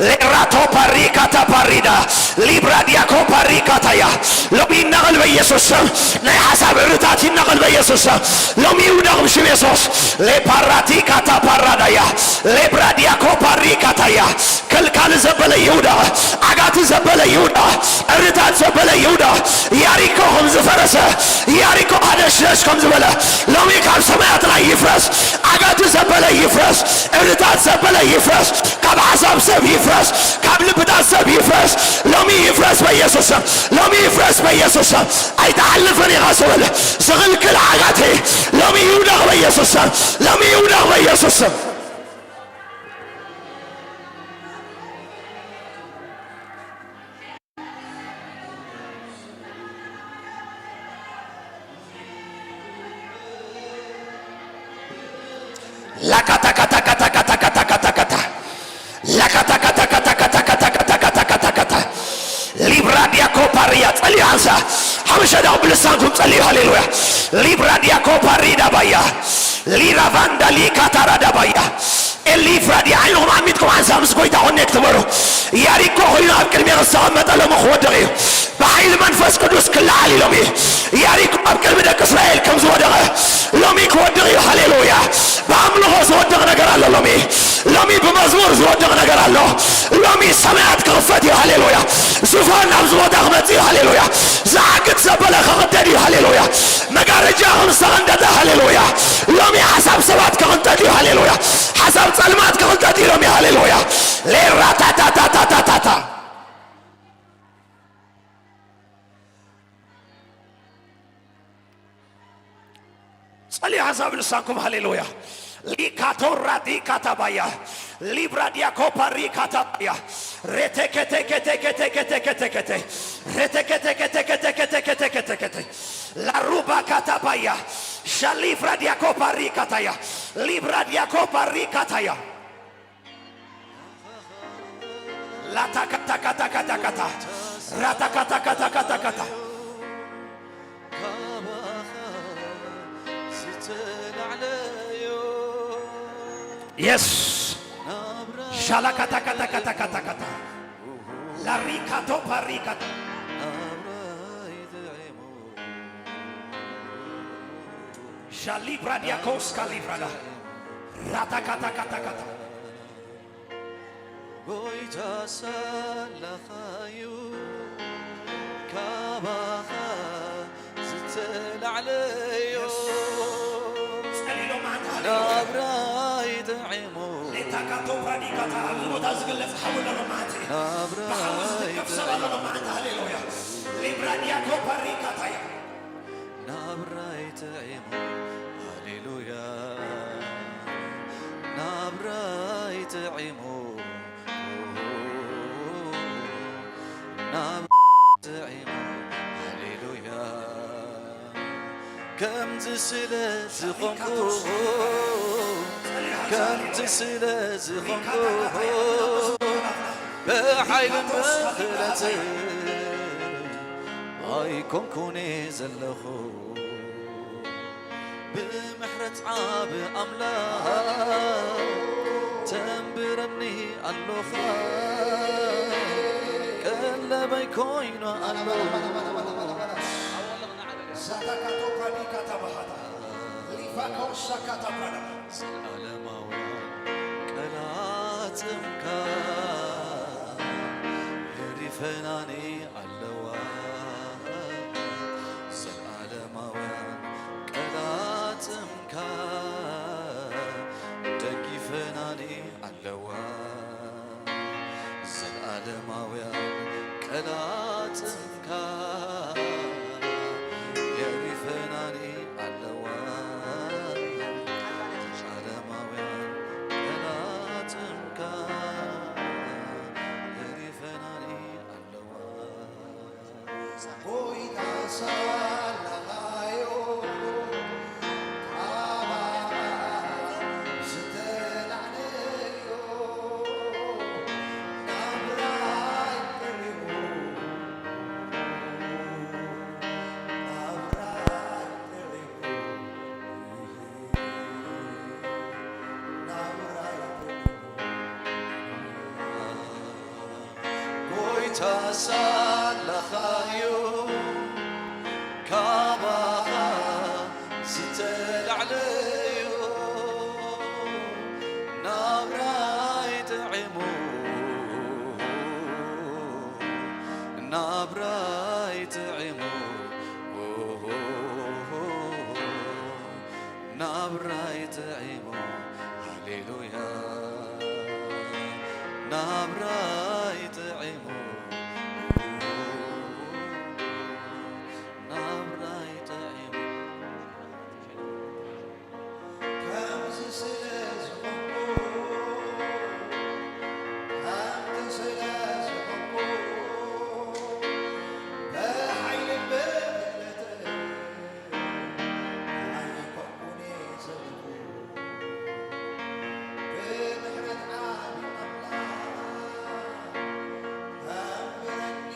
ሌራቶ ፓሪካታ ፓሪዳ ሊብራዲያኮ ፓሪካታያ። ሎሚ ይነቐል በኢየሱስ ስም። ናይ ሓሳብ እርታት ይነቐል በኢየሱስ ስም። ሎሚ ይውደቕ ብሽም የሱስ። ሌፓራቲካታ ፓራዳያ ሌብራዲያኮ ፓሪካታያ። ከልካሊ ዘበለ ይውደቕ። ዓጋቲ ዘበለ ይውደቕ። እርታት ዘበለ ይውደቕ። ያሪኮ ከም ዝፈረሰ፣ ያሪኮ ሃደሽደሽ ከም ዝበለ ሎሚ ካብ ሰማያት ላይ ይፍረስ። ዓጋቲ ዘበለ ይፍረስ። እርታት ዘበለ ይፍረስ። ካብ ሓሳብ ሰብ ይፍረስ። ካብ ልብታት ሰብ ይፍረስ። ሎሚ ይፍረስ በኢየሱስ ስም። ሎሚ ይፍረስ በኢየሱስ ስም። ኣይትሓልፍን ኢኻ ስብል ዝኽልክል ዓጋቲ ሎሚ ይውደቕ በኢየሱስ ስም። ሎሚ ይውደቕ በኢየሱስ ስም። ላካታካታካታካታካታካታ ላካታካታካታካታካታካታካታካታ ሊብራ ዲያኮ ፓሪያ ጸልዩ። ሓንሳ ሓሙሽተ ደቕ ብልሳንኩም ጸልዩ። ሃሌሉያ። ሊብራ ዲያኮ ፓሪዳ ባያ ሊራቫንዳ ሊካታራዳ ባያ ኤሊፍራዲ ዓይንኹም ዓሚትኩም ሓንሳብ ምስ ጎይታ ኮኔክት በሉ። ያሪኮ ኮይኑ ኣብ ቅድሜ ዝተቐመጠ ሎሚ ክወድቕ እዩ። ብሓይሊ መንፈስ ቅዱስ ክለዓል እዩ ሎሚ። ያሪኮ ኣብ ቅድሚ ደቂ እስራኤል ከም ዝወደቐ ሎሚ ክወድቕ እዩ። ሃሌሉያ። ብኣምልኾ ዝወድቕ ነገር ኣሎ ሎሚ። ሎሚ ብመዝሙር ዝወድቕ ነገር ኣሎ። ሎሚ ሰማያት ክኽፈት እዩ። ሃሌሉያ። ዙፋን ናብዚ ቦታ ክመጽእ እዩ። ሃሌሉያ። ዝዓግት ዘበለ ክቕደድ እዩ። ሃሌሉያ። መጋረጃ ከም ዝተቐንደደ። ሃሌሉያ። ሎሚ ሓሳብ ሰባት ክቕንጠጥ እዩ። ሃሌሉያ። ሓሳብ ጸልማት ክቕንጠጥ እዩ ሎሚ። ሃሌሉያ። ሌራታታታታታታ ጸልዩ ሓንሳብ ልሳንኩም። ሃሌሉያ። ሊካቶራ ዲካታባያ ሊብራ ዲያኮፓ ሪካታባያ ሬቴኬቴኬቴኬቴኬቴኬቴኬቴ ሬቴኬቴኬቴኬቴኬቴኬቴኬቴ ላሩባ ካታባያ ሻሊፍራ ዲያኮፓ ሪካታያ ሊብራ ዲያኮፓ ሪካታያ ላታካታካታካታካታ ራታካታካታካታካታ የስ ሻላካታካታካታካታካታ ላሪካቶ ፓሪካታ ሻሊብራ ዲያኮስ ካሊብራዳ ራታካታካታካታ ጎይታ ሳላኻዩ ካባኻ ዝተላዕለዮ ጸሊሎ ማዕና ናብራይ ጥዒሙ ሌታካቶ ፕራዲካታ ኣብዚ ቦታ ዝግለጽ ሓዊ ኣለሎ ማለት እዩ። ብሓዊ ዝትከፍ ሰብ ኣለሎ ማለት ሃሌሉያ። ሊብራዲያኮ ፓሪካታያ ናብራይ ጥዒሙ ሃሌሉያ ናብራይ ጥዒሙ ናብ ጥዒሙ ሃሌሉያ ከምዚ ስለ ዝኾንኩ ከምዚ ስለ ዝኾንኩ ብሓይልን ብኽእለትን ኣይኮንኩን ዘለኹ ብምሕረት ዓቢ ኣምላኽ ተንብረኒ ኣሎኻ ቀለበይ ኮይኑ ኣሎ ዛታካቶፓዲካታባሃታ ሊፋካውሻካታፓዳ ዘለዓለማውያን ቀላጽምካ የሪፈናኒ ኣለዋ ዘለዓለማውያን ቀላጽምካ ደጊፈናኒ ኣለዋ ዘለዓለማውያን ቀላጽምካ የሪፈናኒ ኣለዋ ዘለዓለማውያን ቀላጽምካ የሪፈናኒ ኣለዋ ታሳላኻዩ ካባኻ ዝተላዕለዩ ናብራይ ጥዒሙ ናብራይ ጥዒሙ ናብራይ ጥዒሙ ሃሌሉያ ናብራይ ጥዒሙ ናብራይ ጥዒሙ ከምዚ ስለ ዝኾንኩ፣ ከምዚ ስለ ዝኾንኩ፣ ብሓይልን ብክእለትን ኣይኮንኩን ዘለኹ። ብምሕረት ዓቢ ኣምላኽ ኣንብረኒ።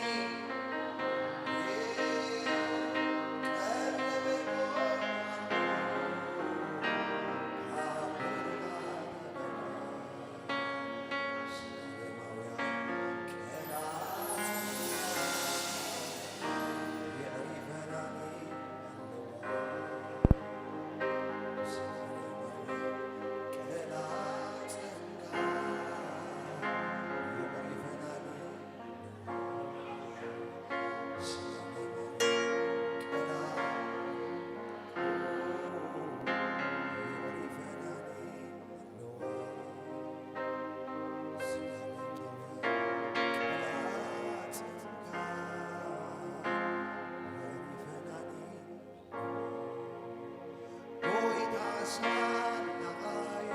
ጎይታ ኣስማናኻዮ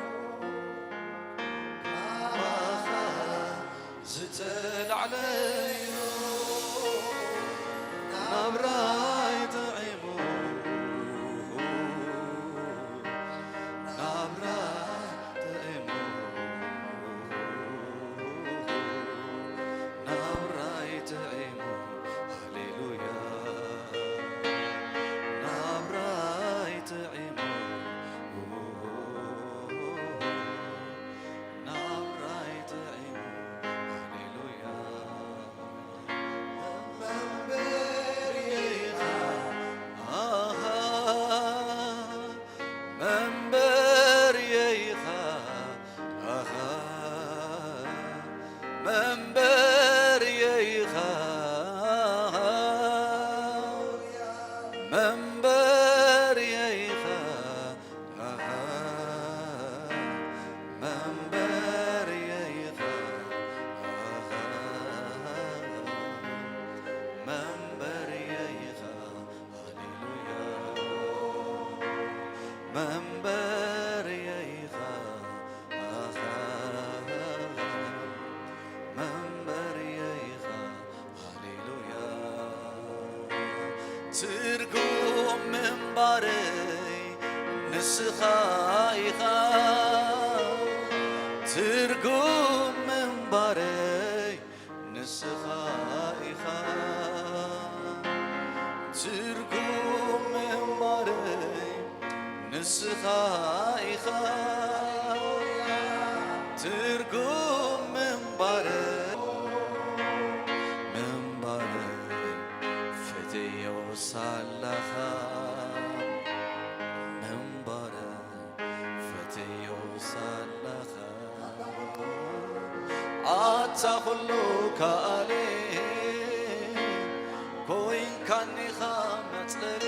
ካባኻ ዝተላዕለዩ ናብራይ ጥዒሙ ናብራይ ጥዒሙ ናብራይ ጥዒሙ ሃሌሉያ ናብራይ ጥዒሙ ናብራይ ጥዒሙ ሃሌሉያ መንበርየይኻ ኣሃ መንበርየይኻ ኣሃ መንበርየይኻ መንበርየይኻ ኣሃ መንበርየይኻ ኣሃ መንበርየይኻ ሃሌሉያ መንበርየይኻ ኣኻ መንበርየይኻ ሃሌሉያ ትርጉም ምንባረይ ንስኻ ኢኻ ትርጉም ምንባረይ ንስኻ ኢኻ ትርጉም ምንባረይ ንስኻ ኢኻ ትርጉም ምንባረይ ምንባረይ ፈተዮ ሳላኻ ምንባረይ ፈተዮ ሳላኻ ኣታ ኩሉ ከኣሊ ኮይንካኒኻ መጽለሊ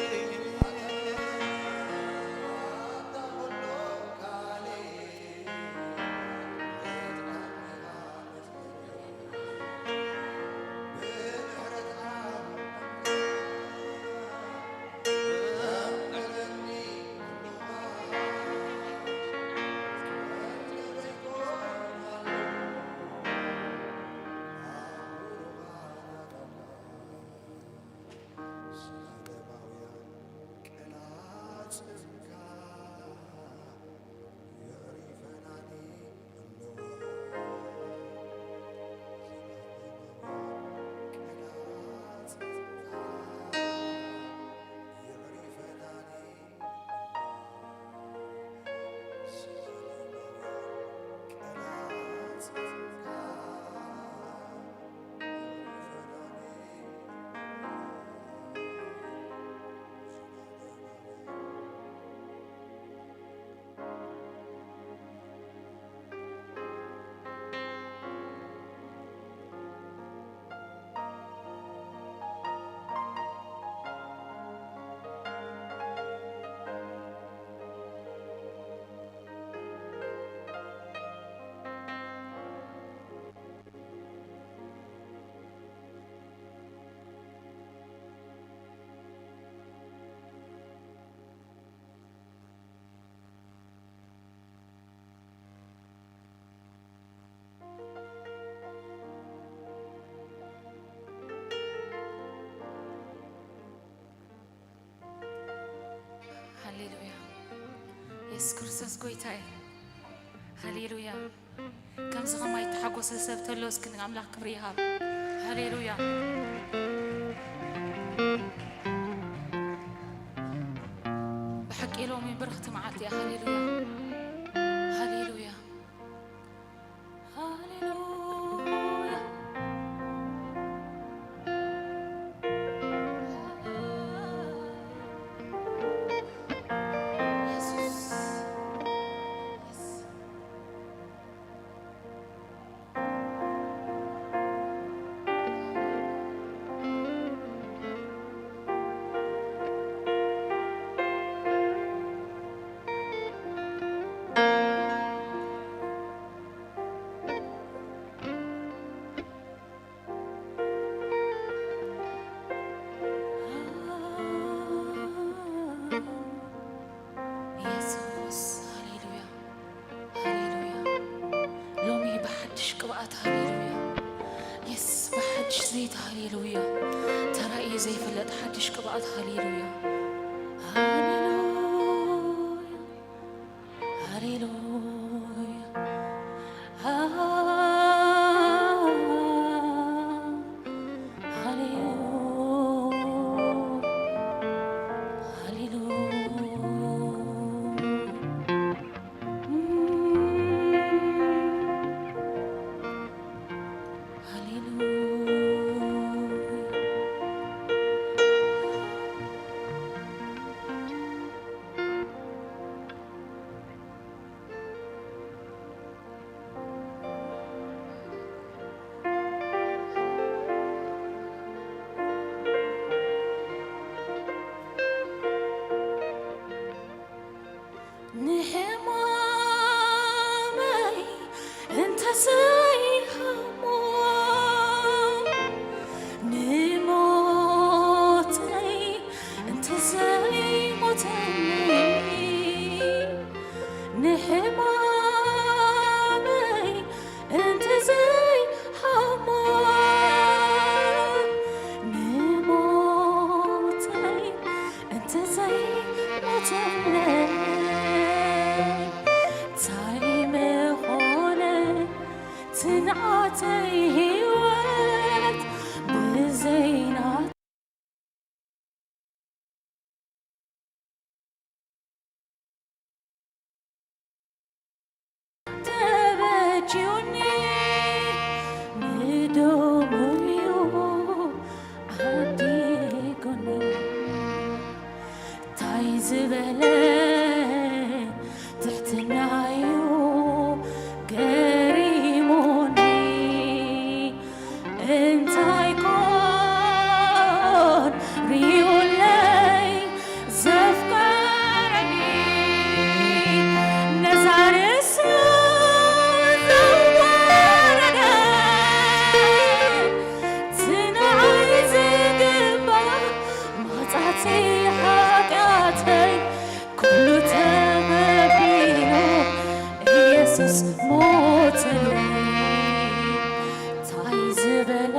የሱስ ክርስቶስ ጎይታ እዩ። ሃሌሉያ። ከምዚ ኸማይ እተሓጎሰ ሰብ ተሎ እስኪ ንኣምላኽ ክብሪ ይሃብ። ሃሌሉያ። ብሓቂ ሎሚ ብርኽቲ መዓልቲ እያ። ሃሌሉያ። ሃሌሉያ። ሃሌሉያ። የሱስ። የሱስ፣ ሃሌሉያ፣ ሃሌሉያ። ሎሚ ብሓድሽ ቅብኣት፣ ሃሌሉያ። የስ፣ ብሓድሽ ዘይት፣ ሃሌሉያ። ተራእዩ ዘይፍለጥ ሓድሽ ቅብኣት፣ ሃሌሉያ። ሃሌሉያ፣ ሃሌሉያ። ሃ-፣ ሃሌሉ-፣ ሃሌሉያ። ሃሌሉያ። ንሕማመይ እንተዘይሃሞ፣ ንሞተይ እንተዘይሞተኒ፣ ንሕማመይ እንተዘይሃሞ፣ ንሞተይ እንተዘይሞተለይ፣ ታይ ምኾነ ትንዓተይ ህይወት ብዘይና ተበጅዩኒ ንደሙዩ ዓዲጉኒ። ታይ ዝበለ ትሕትናዩ ገሪሙኒ። እንታይ ኮን ርዩለይ ዘፍቀረኒ፣ ነዛ ርእሱ ዘዋረደ፣ እቲ ንዓይ ዝግባእ መቕጻዕቲ ሓጢኣተይ ኩሉ ተቐቢሉ ኢየሱስ ሞተለይ። ታይ ዝበለ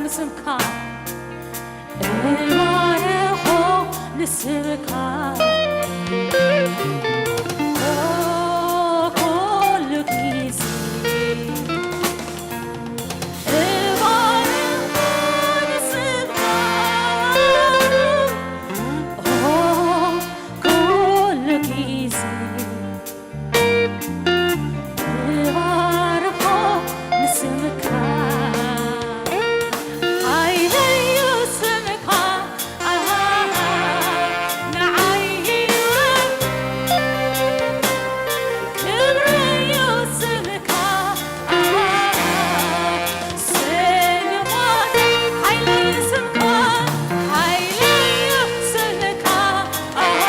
ንስምካ እባርኾ ንስምካ ኩሉ ግዜ እባርኾ ንስምካ ኩሉ ግዜ እባርኾ ንስምካ ሓይለዩ ስምካ ኣሃ ንዓይ ክብሪ እዩ ስምካ ኣሃ ስምካ ሓይለዩ ስምካ ሓይለዩ ስምካ ኣሃ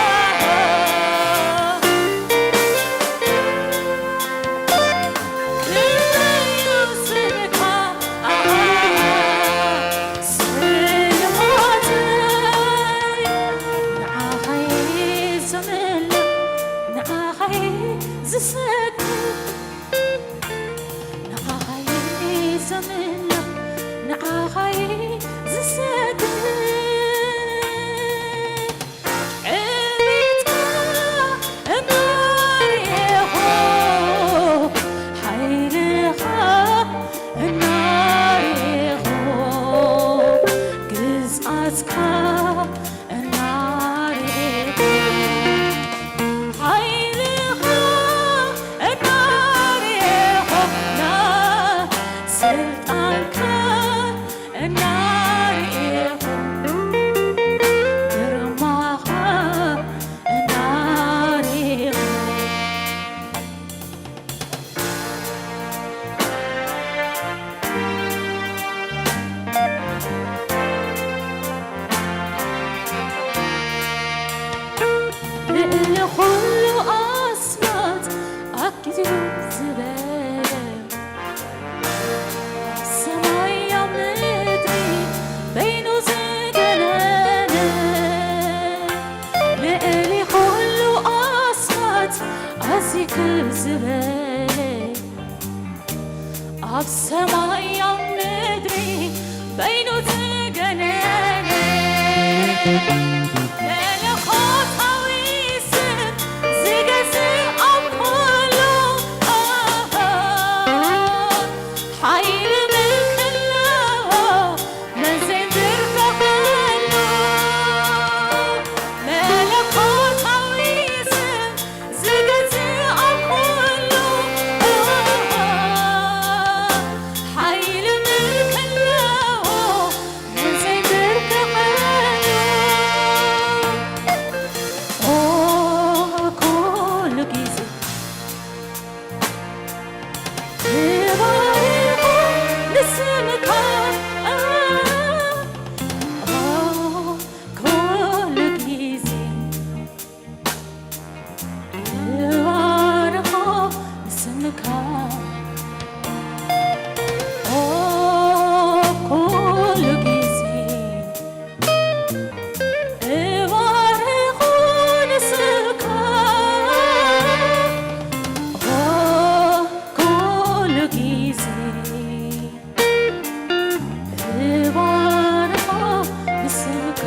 ዕቤትካ እናርኤኹ ሓይልኻ እናርኤኹ ግዝኣትካ እናርኤኹ ሓይልኻ እናርኤኹ ና ስልጣንካ እናርኤኹ ግርማኻ እናርኤኹ ልዕሊ ኩሉ ኣስማት ኣኪሉ ዝበለ ሰማይ ኣብ ምድሪ በይኑ ዝገነነ ልዕሊ ኩሉ ኣስማት ኣዝዩ ክብ ዝበለ ኣብ ሰማይ ኣብ ምድሪ በይኑ ዝገነነ መለኮታዊ ስም ዝገዝእ ኣብ ኩሉ ሓይሊ ምልክሎ መን ዘይንብርከኸሉ መለኮታዊ ስም ዝገዝእ ኣብ ኩሉ ሓይሊ ምልክሎ መን ዘይንብርከኸሉ ኩሉ ግዜ እባርኾ ንስምካ ኩሉ ግዜ እባርኾ ንስምካ ኩሉ ግዜ እባርኾ ንስምካ ኩሉ ግዜ እባርኾ ንስምካ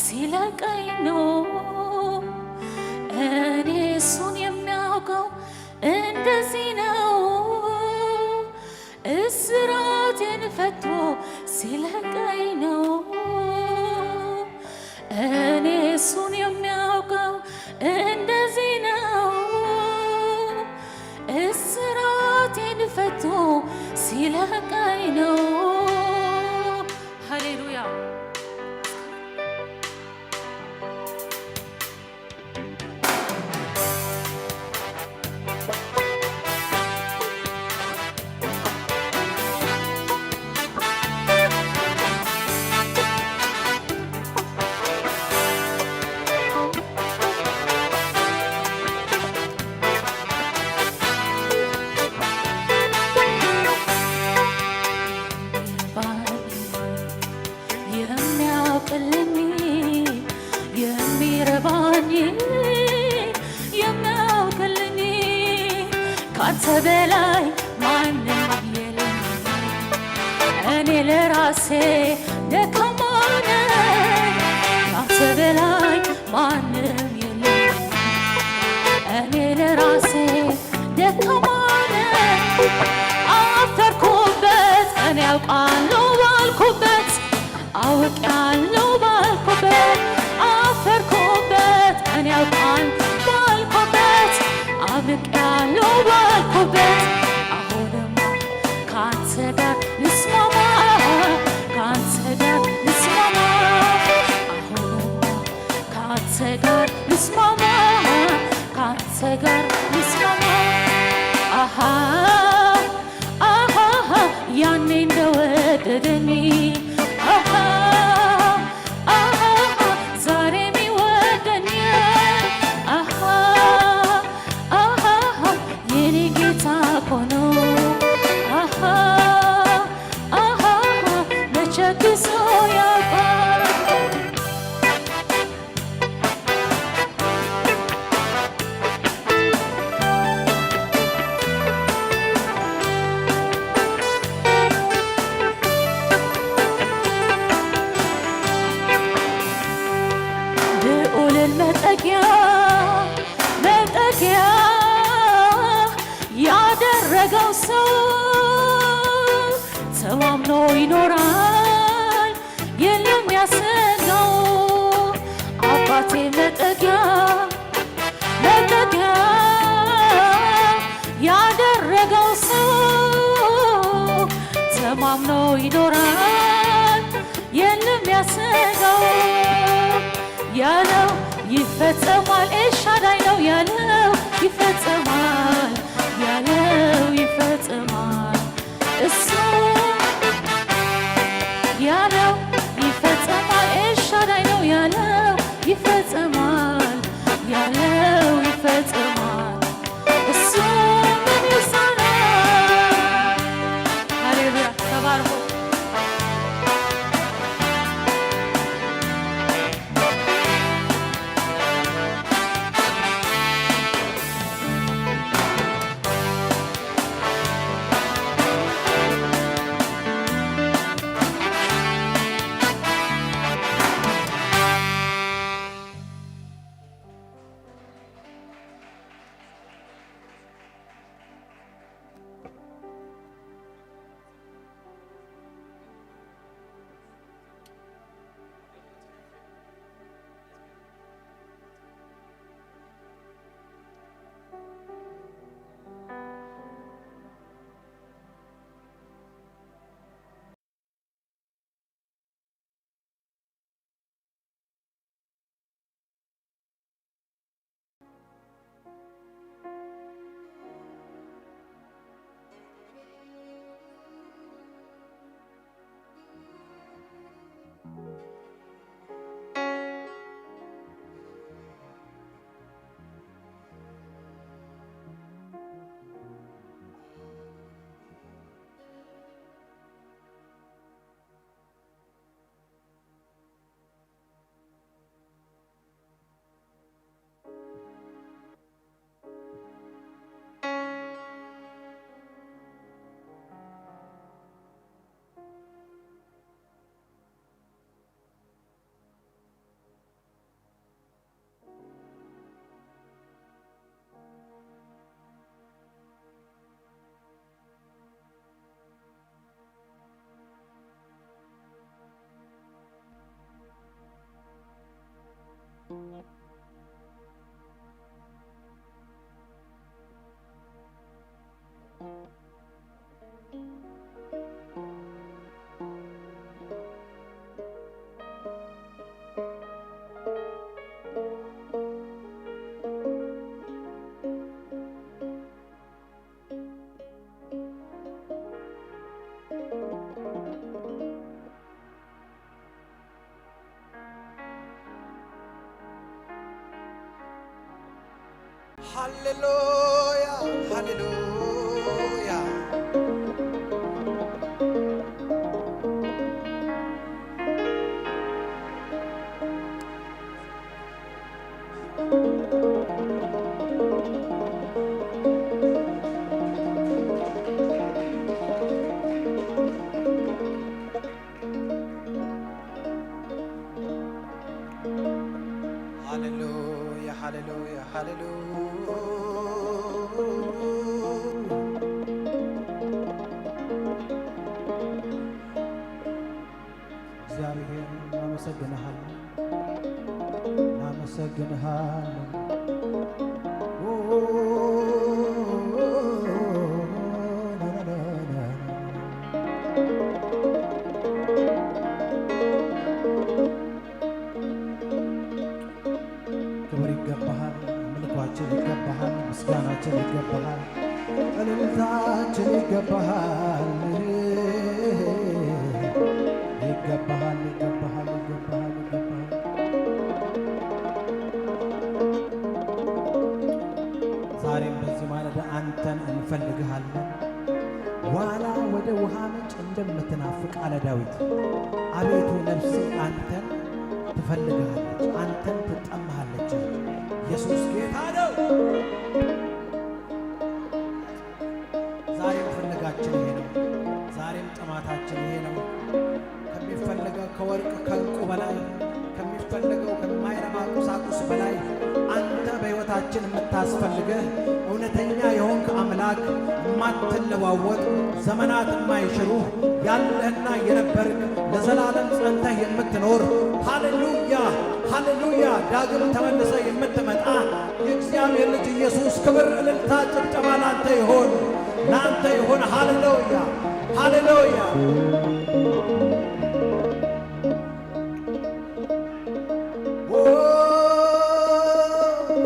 ሲለቀኝ ነው። እኔ እሱን የሚያውቀው እንደዚህ ነው። እስራቴን ፈቶ ሲለቀኝ ነው። እኔ እሱን የሚያውቀው እንደዚህ ነው። እስራቴን ፈቶ ሲለቀኝ ነው። ሃሌሉያ። የሚያውቅልኝ፣ የሚረባኝ፣ የሚያውቅልኝ ካንተ በላይ ማንም የለም። እኔ ለራሴ ደካማ ነኝ፣ ካንተ በላይ ማንም የለም። እኔ ለራሴ ደካማ ነኝ። አፈርኩበት እኔ አውቃለሁ ባልኩበት፣ አውቄያለሁ ባልኩበት፣ አፈርኩበት እኔ አውቃለሁ ባልኩበት፣ አብቄያለሁ ባልኩበት፣ አሁንማ ካንተ ጋር ልስማማ፣ ካንተ ጋር ልስማማ፣ አሁንማ ካንተ ጋር ልስማማ፣ ካንተ ጋር ልስማማ። አሃ አሃ ያኔ እንደወደደኝ፣ አሃ አሃ ዛሬም ይወደኛል። አሃ አሃ የኔ ጌታ እኮ ነው። አሃ አሃ መቼ ክሶ ያውቃል። ልዑልን መጠጊያ፣ መጠጊያ ያደረገው ሰው ተማምኖ ይኖራል፣ የለም ያሰጋው። አባቴ መጠጊያ፣ መጠጊያ ያደረገው ሰው ተማምኖ ይኖራል፣ የለም ያሰጋው። ያለው ይፈጸማል፣ ኤልሻዳይ ነው ያለው ይፈጸማል፣ ያለው ይፈጸማል። እሱ ያለው ይፈጸማል፣ ኤልሻዳይ ነው ያለው ይፈጸማል፣ ያለው ይፈጸማል። እሱ ምን ይሳነዋል? ሃሌሉያ፣ ተባረኩ። ሃሌሉያ፣ ሃሌሉያ። ሃሌሉያ፣ ሃሌሉያ፣ ሃሌሉያ። እግዚአብሔር እናመሰግንሃለን፣ እናመሰግንሃለን። ኦ፣ ና፣ ና፣ ና፣ ና፣ ና። ክብር ይገባሃል፣ አምልኳችን ይገባሃል፣ ምስጋናችን ይገባሃል፣ እልልታችን ይገባሃል። ይገባሃል፣ ይገባሃል፣ ይገባሃል፣ ይገባሃል። ዛሬም በዚህ ማለዳ አንተን እንፈልግሃለን። ዋላ ወደ ውሃ ምንጭ እንደምትናፍቅ አለ ዳዊት። አቤቱ ነፍሴ አንተን ትፈልግሃለች፣ አንተን ትጠማሃለች። ኢየሱስ ጌታ ነው። ዛሬም ፍለጋችን ይሄ ነው። ዛሬም ጥማታችን ይሄ ነው። ከሚፈለገው ከወርቅ ከዕንቁ በላይ፣ ከሚፈለገው ከማይረባ ቁሳቁስ በላይ አንተ በሕይወታችን የምታስፈልገህ እውነተኛ የሆንክ አምላክ፣ የማትለዋወጥ፣ ዘመናት የማይሽሩ፣ ያለህና የነበርክ፣ ለዘላለም ጸንተህ የምትኖር፣ ሃሌሉያ፣ ሃሌሉያ፣ ዳግም ተመልሰህ የምትመጣ የእግዚአብሔር ልጅ ኢየሱስ፣ ክብር፣ እልልታ፣ ጭብጨባ ላንተ ይሆን፣ ላንተ ይሆን። ሃሌሉያ፣ ሃሌሉያ። ኦ፣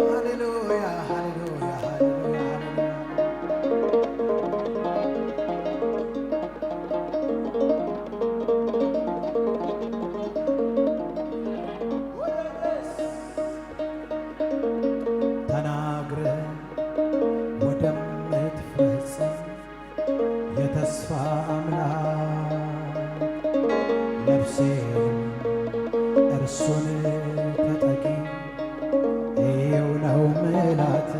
ሃሌሉያ፣ ሃሌሉያ፣ ሃሌሉያ፣ ሃሌሉያ። ተናግረ ወደምትፈጽም የተስፋ አምላክ፣ ነፍሴ እርሱን ተጠጊ፣ ይኸው ነው ምላት።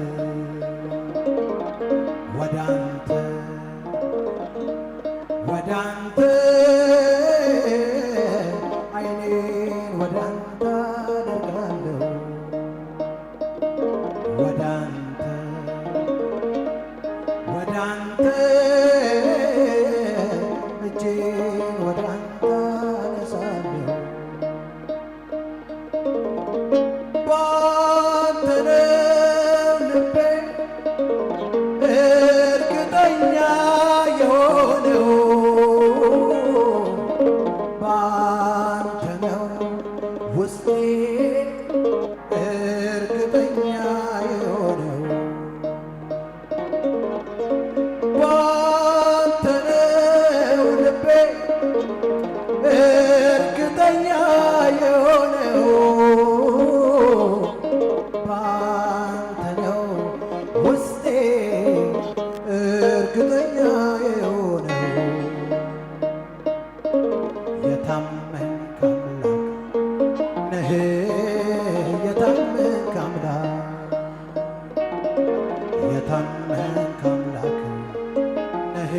ወደ አንተ፣ ወደ አንተ፣ ዓይኔን ወደ አንተ አደርጋለሁ። ወደ አንተ፣ ወደ አንተ፣ እጄን ወደ አንተ አነሳለሁ። ባንተ ነው ልቤ እርግጠኛ የሆነው፣ ባንተ ነው ውስጤ እርግጠኛ የሆነው፣ ባንተ ነው ልቤ እርግጠኛ የሆነው፣ ባንተ ነው ውስጤ እርግጠኛ የሆነው። የታመንክ አምላክ ነህ፣ የታመንክ አምላክ፣ የታመንክ አምላክ ነህ፣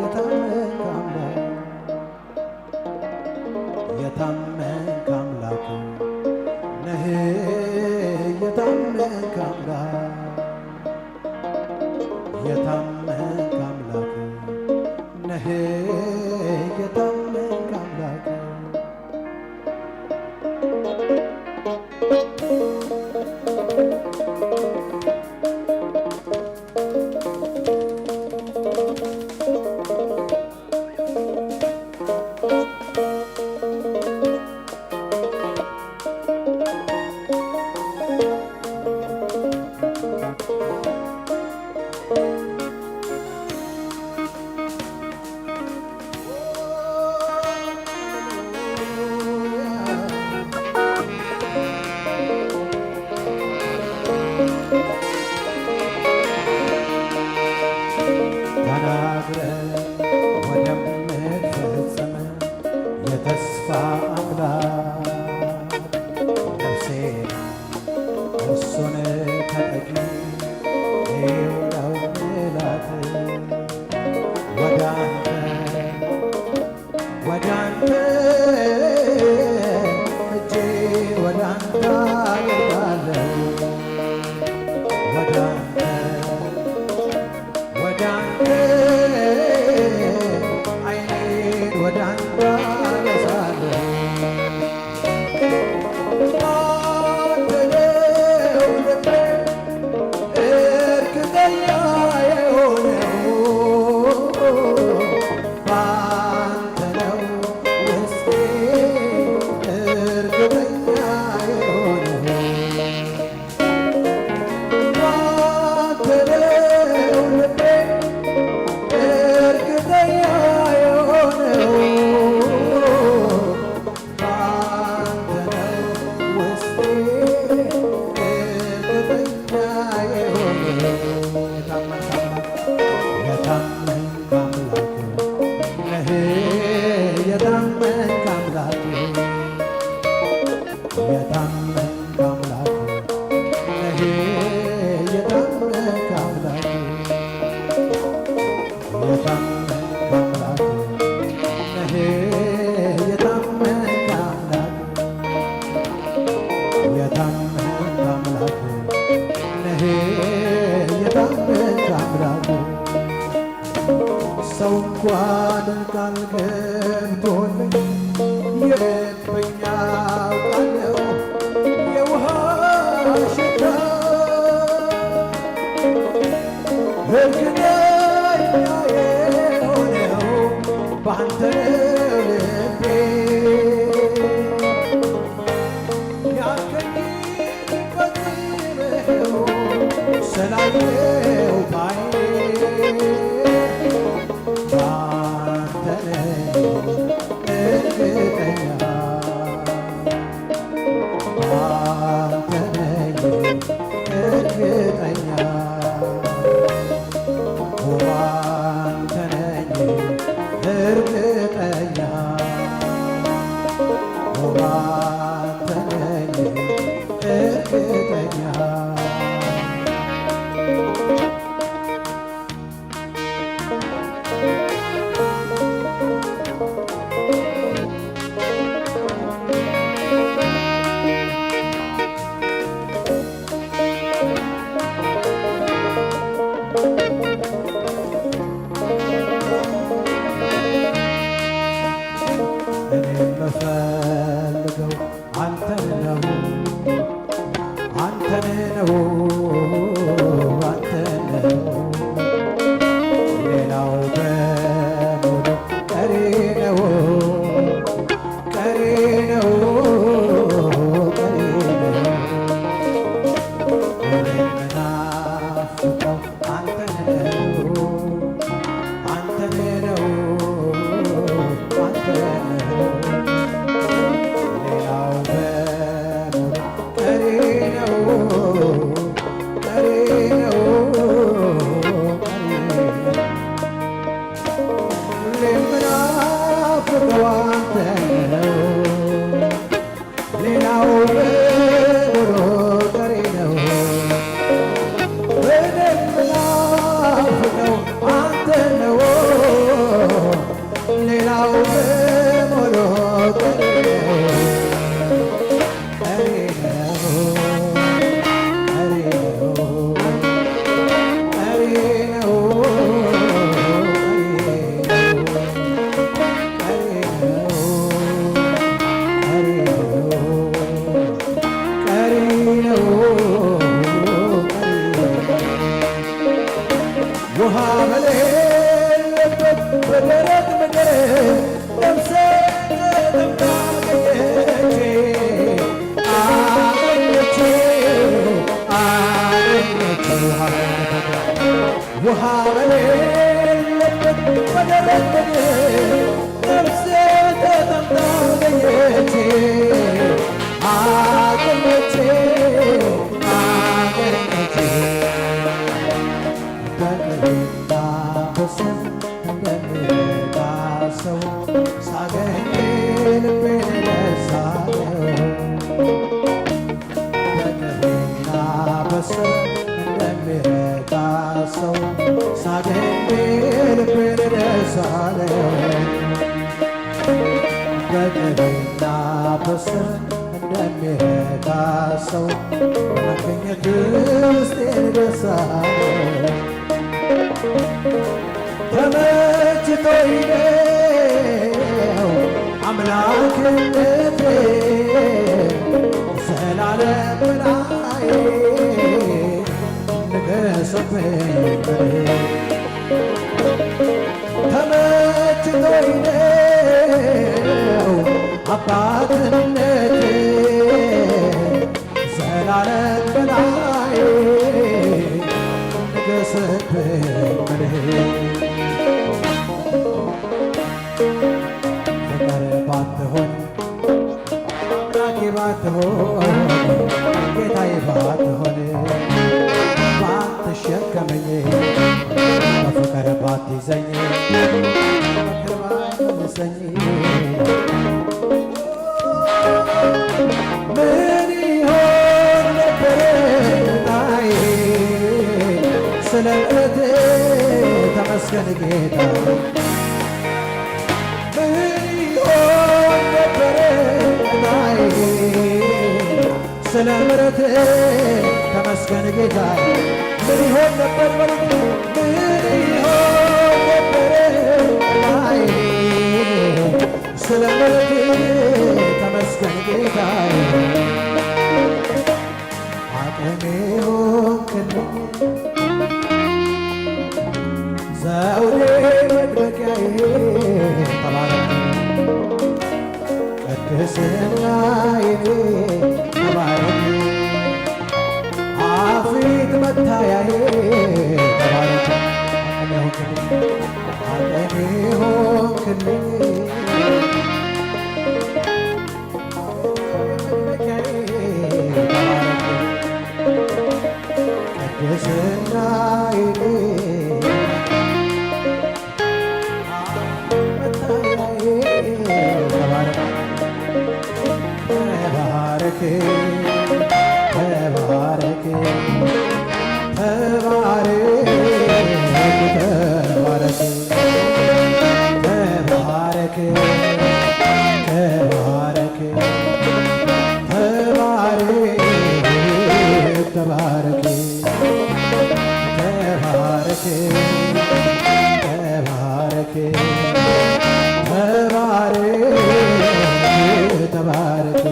የታመንክ አምላክ፣ የታመንክ አምላክ ነህ፣ የታመንክ አምላክ፣ የታመንክ አምላክ ነህ፣ የታመንክ አምላክ። የታመንክ አምላክ ነህ፣ የታመንክ አምላክ፣ የታመንክ አምላክ ነህ፣ የታመንክ አምላክ፣ የታመንክ አምላክ ነህ፣ የታመንክ አምላክ። ሰው እንኳን ቃል ገብቶልኝ የልብኛ አውቃለሁ የውሃ ሽታ እርግጠኛ የሆነው ባንተ ነው ልቤ። ያልከኝ ፈጽመው ስላየው ባይኔ ባንተ ነኝ እርግጠኛ፣ ባንተ ነኝ እርግጠኛ፣ ባንተ ነኝ እርግጠኛ፣ ባንተ ነኝ እርግጠኛ። እኔ የምፈልገው አንተን ነው፣ አንተን ነው፣ አንተን ነው። ሌላው በሙሉ ቀሪ ነው፣ ቀሪ ነው፣ ቀሪ ነው። እኔ የምናፍቀው አንተን ነው፣ አንተን ነው፣ አንተን ነው። ሌላው በሙሉ ቀሪ ነው፣ ቀሪ ነው፣ ቀሪ ነው። ሁሌ የምናፍቀው አንተን ነው። ሌላው በሙሉ ቀሪ ነው። እኔ የምናፍቀው አንተን ነው። ሌላው በሙሉ ቀሪ ነው። ቀሪ ነው። ቀሪ ነው። ቀሪ ነው። ውሃ በሌለበት በደረቅ ምድር ነፍሴ ተጠምታ አገኘች፣ አገኘች፣ አገኘች። ውሃ በሌለበት ውሃ በሌለበት በደረቅ ምድር ነፍሴ ተጠምታ አገኘች፣ አገኘች፣ አገኘች። በቅቤና በስብ እንደሚረካ ሰው ሳገኝ ልቤን ደስ አለው። በቅቤና በስብ እንደሚረካ ሰው ሳገኝ ልቤን ደስ አለው። በቅቤና በስብ እንደሚረካ ሰው መገኘት ውስጤን ደስ አለው። ተመችቶኝ ነው አምላክነቴ ዘላለም በላይ ንገስብኝ። ተመችቶኝ ነው አባትነቴ ዘላለም በላይ ንገስብኝ። ፍቅር ባትሆን አምላኬ ባትሆን ጌታዬ ባትሆን ባትሸከመኝ በፍቅር ባትይዘኝ በፍቅር ባትመልሰኝ ምን ይሆን ነበር ዕጣዬ? ስለ ምሕረት ተመስገን ጌታ። ምን ይሆን ነበር ዕጣዬ? ስለ ምሕረት ተመስገን ጌታ። ምን ይሆን ነበር በሉት። ምን ይሆን ነበር ዕጣዬ? ስለ ምሕረት ተመስገን ጌታዬ። አቅሜ ሆንክልኝ ዘውዴ መድመቂያዬ ተባረክ። ቅድስናዬ ተባረክ። አፊት መታያዬ ተባረክ። አቅሜ ሆንክልኝ። አቅሜ ሆንክልኝ። ቅድስናዬ ተባረክ፣ ተባረክ፣ ተባረክ፣ ተባረክ፣ ተባረክ፣ ተባረክ፣ ተባረክ፣ ተባረክ፣ ተባረክ፣ ተባረክ፣ ተባረክ፣ ተባረክ።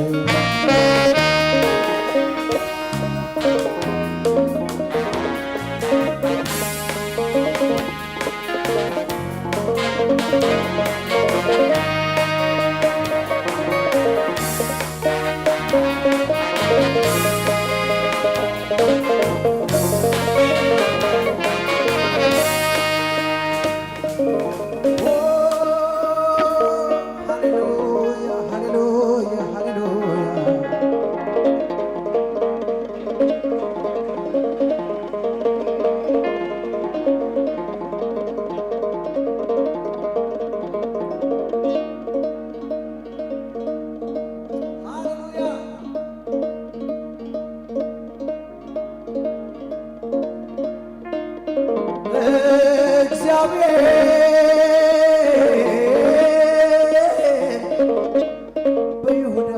ሃሌሉያ፣ ሃሌሉያ፣ ሃሌሉያ። ሃሌሉያ። እግዚአብሔር በይሁዳ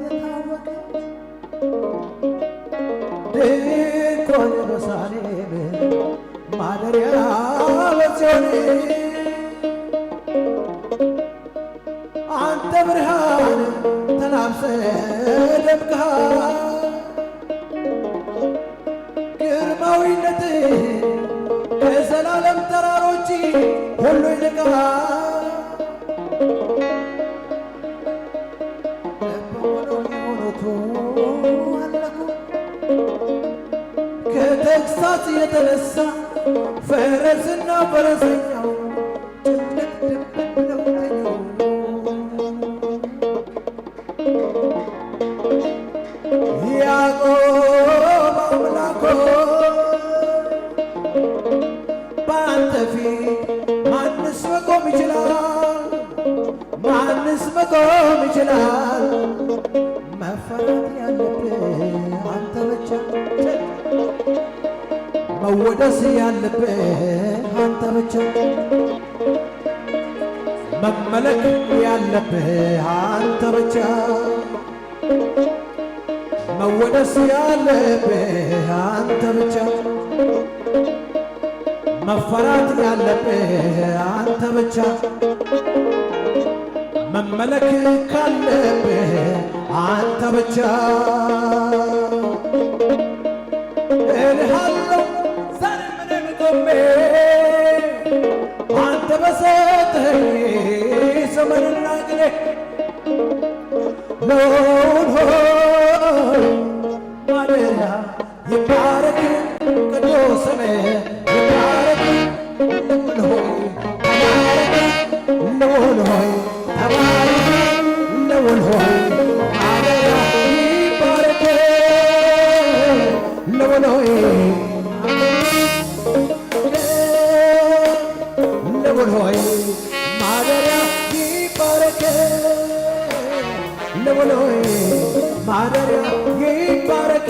የታወቀ ድንኳን ኢየሩሳሌም ማደሪያ በጽዮን አንተ ብርሃን ተላብሰ ደምቀሃል። ግርማዊነትህ ከዘላለም ተራሮች ሁሉ ይልቃል። ልበ ሙሉ የሆኑት አለቁ። ከተግሳጽ የተነሳ ፈረስና ፈረሰኛው ጭንቅት ድብን ብለው ተኙ። ያዕቆብ አምላክ ሆይ፣ በአንተ ፊት ማንስ መቆም ይችላል? ማንስ መቆም ይችላል? መፈራት ያለብህ አንተ ብቻ፣ መወደስ ያለብህ አንተ ብቻ፣ መመለክ ያለብህ አንተ ብቻ፣ መወደስ ያለብህ አንተ ብቻ፣ መፈራት ያለብህ አንተ ብቻ፣ መመለክ ካለብህ አንተ ብቻ። እልሃለሁ ዛሬ ምንም ቆሜ አንተ በሰጠኸኝ ዘመንና ጊዜ ልዑል ሆይ ማደሪያ ይባረክ፣ ቅዱስ ስምህ ይባረክ። ልዑል ሆይ ተባረክ፣ ልዑል ሆይ ተባረክ፣ ልዑል ሆይ ማደሪያ ይባረክ። ልዑል ሆይ ልዑል ሆይ ማደሪያ ይባረክ። ልዑል ሆይ ማደሪያ ይባረክ።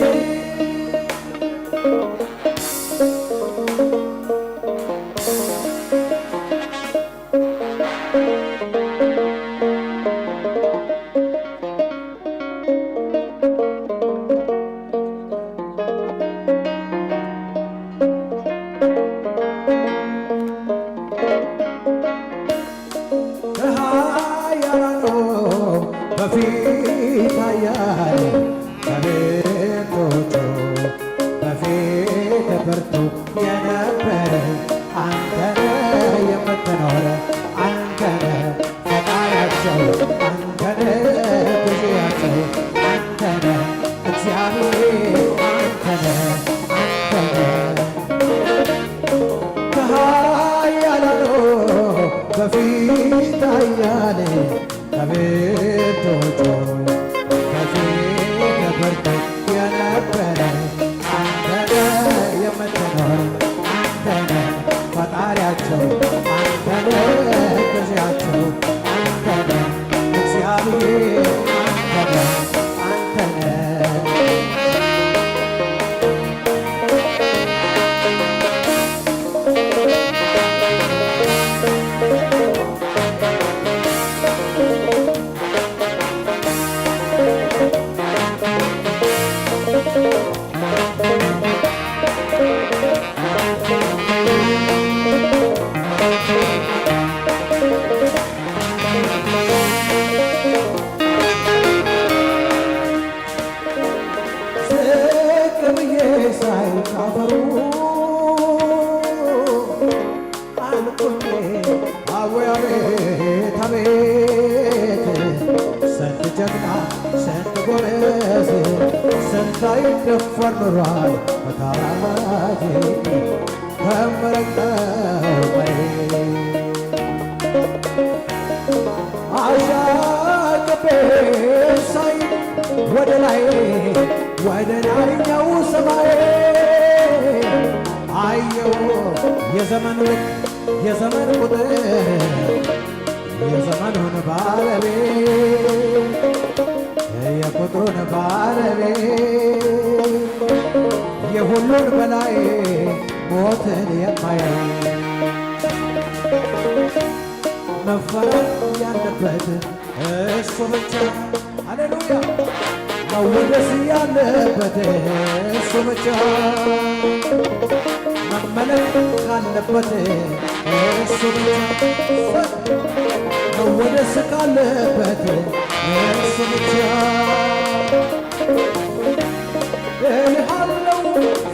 ከሃያላኑ በፊት ኃያል፣ ከቤቶቹ በፊት ብርቱ የነበረ፣ አንተ ነህ የምትኖር፣ አንተ ነህ ፈጣሪያቸው፣ አንተ ነህ ገዢያቸው፣ አንተ ነህ እግዚአብሔር፣ አንተ ነህ፣ አንተ ነህ። ከኃያላኑ በፊት ኃያል፣ ከብርቶቹ በፊት ብርቱ የነበረ፣ አንተ ነህ የምትኖር፣ አንተ ነህ ፈጣሪያቸው፣ አንተ ነህ ገዢያቸው፣ አንተ ነህ እግዚአብሔር፣ አንተ ነህ፣ አንተ ነህ። ዝቅ ብዬ ሳይ ካፈሩ አልኩኝ፣ አወይ አቤት አቤት፣ ስንት ጀግና ስንት ጎበዝ፣ ስንት አይደፈር ኑሯል በታራጅ ተመረቀው መሬት። አሻቅቤ ሳይ ወደ ላይ ወደ ላይኛው ሰማይ አየው የዘመን ልክ የዘመን ቁጥር የዘመኑን ባለቤት የቁጥሩን ባለቤት የሁሉን በላይ ሞትን የማያይ መፈራት ያለበት እሱ ብቻ። ሃሌሉያ! መወደስ ያለበት እሱ ብቻ። መመለክ ካለበት እሱ ብቻ። መወደስ ካለበት እሱ ብቻ። እልሃለው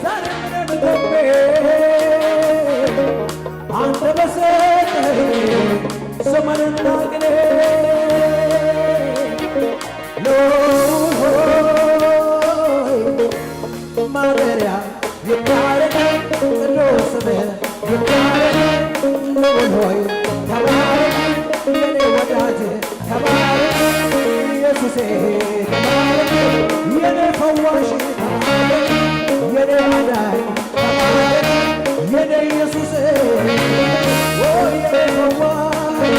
ዛሬ ምንም ቆሜ አንተ በሰጠኸኝ ዘመንና ቅኔ ልዑል ሆይ ማደሪያ ይባረክ፣ ቅዱስ ስምህ ይባረክ። ልዑል ሆይ ተባረክ፣ የኔ ወዳጅ ተባረክ፣ ኢየሱሴ ተባረክ፣ የኔ ፈዋሽ ተባረክ፣ የኔ አዳኝ ተባረክ፣ የኔ ኢየሱስ፣ ኦ የኔ ፈዋሽ፣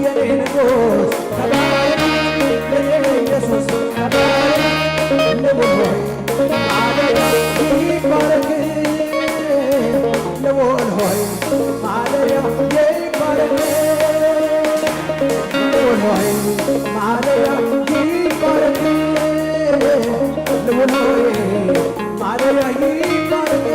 የኔ ንጉሥ ተባረክ፣ የኔ ኢየሱስ ተባረክ። ልዑል ሆይ ማደሪያ ይባረክ፣ ልዑል ሆይ ማደሪያ ይባረክ፣ ልዑል ሆይ ማደሪያ ይባረክ፣ ልዑል ሆይ ማደሪያ ይባረክ።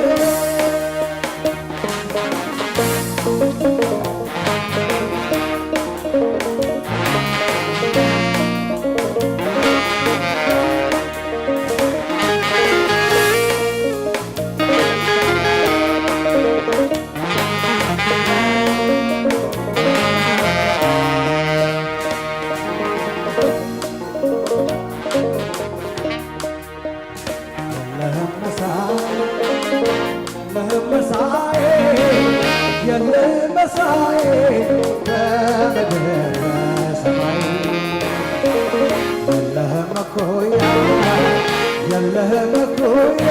የለህም መሳይ፣ የለህም መሳይ፣ የለህም መሳይ በምድር በሰማይ። የለህም እኩያ፣ የለህም እኩያ፣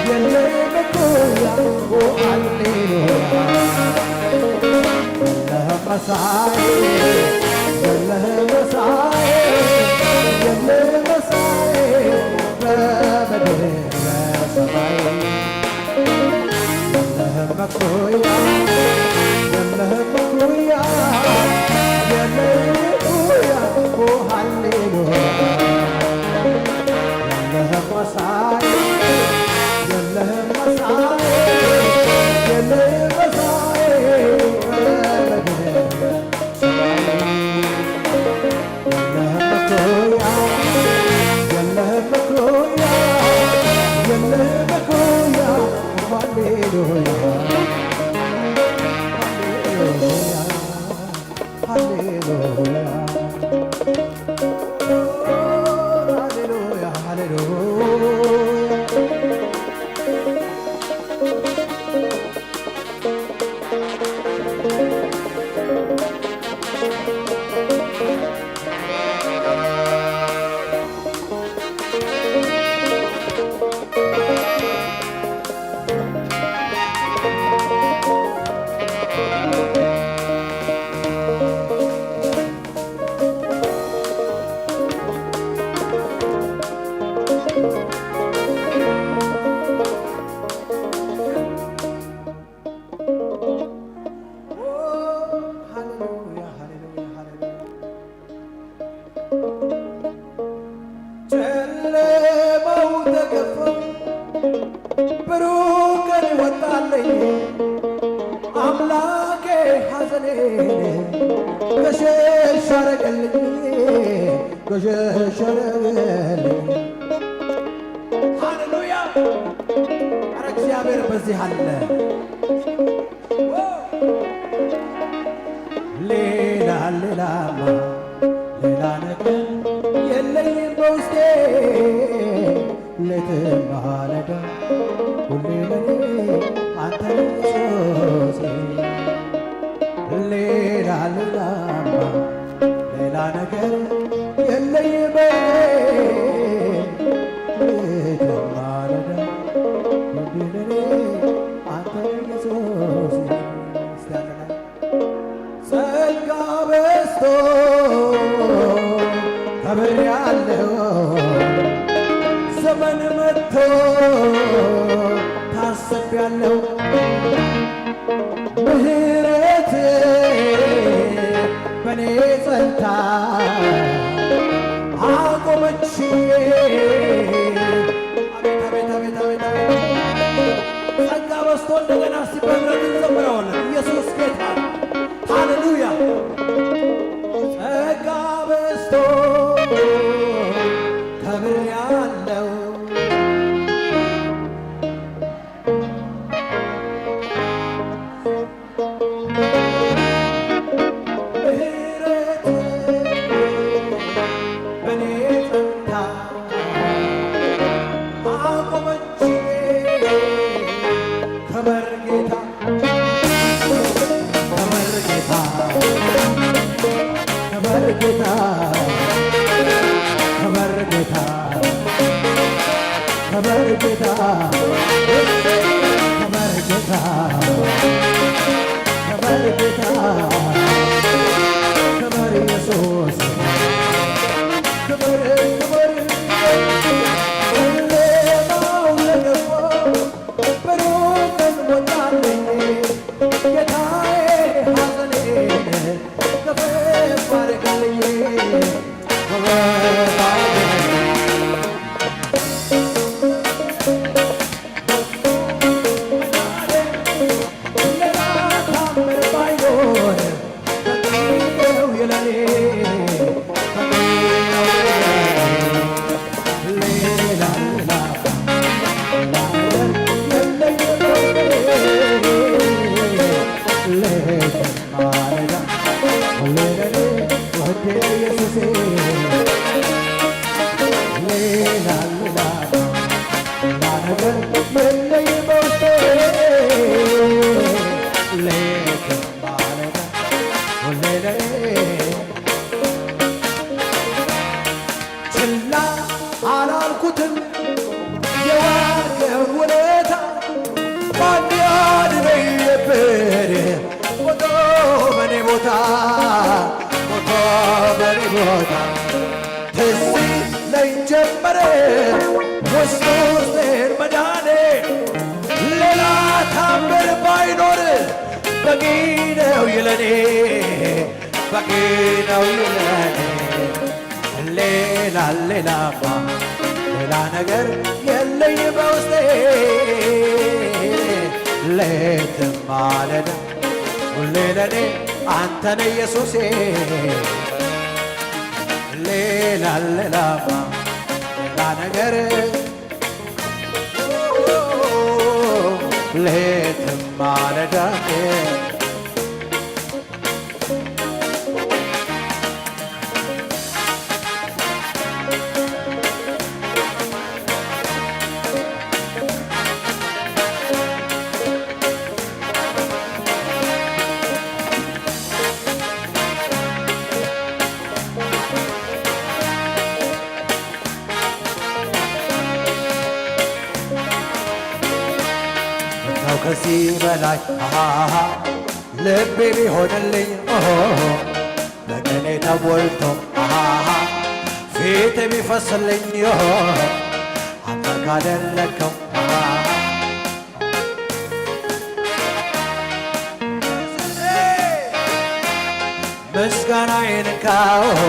የለህም እኩያ። ኦ ሃሌሉያ። የለህም መሳይ፣ የለህም መሳይ፣ የለህም የለህም መሳይ፣ የለህም መሳይ፣ የለህም መሳይ፣ የለህም መኩያ፣ የለህም መኩያ፣ የለህም መኩያ። ሃሌሉያ፣ ሃሌሉያ፣ ሃሌሉያ። ሃሌሉያ፣ ሃሌሉያ። ሃሌሉያ፣ ሃሌሉያ፣ ሃሌሉያ። ጨለማው ተገፎ ብሩህ ቀን ወጣልኝ። አምላኬ ሐዘኔን ገሸሽ አረገልኝ፣ ገሸሽ አረገልኝ። ሃሌሉያ! ኧረ እግዚአብሔር በዚህ አለ። ሌላ ሌላማ ሌላ ነገር የለኝም በውስጤ፣ ሌትም ማለዳ ሁሌ ለኔ አንተ ኢየሱሴ። ሌላ ሌላማ ሌላ ነገር የለኝም በውስጤ፣ ሌትም ማለዳ ሁሌ ለኔ አንተ ኢየሱሴ። እስቲ አንድ ላይ ጸጋ በዝቶ ከብሬአለሁ፣ ዘመን መጥቶ ታስቤአለሁ። ምህረት በኔ ጸንታ አቆመች። አቤት፣ አቤት፣ አቤት፣ አቤት፣ አቤት። ጸጋ በዝቶ እንደገና እስቲ በህብረት እንዘምረዋለን። ኢየሱስ ጌታ። ሃሌሉያ። ጸጋ በዝቶ ከብሬአለሁ። ምህረት በኔ ጸንታ አቆመችኝ። ክበር ጌታ፣ ክበር ጌታ፣ ክበር ጌታ፣ ክበር ጌታ፣ ክበር ጌታ፣ ክበር ጌታ፣ ክበር ጌታ፣ ክበር ኢየሱስ፣ ክበር፣ ክበር። ጨለማው ለገፋ ብሩህ ቀን ወጣልኝ። ጌታዬ ሐዘኔን ገፈፍ አድርግልኝ፣ ገፈፍ አድርግልኝ። ሌላ ታምር ባይኖር በቂ ነው የለኔ፣ በቂ ነው የለኔ። ሌላ፣ ሌላ፣ ሌላ ነገር የለኝም። ሌት ማለዳ ሁሌ ለኔ ውዴ ኢየሱሴ። ሌላ፣ ሌላ፣ ሌላ ነገር የለኝም በውስጤ። ሌት ማለዳ ሁሌ ለኔ ችላ አላልኩትም የዋለውን ውለታ። ማን ያድነኝ ነበር ሞቶ በኔ ቦታ፣ ሞቶ በኔ ቦታ። ትዝ ይለኝ ጀመረ ውስጥ ውስጤን መዳኔ። ሌላ ታምር ባይኖር በቂ ነው ይለኔ፣ በቂ ነው ይለኔ። ሌላ ሌላማ ሌላ ነገር የለኝ በውስጤ። ሌትም ማለዳ ሁሌ ለኔ አንተነ ኢየሱሴ። ሌላ ሌላማ ሌላ ነገር ሌትም ማለዳ ምነው ከዚህ በላይ አሃሃ ልቤ ቢሆንልኝ ኦሆ በቀኔ ተሞልቶ አሃሃ ፊት ቢፈስልኝ ኦሆ አንተ ካደረከው አሃሃ ምስጋናዬን እንካ ኦሆ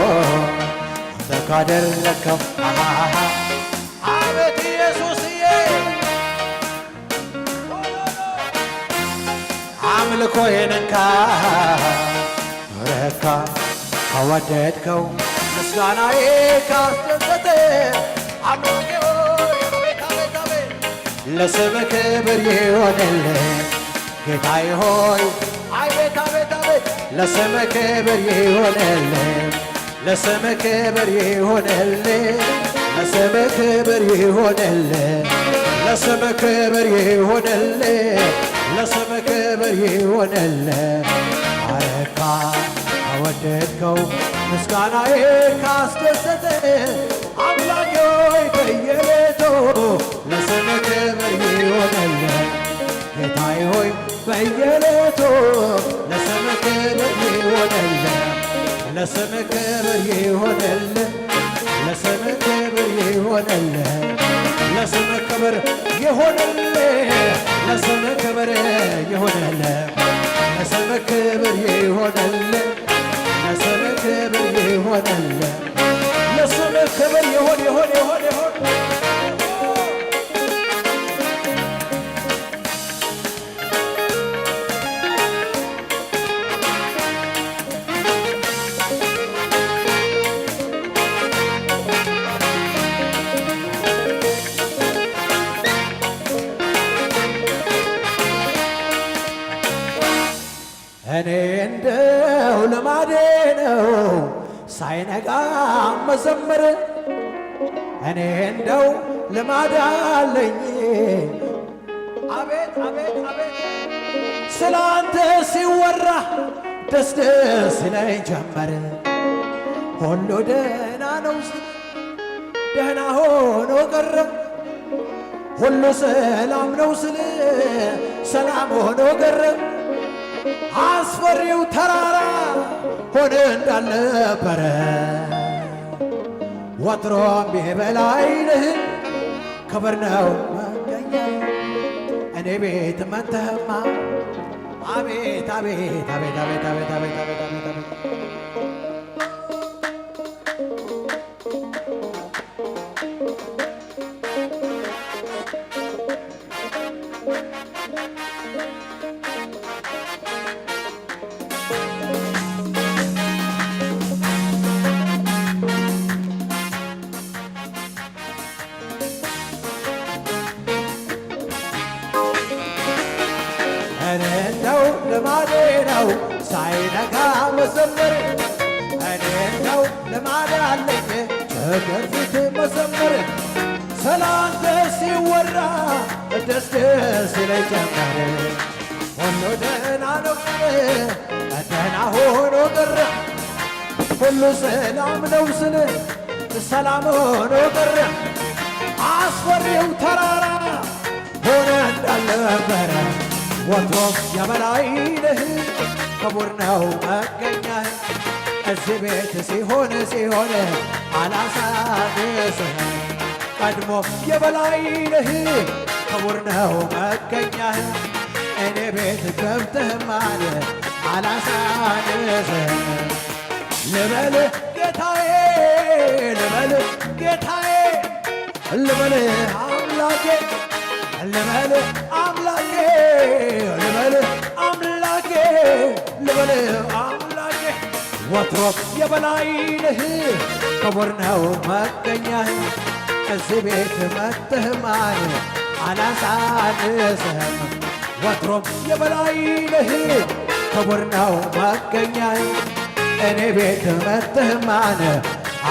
አንተ ካደረከው አሃሃ አቤት ኢየሱስዬ አምልኮዬን እንካ ረካ ከወደድከው ምስጋናዬ ካስደሰተ አምላኬ ሆይ አቤት አቤት አቤት ለስም ክብር ይሆንልህ ጌታዬ ሆይ አቤት አቤት አቤት ለስም ክብር ይሆንልህ ለስም ክብር ይሆንልህ ለስም ክብር ይሆንልህ ለስም ክብር ይሆንልህ ለስም ክብር ይሆንልህ አረካ ከወደድከው ምስጋናዬ ካስደሰተ አምላኬ ሆይ በየሌቱ ለስም ክብር ይሆንልህ ጌታዬ ሆይ በየሌቱ ለስም ክብር ይሆንልህ ለስም ክብር ይሆንልህ ለስም ክብር ይሆንልህ ለስም ክብር ይሆንልህ ለስም ክብር ይሆንልህ ለስም ክብር ይሆንልህ ለስም ክብር ይሆንልህ ለስም ክብር ይሆን ይሆን ይሆን ይሆን እኔ እንደው ልማዴ ነው ሳይነጋ መዘመር እኔ እንደው ልማድ አለኝ አቤት አቤት አቤት ስላንተ ሲወራ ደስ ደስ ይለኝ ጀመር ሁሉ ደህና ነው ደህና ሆኖ ቀረ ሁሉ ሰላም ነው ስል ሰላም ሆኖ ቀረ አስፈሪው ተራራ ሆነ እንዳልነበረ ወትሮም የበላይ ነህ ክብር ነው መገኛ እኔ ቤት መተህማ አቤት አቤት አቤት አቤት አቤት አቤት አቤት አቤት አቤት እኔ እንደው ልማዴ ነው ሳይነጋ መዘመር እኔ እንደው ልማድ አለኝ ችግር ፊት መዘመር ሰላምተ ሲወራ ደስ ደስ ይለኝ ጀመር ሁሉ ደህና ነው ደህና ሆኖ ቀረ ሁሉ ሰላም ነው ስል ሰላም ሆኖ ቀረ አስፈሪው ተራራ ሆነ እንዳልነበረ ወትሮም የበላይ ነህ ክቡር ነው መገኛህ እዚህ ቤት ሲሆን ሲሆን አላሳንስህ ቀድሞ የበላይ ነህ ክቡር ነው መገኛህ እኔ ቤት ገብተህማል አላሳንስህ ልበል ጌታዬ ልበል ጌታዬ ልበል አምላኬ ልበል አምላኬ ልበል አምላኬ ልበል አምላኬ ወትሮም የበላይ ነህ ክቡር ነው መገኛህ እዚህ ቤት መጥተህ ማን አላሳንስህም ወትሮም የበላይ ነህ ክቡር ነው መገኛህ እኔ ቤት መጥተህ ማን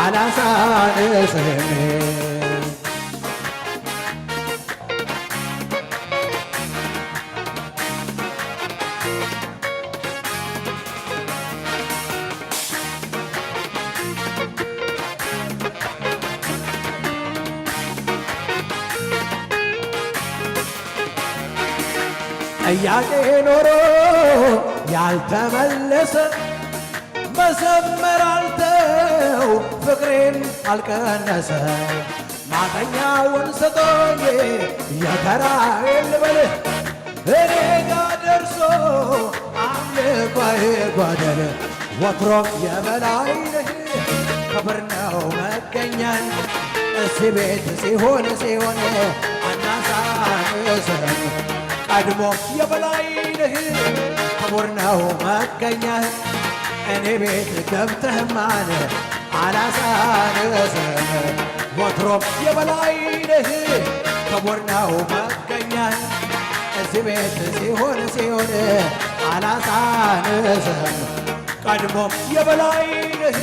አላሳንስህም ጥያቄ ኖሮ ያልተመለሰ መዘመር አልተው ፍቅሬን አልቀነሰ ማጠኛውን ስጦኝ የተራዬን ልበል እኔ ጋ ደርሶ አምልኮ አይጓደል ወትሮም የበላይ ነህ ክብር ነው መገኛን እዚህ ቤት ሲሆን ሲሆን አናሳንስም ቀድሞ የበላይ ነህ ክቡር ነው መገኛህ እኔ ቤት ገብተህ ማን አላሳንስም ወትሮም የበላይ ነህ ክቡር ነው መገኛህ እዚህ ቤት ሲሆን ሲሆን አላሳንስም ቀድሞም የበላይ ነህ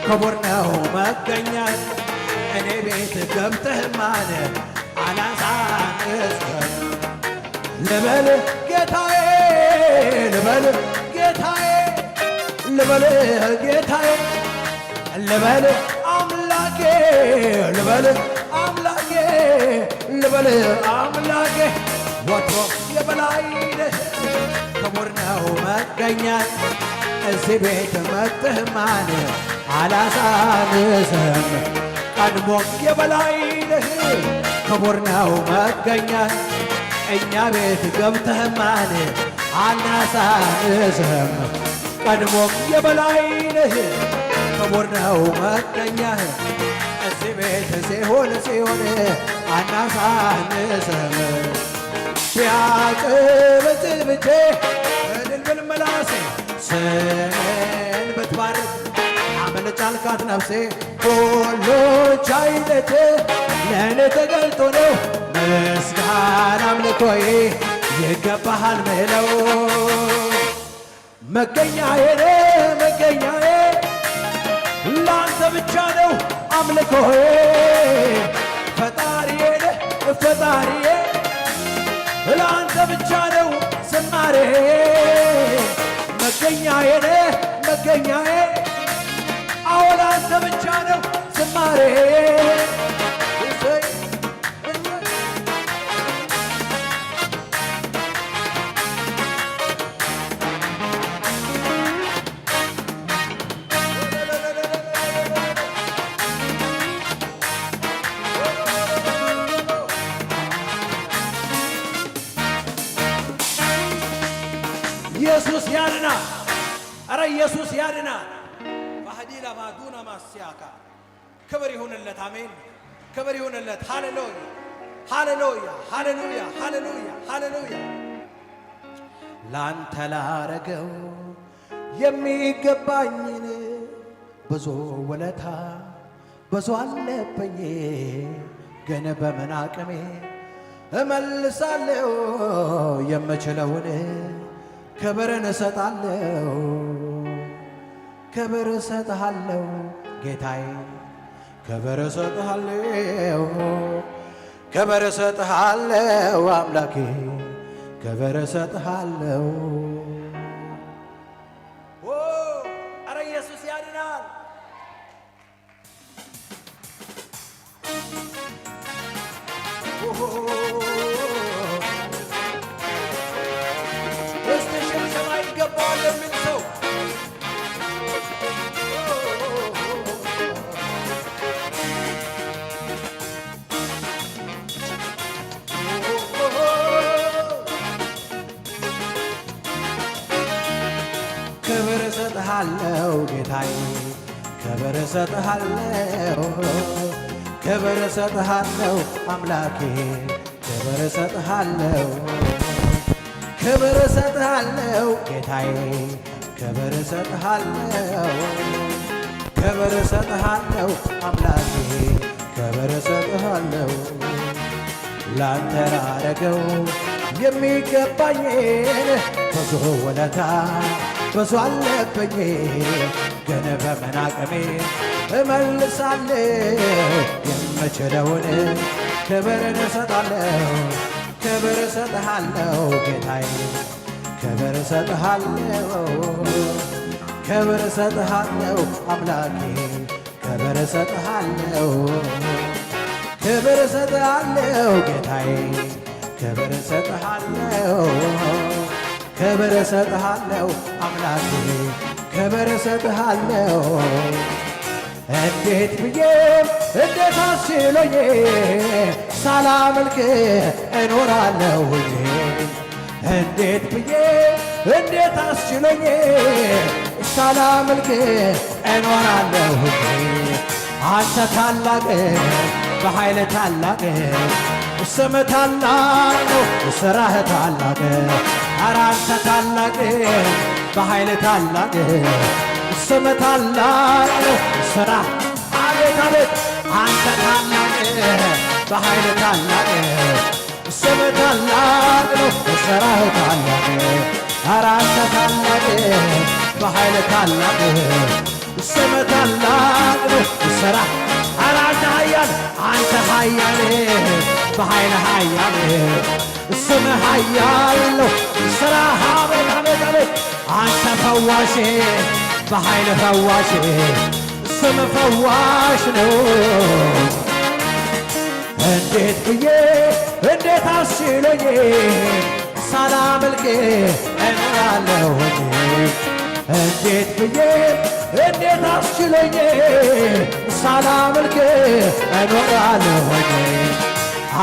ክቡር ነው መገኛህ እኔ ቤት ገብተህ ማን አላሳንስም ልበል ጌታዬ ልበል ጌታዬ ልበል ጌታዬ ልበል አምላኬ ልበል አምላኬ ልበል አምላኬ ወትሮ የበላይ ነህ ክቡር ነው መገኛ እዚህ ቤት መጥተህ ማን አላሳንስም ቀድሞም የበላይ ነህ ክቡር ነው መገኛ እኛ ቤት ገብተህ ማን አናሳንስም ቀድሞም የበላይ ነህ ክቡር ነው መገኛህ እዚህ ቤት ሲሆን ሲሆን አናሳንስም ቢያጨበጭብቼ እልል ብል መላሴ ስምን ብትባርክ አመለጫልካት ነፍሴ ሁሉ ቻይነት ለእኔ ተገልጦ ነው ምስጋና አምልኮዬ ይገባሃል ምለው መገኛዬ ነህ መገኛዬ ላንተ ብቻ ነው አምልኮዬ ፈጣሪዬ ነህ ፈጣሪዬ ላንተ ብቻ ነው ዝማሬ መገኛዬ ነህ መገኛዬ አዎ ላንተ ብቻ ነው ዝማሬ ኢየሱስ ያድናል። ኧረ ኢየሱስ ያድናል። ባህዲላ ማዱና ማስያካ ክብር ይሁንለት። አሜን። ክብር ይሁንለት። ሃሌሉያ፣ ሃሌሉያ፣ ሃሌሉያ፣ ሃሌሉያ፣ ሃሌሉያ። ላንተ ላረገው የሚገባኝን ብዙ ውለታ ብዙ አለብኝ፣ ግን በምን አቅሜ እመልሳለሁ የምችለውን ክብርን እሰጣለሁ። ክብር እሰጥሃለሁ ጌታዬ፣ ክብር እሰጥሃለሁ፣ ክብር እሰጥሃለሁ አምላኬ፣ ክብር እሰጥሃለሁ። ኦ፣ ኧረ ኢየሱስ ያድናል። እስቲ ሽብሸባ ይገባዋል የሚል ሰው ክብር እሰጥሃለሁ ጌታዬ ክብር እሰጥሃለሁ፣ ክብር እሰጥሃለሁ ኣምላኬ፣ ክብር እሰጥሃለሁ፣ ክብር እሰጥሃለሁ ጌታዬ፣ ክብር እሰጥሃለሁ፣ ክብር እሰጥሃለሁ ኣምላኬ፣ ክብር እሰጥሃለሁ። ላንተ ላረገው የሚገባኝን ብዙ ውለታ ብዙ አለብኝ፣ ግን በምን አቅሜ እመልሳለሁ? የምችለውን ክብርን እሰጣለሁ፣ ክብር እሰጥሃለሁ ጌታዬ፣ ክብር እሰጥሃለሁ፣ ክብር እሰጥሃለሁ አምላኬ፣ ክብር እሰጥሃለሁ፣ ክብር እሰጥሃለሁ ጌታዬ፣ ክብር እሰጥሃለሁ፣ ክብር እሰጥሃለሁ አምላኬ፣ ክብር እሰጥሃለሁ። እንዴት ብዬ እንዴት አስችሎኝ ሳላመልክ እኖራለሁኝ? እንዴት ብዬ እንዴት አስችሎኝ ሳላመልክ እኖራለሁኝ? አንተ ታላቅ በኃይል ታላቅ ስም ታላቅ ነው ስራህ ታላቅ። ኧረ አንተ ታላቅ በኃይል ታላቅ ስም ታላቅ ነው ስራ። አቤት አቤት አንተ ታላቅ በኃይል ታላቅ ስም ታላቅ ነው ስራህ ታላቅ። ኧረ አንተ ታላቅ በኃይል ታላቅ ስም ታላቅ ነው ስራ። ኧረ አንተ ኃያል አንተ ኃያል በኃይል ኃያል ስም ኃያል ነው ስራ። አቤት አቤት አቤት አንተ ፈዋሽ በኃይል ፈዋሽ ስም ፈዋሽ ነው። እንዴት ብዬ እንዴት አስችሎኝ ሳላመልክ እኖራለሁኝ? እንዴት ብዬ እንዴት አስችሎኝ ሳላመልክ እኖራለሁኝ?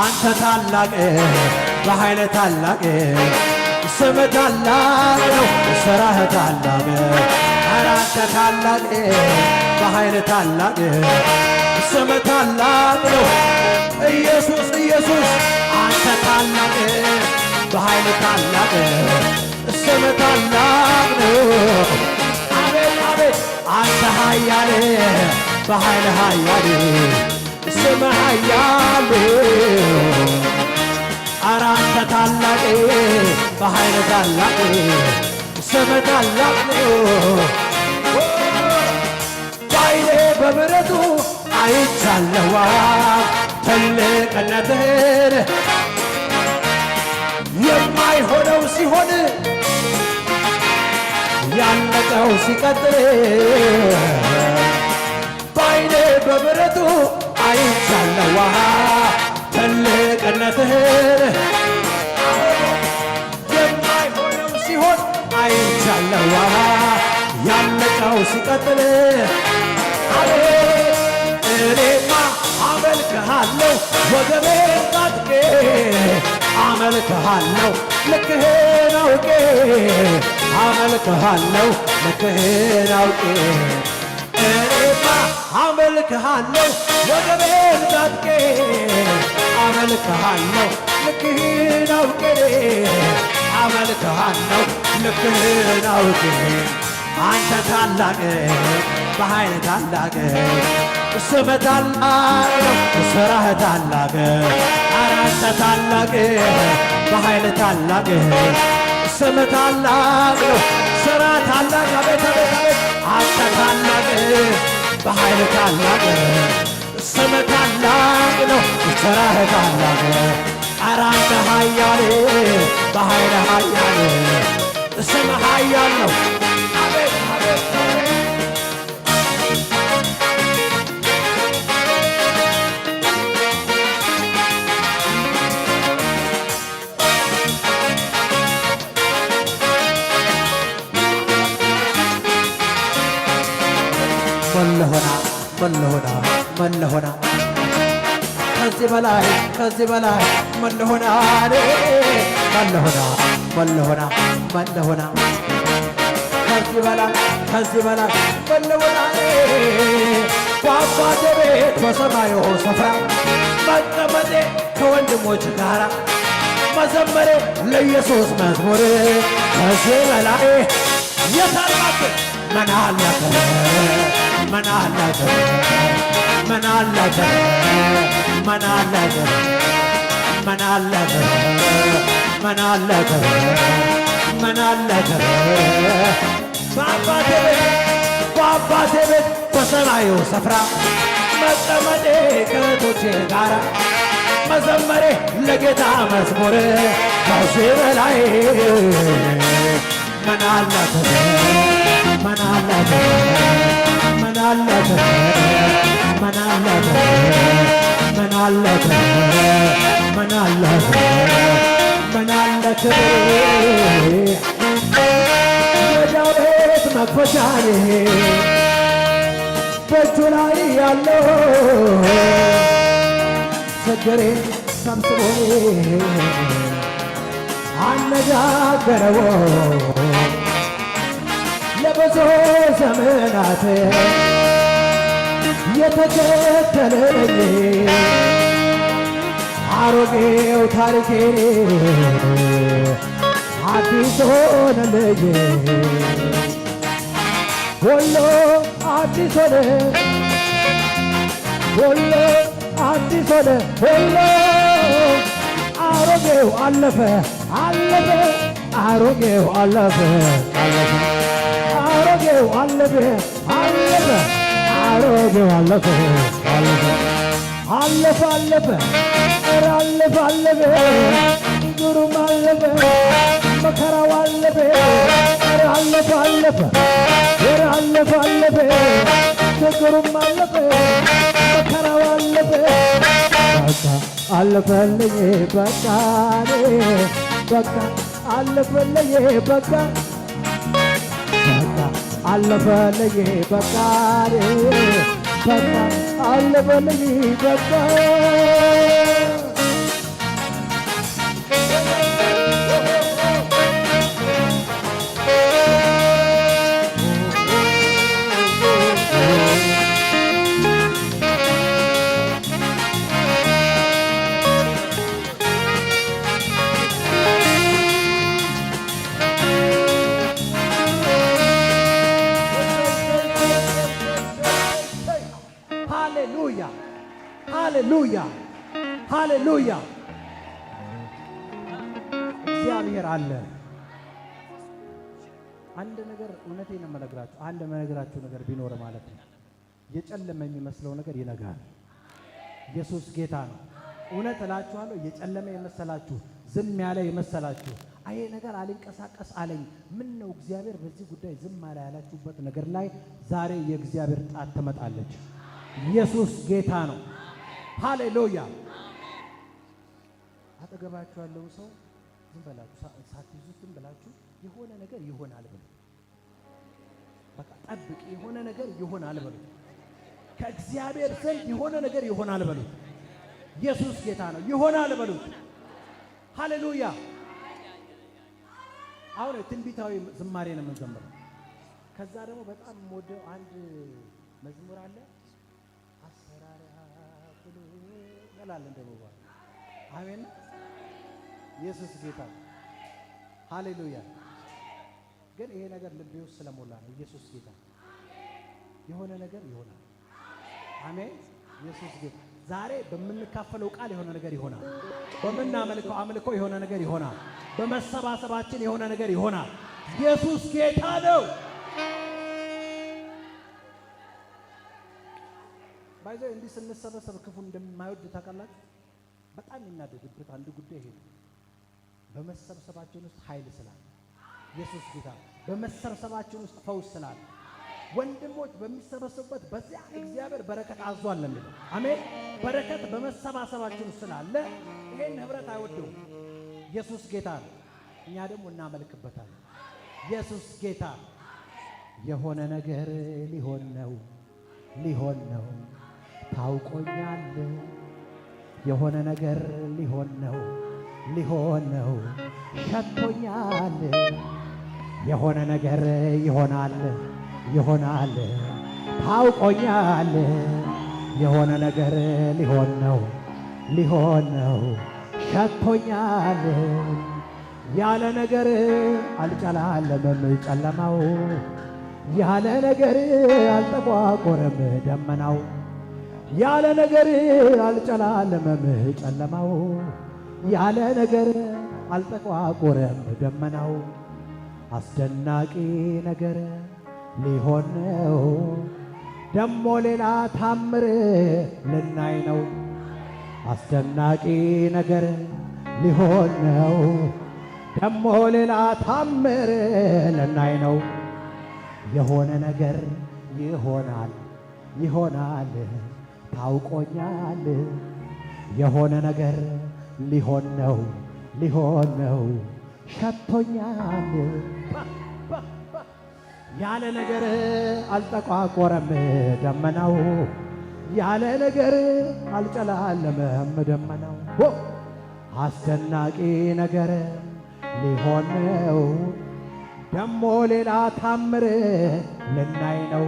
አንተ ታላቅ በኃይል ታላቅ ስም ታላቅ ነው ስራህ ታላቅ። ኧረ አንተ ታላቅ በኃይል ታላቅ ስም ታላቅ ነው ኢየሱስ ኢየሱስ። አንተ ታላቅ በኃይል ታላቅ ስም ታላቅ ነው። አቤት አቤት አንተ ኃያል በኃይል ኃያል ስም ኃያል ኧረ አንተ ታላቅ በኃይል ታላቅ ስም ታላቅ ነው። በዓይኔ በምሕረቱ አይቻለዋ ትልቅነትህን የማይሆነው ሲሆን ያለቀው ሲቀጥል በዓይኔ በምሕረቱ አይቻለዋ ትልቅነትህን የማይሆነው ሲሆን አይቻለዋ ያለቀው ሲቀጥል አቤት እኔማ አመልክሃለሁ ወገቤን ታጥቄ አመልክሃለሁ ልክህን አውቄ አመልክሃለሁ ልክህን አውቄ እኔማ አመልክሃለሁ ወገቤን ታጥቄ አመልክሃለሁ ልክህን አውቄ አመልክሃለሁ ልክህን አውቄ አንተ ታላቅ በኃይል ታላቅ ስም ታላቅ ነው ስራህ ታላቅ ኧረ አንተ ታላቅ በኃይል ታላቅ ስም ታላቅ ነው ስራ ታላቅ አቤት አቤት አቤት አንተ ታላቅ በኃይል ታላቅ ስም ታላቅ ነው ስራህ ታላቅ ኧረ አንተ ኃያል በኃይል ኃያል ስም ኃያል ነው አቤት አቤት አቤት መለሆና መለሆና መለሆና ከዚህ በላይ ከዚህ በላይ መለሆና መለሆና መለሆና መለሆና ከዚህ በላይ ከዚህ በላይ መለወጣኔ በአባቴ ቤት በሰማዩ ስፍራ መቀመጤ ከወንድሞች ጋራ መዘመሬ ለኢየሱስ መዝሙር ከዚህ በላይ የታላቅ ምን አለ ክብር ምን አለ ክብር ምን አለ ክብር ምን አለ ክብር ምን አለ ክብር ምን አለ ክብር ምን አለ ክብር በአባቴ ቤት በአባቴ ቤት በሰማዩ ስፍራ መቀመጤ ከእህቶቼ ጋራ መዘመሬ ለጌታ መዝሙር ከዚህ በላይ ምን አለ ክብር ምን አለ ክብር ምን አለ ክብር ምን አለ ክብር ምን አለ ክብር ምን አለ ክብር ምን አለ ክብር የዳዊት መክፈቻ ነህ በእጁ ላይ ያለው ችግሬን ሰብስቦ አነጋገረው። ለብዙ ዘመናት የተከተለኝ አሮጌው ታሪኬ አዲስ ሆነልኝ። ሁሉ አዲስ ሆነ፣ ሁሉ አዲስ ሆነ፣ ሁሉ አሮጌው አለፈ፣ አለፈ፣ አሮጌው አለፈ፣ አለፈ፣ አሮጌው አለፈ፣ አለፈ፣ አሮጌው አለፈ፣ አለፈ። አለፈ አለፈ ኧረ አለፈ አለፈ ችግሩም አለፈ መከራው አለፈ ኧረ አለፈ አለፈ ኧረ አለፈ አለፈ ችግሩም አለፈ መከራው አለፈ በቃ አለፈልኝ በቃ እኔ በቃ አለፈልኝ በቃ በቃ አለፈልኝ በቃ በቃ አለፈልኝ በቃ ሃሌሉያ ሃሌሉያ ሃሌሉያ። እግዚአብሔር አለ። አንድ ነገር እውነቴን ነው የምነግራችሁ፣ አንድ የምነግራችሁ ነገር ቢኖር ማለት ነው የጨለመ የሚመስለው ነገር ይነጋል። ኢየሱስ ጌታ ነው። እውነት እላችኋለሁ የጨለመ የመሰላችሁ ዝም ያለ የመሰላችሁ አይ ነገር አልንቀሳቀስ አለኝ ምን ነው እግዚአብሔር በዚህ ጉዳይ ዝም አለ ያላችሁበት ነገር ላይ ዛሬ የእግዚአብሔር ጣት ትመጣለች። ኢየሱስ ጌታ ነው። ሃሌሉያ። አጠገባችሁ ያለውን ሰው ዝም በላችሁ ሳትይዙት ዝም ብላችሁ የሆነ ነገር ይሆናል ብሎ በቃ ጠብቅ፣ የሆነ ነገር ይሆናል በሉት። ከእግዚአብሔር ዘንድ የሆነ ነገር ይሆናል በሉት። ኢየሱስ ጌታ ነው። ይሆናል በሉት። ሃሌሉያ። አሁን ትንቢታዊ ዝማሬ ነው የምንዘምረው። ከዛ ደግሞ በጣም የምወደው አንድ መዝሙር አለ። አሰራር ብሎ ይላል እንደመባ አሜን። ኢየሱስ ጌታ ሃሌሉያ። ግን ይሄ ነገር ልቤ ውስጥ ስለሞላ ነው። ኢየሱስ ጌታ የሆነ ነገር ይሆናል። አሜን። ኢየሱስ ጌታ ዛሬ በምንካፈለው ቃል የሆነ ነገር ይሆናል። በምናመልከው አምልኮ የሆነ ነገር ይሆናል። በመሰባሰባችን የሆነ ነገር ይሆናል። ኢየሱስ ጌታ ነው። ባይዘው እንዲህ ስንሰበሰብ ክፉ እንደማይወድ ታውቃላችሁ። በጣም የሚናደድበት አንድ ጉዳይ ይሄ ነው። በመሰብሰባችን ውስጥ ኃይል ስላለ ኢየሱስ ጌታ በመሰብሰባችን ውስጥ ፈውስ ስላለ ወንድሞች በሚሰበሰቡበት በዚያ እግዚአብሔር በረከት አዟል ነው የሚለው። አሜን። በረከት በመሰባሰባችን ውስጥ ስላለ ይሄን ህብረት አይወደውም። ኢየሱስ ጌታ ነው። እኛ ደግሞ እናመልክበታለን። ኢየሱስ ጌታ ነው። የሆነ ነገር ሊሆን ነው፣ ሊሆን ነው፣ ታውቆኛል። የሆነ ነገር ሊሆን ነው፣ ሊሆን ነው፣ ሸቶኛል። የሆነ ነገር ይሆናል፣ ይሆናል፣ ታውቆኛል። የሆነ ነገር ሊሆን ነው፣ ሊሆን ነው፣ ሸቶኛል። ያለ ነገር አልጨላለመም ጨለማው፣ ያለ ነገር አልጠቋቆረም ደመናው። ያለ ነገር አልጨላለመም ጨለማው፣ ያለ ነገር አልጠቋቆረም ደመናው። አስደናቂ ነገር ሊሆን ነው፣ ደሞ ሌላ ታምር ልናይ ነው። አስደናቂ ነገር ሊሆን ነው፣ ደሞ ሌላ ታምር ልናይ ነው። የሆነ ነገር ይሆናል፣ ይሆናል፣ ታውቆኛል። የሆነ ነገር ሊሆን ነው፣ ሊሆን ነው፣ ሸቶኛል። ያለ ነገር አልጠቋቆረም ደመናው፣ ያለ ነገር አልጨላለመም ደመናው። ሆ! አስደናቂ ነገር ሊሆን ነው፣ ደሞ ሌላ ታምር ልናይ ነው።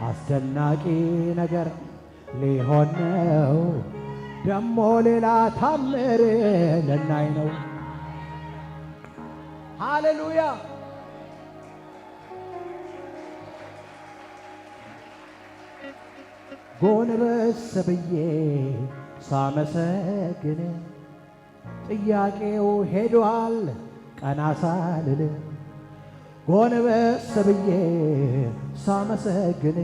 አስደናቂ ነገር ሊሆን ነው፣ ደሞ ሌላ ታምር ልናይ ነው። ሃሌሉያ! ጎንበስ ብዬ ሳመሰግን ጥያቄው ሄዷል ቀና ሳልል። ጎንበስ ብዬ ሳመሰግን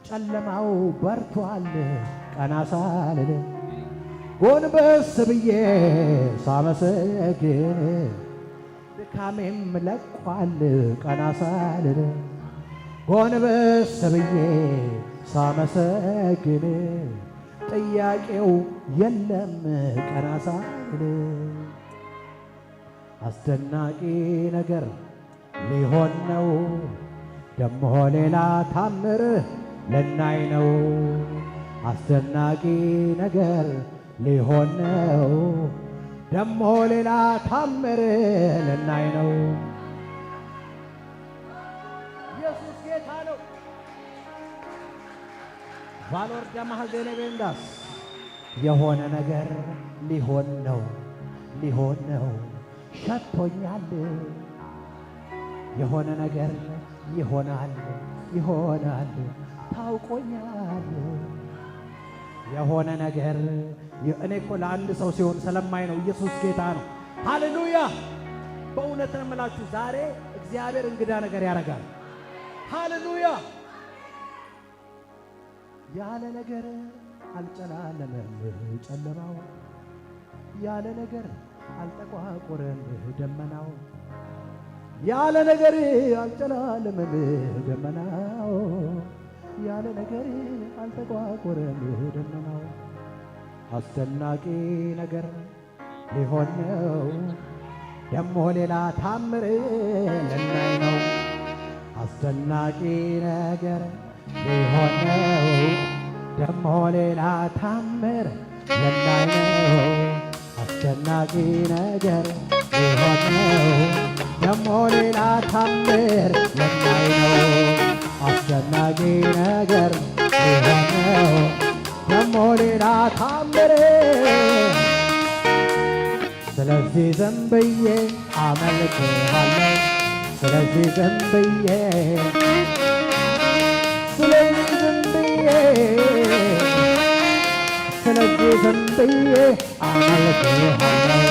ጨለማው በርቷል ቀና ሳልል። ጎንበስ ብዬ ሳመሰግን ድካሜም ለቋል ቀና ሳልል። ጎንበስ ብዬ ሳመሰግን ጥያቄው የለም ቀና ሳልል። አስደናቂ ነገር ሊሆን ነው፣ ደሞ ሌላ ታምር ልናይ ነው። አስደናቂ ነገር ሊሆን ነው፣ ደሞ ሌላ ታምር ልናይ ነው። ኢየሱስ ጌታ ነው። ቫሎር ደማህዜነ ቤንዳስ የሆነ ነገር ሊሆን ነው፣ ሊሆን ነው፣ ሸቶኛል። የሆነ ነገር ይሆናል፣ ይሆናል፣ ታውቆኛል። የሆነ ነገር የ-፣ እኔ እኮ ለአንድ ሰው ሲሆን ስለማይ ነው። ኢየሱስ ጌታ ነው። ሃሌሉያ! በእውነት ነው የምላችሁ፣ ዛሬ እግዚአብሔር እንግዳ ነገር ያደርጋል። ሃሌሉያ! ያለ ነገር አልጨላለመም ጨለማው፣ ያለ ነገር አልጠቋቆረም ደመናው፣ ያለ ነገር አልጨላለመም ደመናው፣ ያለ ነገር አልጠቋቆረም ደመናው። አስደናቂ ነገር ሊሆን ነው፣ ደሞ ሌላ ታምር ልናይ ነው። አስደናቂ ነገር ሊሆን ነው፣ ደሞ ሌላ ታምር ልናይ ነው። አስደናቂ ነገር ሊሆን ነው፣ ደሞ ሌላ ታምር ልናይ ነው። አስደናቂ ነገር ሊሆን ነው፣ ደሞ ሌላ ታምር። ስለዚህ ዝም ብዬ አመልክሃለሁ። ስለዚህ ዝም ብዬ፣ ስለዚህ ዝም ብዬ፣ ስለዚህ ዝም ብዬ አመልክሃለሁ፣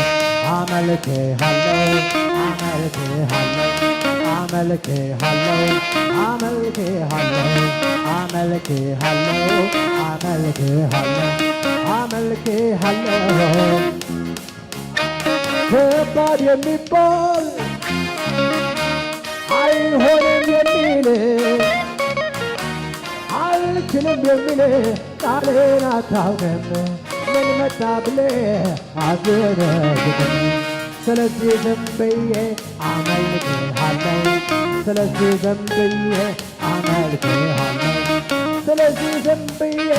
አመልክሃለሁ፣ አመልክሃለሁ፣ አመልክሃለሁ፣ አመልክሃለሁ፣ አመልክሃለሁ፣ አመልክሃለሁ፣ አመልክሃለሁ። ከባድ የሚባል አይሆንም የሚል አልችልም የሚል ቃሌን አታውቅም። ምን መጣ ብለህ አትደነግጥም። ስለዚህ ዝም ብዬ አመልክሃለሁ። ስለዚህ ዝም ብዬ አመልክሃለሁ። ስለዚህ ዝም ብዬ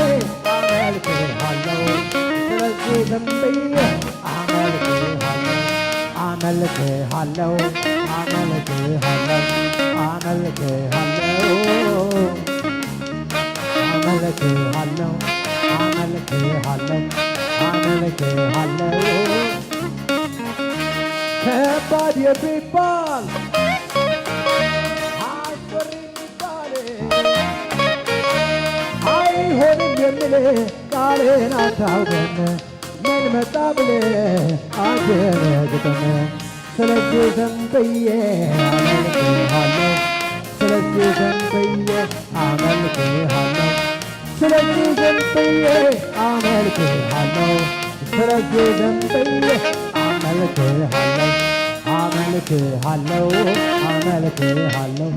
አመልክሃለሁ። ስለዚህ ዝም ብዬ አመልክሃለሁ። ኣመልክሃለሁ፣ ኣመልክሃለሁ፣ ኣመልክሃለሁ፣ ኣመልክሃለሁ፣ ኣመልክሃለሁ፣ ኣመልክሃለሁ። ከባድ የሚባል አስፈሪ የሚባል አይሆንም የምል ቃልን አታውቅም። ምን መጣ ብለህ አትደነግጥም። ስለዚህ ዝም ብዬ አመልክሃለሁ። ስለዚህ ዝም ብዬ አመልክሃለሁ። ስለዚህ ዝም ብዬ አመልክሃለሁ። ስለዚህ ዝም ብዬ አመልክሃለሁ። አመልክሃለሁ። አመልክሃለሁ።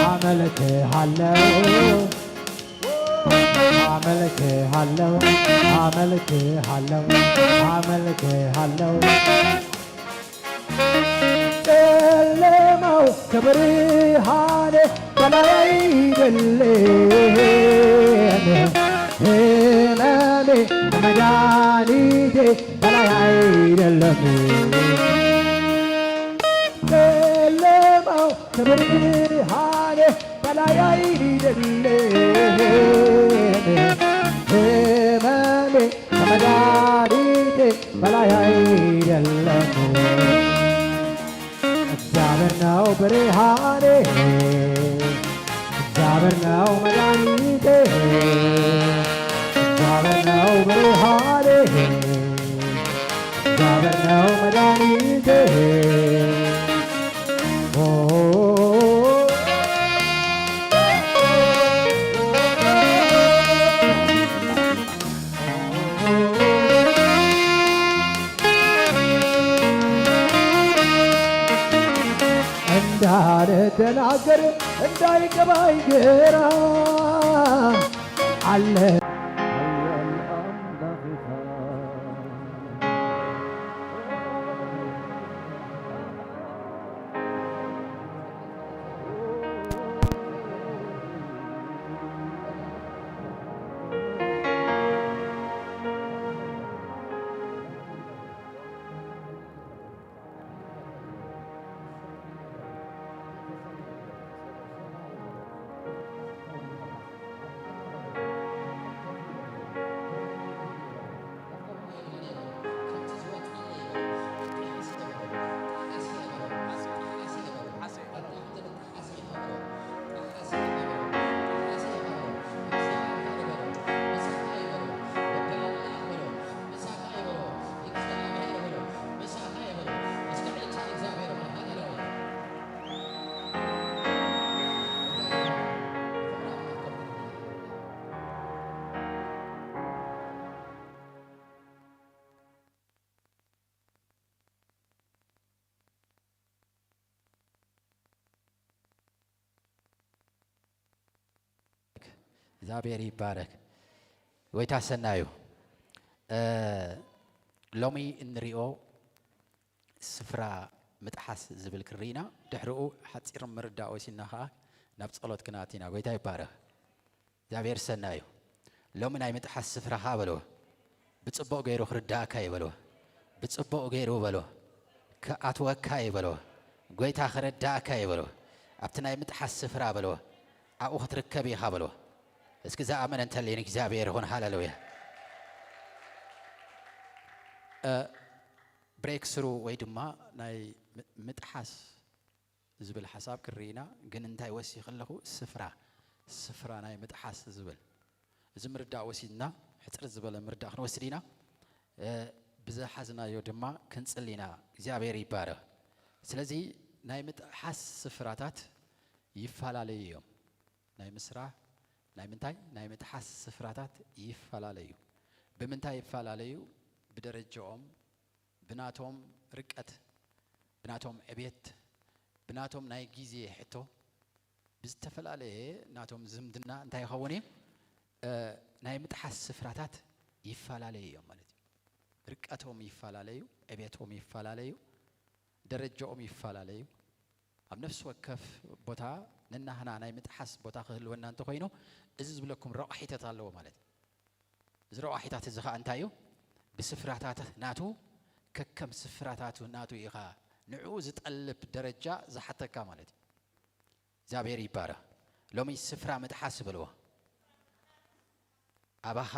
አመልክሃለሁ። አመልክሃለሁ። አመልክሃለሁ። አመልክሃለሁ። ጨለማው ከብርሃኔ በላይ አይደለም፣ ህመሜ ከመድኃኒቴ በላይ አይደለም። ጨለማው ከብርሃኔ በላይ አይደለም፣ ህመሜ ከመድኃኒቴ በላይ አይደለም። እግዚአብሔር ነው ብርሃኔ፣ እግዚአብሔር ነው መድኃኒቴ፣ እግዚአብሔር ነው ብርሃኔ፣ እግዚአብሔር ነው መድኃኒቴ። ኦ፣ እንዳልደናገር እንዳይገባኝ ግራ አለ። እግዚኣብሔር ይባረክ። ጎይታ ሰናዩ። እ፣ ሎሚ እንሪኦ ስፍራ ምጥሓስ ዝብል ክርኢና፣ ድሕሪኡ ሓፂር ምርዳእ ወሲድና ከዓ ናብ ጸሎት ክንኣቱ ኢና። ጎይታ ይባረክ። እግዚኣብሔር ሰናዩ። ሎሚ ናይ ምጥሓስ ስፍራኻ በልዎ። ብጽቡቕ ገይሩ ክርዳእካ እዩ በልዎ። ብጽቡቕ ገይሩ በልዎ። ክኣትወካ እዩ በልዎ። ጎይታ ክረዳእካ እዩ በልዎ። ኣብቲ ናይ ምጥሓስ ስፍራ በልዎ። ኣብኡ ክትርከብ ኢኻ በልዎ። እስኪ ዝኣመነ እንተልዩ ንእግዚኣብሔር ይኹን። ሃሌሉያ። እ፣ ብሬክ ስሩ ወይ ድማ ናይ ም-፣ ምጥሓስ ዝብል ሓሳብ ክርኢና፣ ግን እንታይ ወሲኸ ኣለኹ? ስፍራ፣ ስፍራ ናይ ምጥሓስ ዝብል። እዚ ምርዳእ ወሲድና፣ ሕጽር ዝበለ ምርዳእ ክንወስድ ኢና። እ፣ ብዝሓዝናዮ ድማ ክንጽሊ ኢና። እግዚኣብሔር ይባረኽ። ስለዚ ናይ ምጥሓስ ስፍራታት ይፈላለዩ እዮም። ናይ ምስራሕ፣ ናይ ምንታይ? ናይ ምጥሓስ ስፍራታት ይፈላለዩ። ብምንታይ ይፈላለዩ? ብደረጃኦም፣ ብናቶም ርቀት፣ ብናቶም ዕቤት፣ ብናቶም ናይ ግዜ ሕቶ፣ ብዝተፈላለየ ናቶም ዝምድና እንታይ ይኸውን እዩ? እ፣ ናይ ምጥሓስ ስፍራታት ይፈላለዩ እዮም ማለት እዩ። ርቀቶም ይፈላለዩ፣ ዕቤቶም ይፈላለዩ፣ ደረጃኦም ይፈላለዩ። ኣብ ነፍሲ ወከፍ ቦታ ንናህና ናይ ምጥሓስ ቦታ ክህልወና እንተኾይኑ፣ እዚ ዝብለኩም ረቋሒታት ኣለዎ ማለት እዩ። እዚ ረቋሒታት እዚ ኸዓ እንታይ እዩ? ብስፍራታት ናቱ፣ ከከም ስፍራታቱ ናቱ ኢኻ ንዕኡ ዝጠልብ ደረጃ ዝሓተካ ማለት እዩ። እግዚኣብሔር ይባረኽ። ሎሚ ስፍራ ምጥሓስ በልዎ። ኣባኻ፣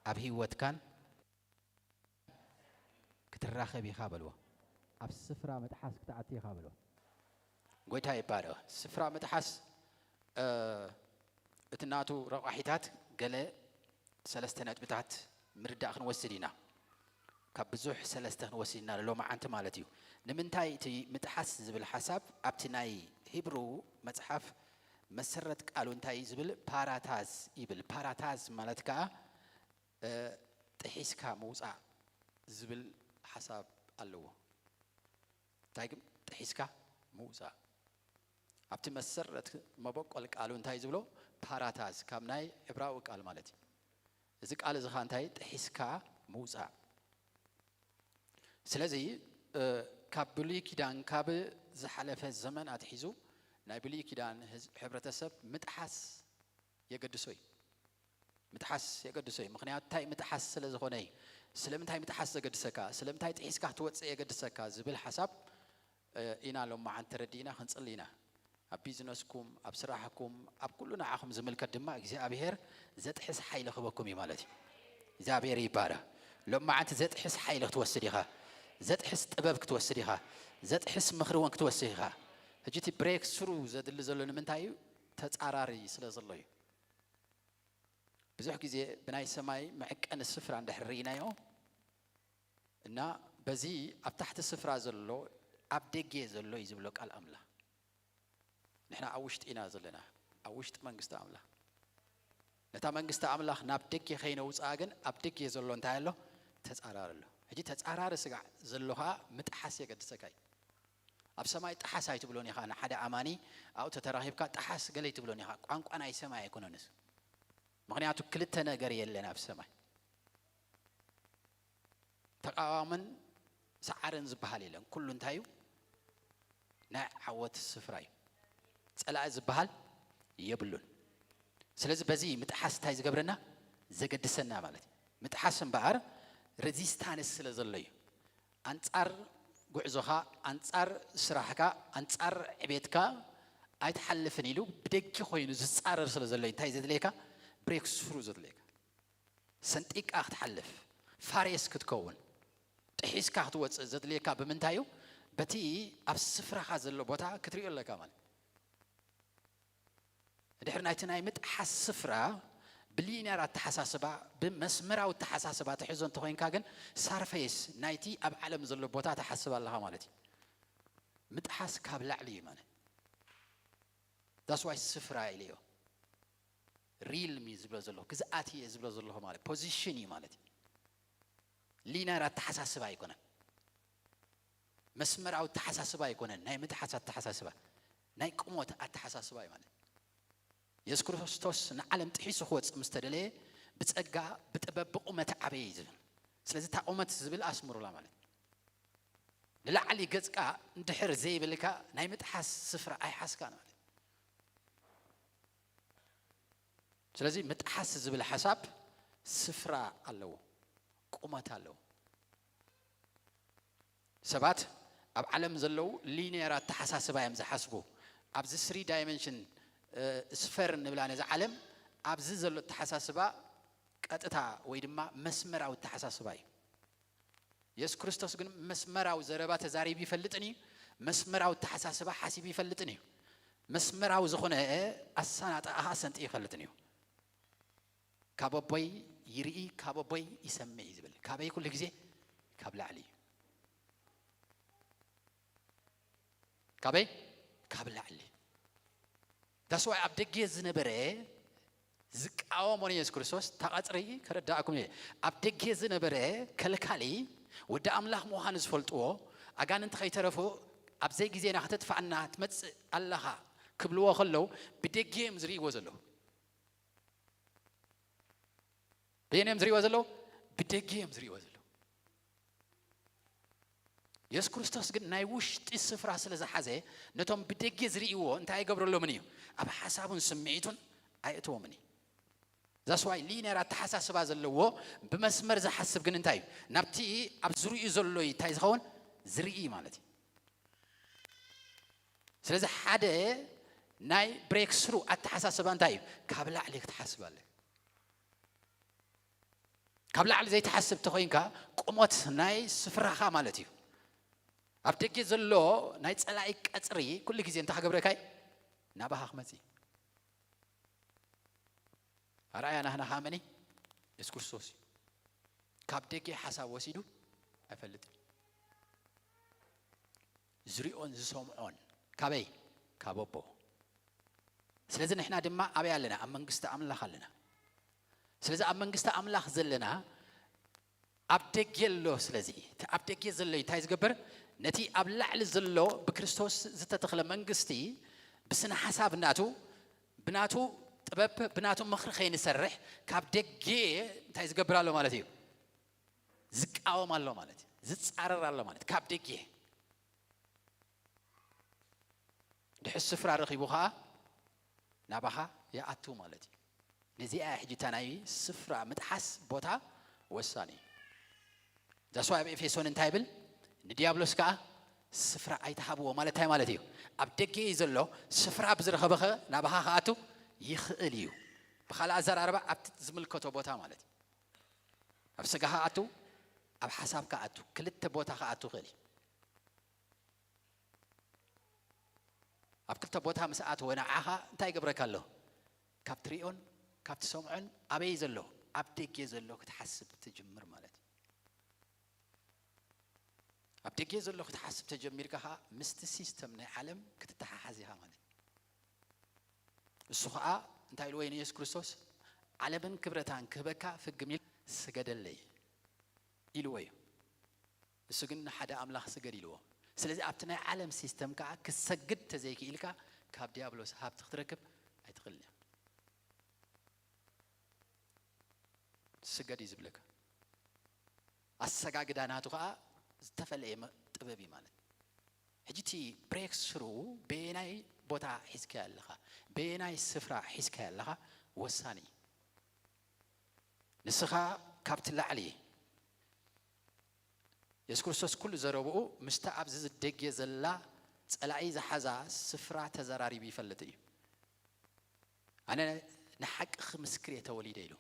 ኣብ ህይወትካን ክትራኸብ ኢኻ በልዎ። ኣብ ስፍራ ምጥሓስ ክትኣቲ ኢኻ በልዎ። ጎይታ ይባረኽ። ስፍራ ምጥሓስ እቲ ናቱ ረቋሒታት ገለ ሰለስተ ነጥብታት ምርዳእ ክንወስድ ኢና። ካብ ብዙሕ ሰለስተ ክንወስድ ኢና ሎማዓንቲ ማለት እዩ። ንምንታይ እቲ ምጥሓስ ዝብል ሓሳብ ኣብቲ ናይ ሂብሩ መጽሓፍ መሰረት ቃሉ እንታይ እዩ ዝብል? ፓራታዝ ይብል። ፓራታዝ ማለት ከኣ ጥሒስካ ምውፃእ ዝብል ሓሳብ ኣለዎ። እንታይ ግን ጥሒስካ ምውፃእ ኣብቲ መሰረት መበቆል ቃሉ እንታይ ዝብሎ? ፓራታዝ ካብ ናይ ዕብራዊ ቃል ማለት እዩ። እዚ ቃል እዚ ኸ እንታይ? ጥሒስካ ምውፃእ። ስለዚ ካብ ብሉይ ኪዳን ካብ ዝሓለፈ ዘመን ኣትሒዙ ናይ ብሉይ ኪዳን ህዝ- ሕብረተሰብ ምጥሓስ የገድሶ እዩ። ምጥሓስ የገድሶ እዩ። ምኽንያቱ እንታይ? ምጥሓስ ስለ ዝኾነ እዩ። ስለምንታይ ምጥሓስ ዘገድሰካ? ስለምንታይ ጥሒስካ ክትወፅእ የገድሰካ? ዝብል ሓሳብ ኢና ሎም መዓልቲ ተረዲእና ክንፅሊ ኢና። ኣብ ቢዝነስኩም፣ ኣብ ስራሕኩም፣ ኣብ ኩሉ ንዓኹም ዝምልከት ድማ እግዚኣብሔር ዘጥሕስ ሓይሊ ክበኩም እዩ ማለት እዩ። እግዚኣብሔር ይባረኽ። ሎም መዓልቲ ዘጥሕስ ሓይሊ ክትወስድ ኢኻ። ዘጥሕስ ጥበብ ክትወስድ ኢኻ። ዘጥሕስ ምኽሪ እውን ክትወስድ ኢኻ። ሕጂ እቲ ብሬክ ስሩ ዘድሊ ዘሎ ንምንታይ እዩ? ተጻራሪ ስለ ዘሎ እዩ። ብዙሕ ግዜ ብናይ ሰማይ መዕቀኒ ስፍራ እንድሕር ርኢናዮ እና በዚ ኣብ ታሕቲ ስፍራ ዘሎ ኣብ ደጌ ዘሎ እዩ ዝብሎ ቃል ኣምላኽ። ንሕና ኣብ ውሽጢ ኢና ዘለና፣ ኣብ ውሽጢ መንግስቲ ኣምላኽ። ነታ መንግስቲ ኣምላኽ ናብ ደጌ ከይነውፅኣ ግን ኣብ ደጌ ዘሎ እንታይ ኣሎ? ተፃራሪ ኣሎ። ሕጂ ተፃራሪ ስጋዕ ዘሎ ከዓ ምጥሓስ የገድሰካ እዩ። ኣብ ሰማይ ጥሓስ ኣይትብሎን ኢኻ ንሓደ ኣማኒ። ኣብኡ ተተራኺብካ ጥሓስ ገለ ኣይትብሎን ኢኻ። ቋንቋ ናይ ሰማይ ኣይኮነን እዚ። ምኽንያቱ ክልተ ነገር የለን ኣብ ሰማይ። ተቃዋምን ሰዓርን ዝበሃል የለን። ኩሉ እንታይ እዩ? ናይ ዓወት ስፍራ እዩ። ጸላኢ ዝበሃል የብሉን። ስለዚ በዚ ምጥሓስ እንታይ ዝገብረና? ዘገድሰና ማለት እዩ። ምጥሓስ እምበኣር ሬዚስታንስ ስለ ዘሎ እዩ። ኣንጻር ጉዕዞኻ፣ ኣንጻር ስራሕካ፣ ኣንጻር ዕቤትካ ኣይትሓልፍን ኢሉ ብደጊ ኮይኑ ዝጻረር ስለ ዘሎ እዩ። እንታይ ዘድልየካ? ብሬክ ስሩ ዘድልየካ። ሰንጢቃ ክትሓልፍ፣ ፋሬስ ክትከውን፣ ጥሒስካ ክትወፅእ ዘድልየካ ብምንታይ እዩ? በቲ ኣብ ስፍራኻ ዘሎ ቦታ ክትሪኦ ኣለካ ማለት። ድሕሪ ናይቲ ናይ ምጥሓስ ስፍራ ብሊኒየር ኣተሓሳስባ፣ ብመስመራዊ ኣተሓሳስባ ትሕዞ እንተኾይንካ ግን ሳርፌስ ናይቲ ኣብ ዓለም ዘሎ ቦታ ትሓስብ ኣለኻ ማለት እዩ። ምጥሓስ ካብ ላዕሊ እዩ ማለት። ዳስ ዋይ ስፍራ ኢለዮ። ሪልም እዩ ዝብሎ ዘለኹ፣ ግዝኣት እየ ዝብሎ ዘለኹ ማለት ፖዚሽን እዩ ማለት እዩ። ሊነር ኣተሓሳስባ ኣይኮነን፣ መስመራዊ ኣተሓሳስባ ኣይኮነን። ናይ ምጥሓስ ኣተሓሳስባ ናይ ቁሞት ኣተሓሳስባ እዩ ማለት። የሱስ ክርስቶስ ንዓለም ጥሒሱ ክወፅእ ምስ ተደለየ ብፀጋ ብጥበብ ብቁመት ዓበየ እዩ ዝብል። ስለዚ እታ ቁመት ዝብል ኣስምሩላ ማለት ንላዕሊ ገፅካ እንድሕር ዘይብልካ ናይ ምጥሓስ ስፍራ ኣይሓዝካን ማለት። ስለዚ ምጥሓስ ዝብል ሓሳብ ስፍራ ኣለዎ፣ ቁመት ኣለዎ። ሰባት ኣብ ዓለም ዘለዉ ሊኒየር ኣተሓሳስባ እዮም ዝሓስቡ። ኣብዚ ስሪ ዳይመንሽን ስፈር ንብላ ነዚ ዓለም፣ ኣብዚ ዘሎ ኣተሓሳስባ ቀጥታ ወይ ድማ መስመራዊ ኣተሓሳስባ እዩ። የሱስ ክርስቶስ ግን መስመራዊ ዘረባ ተዛሪቡ ይፈልጥን እዩ። መስመራዊ ኣተሓሳስባ ሓሲቡ ይፈልጥን እዩ። መስመራዊ ዝኾነ ኣሰናጣኣ ሰንጢ ይፈልጥን እዩ። ካብ ኣቦይ ይርኢ፣ ካብ ኣቦይ ይሰምዕ እዩ ዝብል። ካበይ ኩሉ ግዜ? ካብ ላዕሊ እዩ። ካበይ? ካብ ላዕሊ። ዳስዋይ ኣብ ደገ ዝነበረ ዝቃወሞ ንየሱስ ክርስቶስ፣ እታ ቀጽሪ ከረዳእኩም እየ። ኣብ ደገ ዝነበረ ከልካሊ፣ ወዲ ኣምላኽ ምዃኑ ዝፈልጥዎ፣ ኣጋንንቲ ከይተረፉ፣ ኣብ ዘይግዜና ከተጥፍኣና ትመጽእ ኣለኻ ክብልዎ ከለዉ፣ ብደገ እዮም ዝርእይዎ ዘለዉ። በየን እዮም ዝርእይዎ ዘለዉ? ብደገ እዮም ዝርእይዎ ዘለዉ። የሱስ ክርስቶስ ግን ናይ ውሽጢ ስፍራ ስለ ዝሓዘ፣ ነቶም ብደገ ዝርእይዎ እንታይ ኣይገብረሎምን እዩ? ኣብ ሓሳቡን ስምዒቱን ኣየእትዎምን እዩ። ዛስዋይ ሊነር ኣተሓሳስባ ዘለዎ ብመስመር ዝሓስብ ግን እንታይ እዩ? ናብቲ ኣብ ዝርእዩ ዘሎ እዩ እንታይ ዝኸውን? ዝርኢ ማለት እዩ። ስለዚ ሓደ ናይ ብሬክ ስሩ ኣተሓሳስባ እንታይ እዩ? ካብ ላዕሊ ክትሓስብ ኣለ። ካብ ላዕሊ ዘይትሓስብ ተኾይንካ፣ ቁሞት ናይ ስፍራኻ ማለት እዩ፣ ኣብ ደገ ዘሎ ናይ ጸላኢ ቀጽሪ ኩሉ ግዜ እንታይ ክገብረካ እዩ? ናባኻ ክመጽእ እዩ። ኣርኣያ ናህና ከኣ መን እዩ? የሱስ ክርስቶስ እዩ። ካብ ደገ ሓሳብ ወሲዱ ኣይፈልጥን እዩ። ዝሪኦን ዝሰምዖን ካበይ? ካብ ኣቦ። ስለዚ ንሕና ድማ ኣበይ ኣለና? ኣብ መንግስቲ ኣምላኽ ኣለና። ስለዚ ኣብ መንግስቲ ኣምላኽ ዘለና ኣብ ደገ ኣሎ። ስለዚ እቲ ኣብ ደገ ዘሎ እንታይ ዝገብር? ነቲ ኣብ ላዕሊ ዘሎ ብክርስቶስ ዝተተኽለ መንግስቲ ብስነ ሓሳብ ናቱ፣ ብናቱ ጥበብ፣ ብናቱ ምኽሪ ከይንሰርሕ ካብ ደገ እንታይ ዝገብር ኣሎ ማለት እዩ? ዝቃወም ኣሎ ማለት እዩ። ዝጻረር ኣሎ ማለት እዩ። ካብ ደገ ድሕር ስፍራ ረኺቡ ኸዓ ናባኻ ይኣቱ ማለት እዩ። ነዚኣ ሕጂ እታ ናይ ስፍራ ምጥሓስ ቦታ ወሳኒ እዩ። ዛስዋ ኣብ ኤፌሶን እንታይ ይብል? ንዲያብሎስ ከኣ ስፍራ ኣይትሃብዎ ማለት እንታይ ማለት እዩ? ኣብ ደገ እዩ ዘሎ። ስፍራ ብዝረኸበኸ ናባኻ ክኣቱ ይኽእል እዩ። ብኻልእ ኣዘራርባ ኣብቲ ዝምልከቶ ቦታ ማለት እዩ። ኣብ ስጋ ክኣቱ፣ ኣብ ሓሳብ ክኣቱ፣ ክልተ ቦታ ክኣቱ ይኽእል እዩ። ኣብ ክልተ ቦታ ምስ ኣተወ ንዓኻ እንታይ ይገብረካ ኣሎ? ካብ ትሪኦን ካብ ትሰምዖን ኣበይ ዘሎ? ኣብ ደገ ዘሎ ክትሓስብ ትጅምር ማለት እዩ። ኣብ ደገ ዘሎ ክትሓስብ ተጀሚርካ ኸዓ ምስቲ ሲስተም ናይ ዓለም ክትተሓሓዝ ኢኻ ማለት እዩ። እሱ ኸዓ እንታይ ኢልዎ እዩ ንየሱስ ክርስቶስ? ዓለምን ክብረታን ክህበካ ፍግም ኢል ስገደለይ ኢልዎ እዩ። እሱ ግን ንሓደ ኣምላኽ ስገድ ኢልዎ። ስለዚ ኣብቲ ናይ ዓለም ሲስተም ከኣ ክሰግድ ተዘይክኢልካ ካብ ዲያብሎስ ሃብቲ ክትረክብ ኣይትኽእልን እያ። ስገድ እዩ ዝብለካ። ኣሰጋግዳ ናቱ ከኣ ዝተፈለየ መ-፣ ጥበብ እዩ ማለት። ሕጂ እቲ ብሬክ ስሩ በየናይ ቦታ ሒዝካዮ ኣለኻ፣ በየናይ ስፍራ ሒዝካዮ ኣለኻ ወሳኒ እዩ። ንስኻ ካብቲ ላዕሊ የሱስ ክርስቶስ ኩሉ ዘረብኡ ምስታ ኣብዚ ዝደግየ ዘላ ጸላኢ ዝሓዛ ስፍራ ተዘራሪቡ ይፈልጥ እዩ። ኣነ ንሓቂ ክምስክር እየ ተወሊደ ኢሉ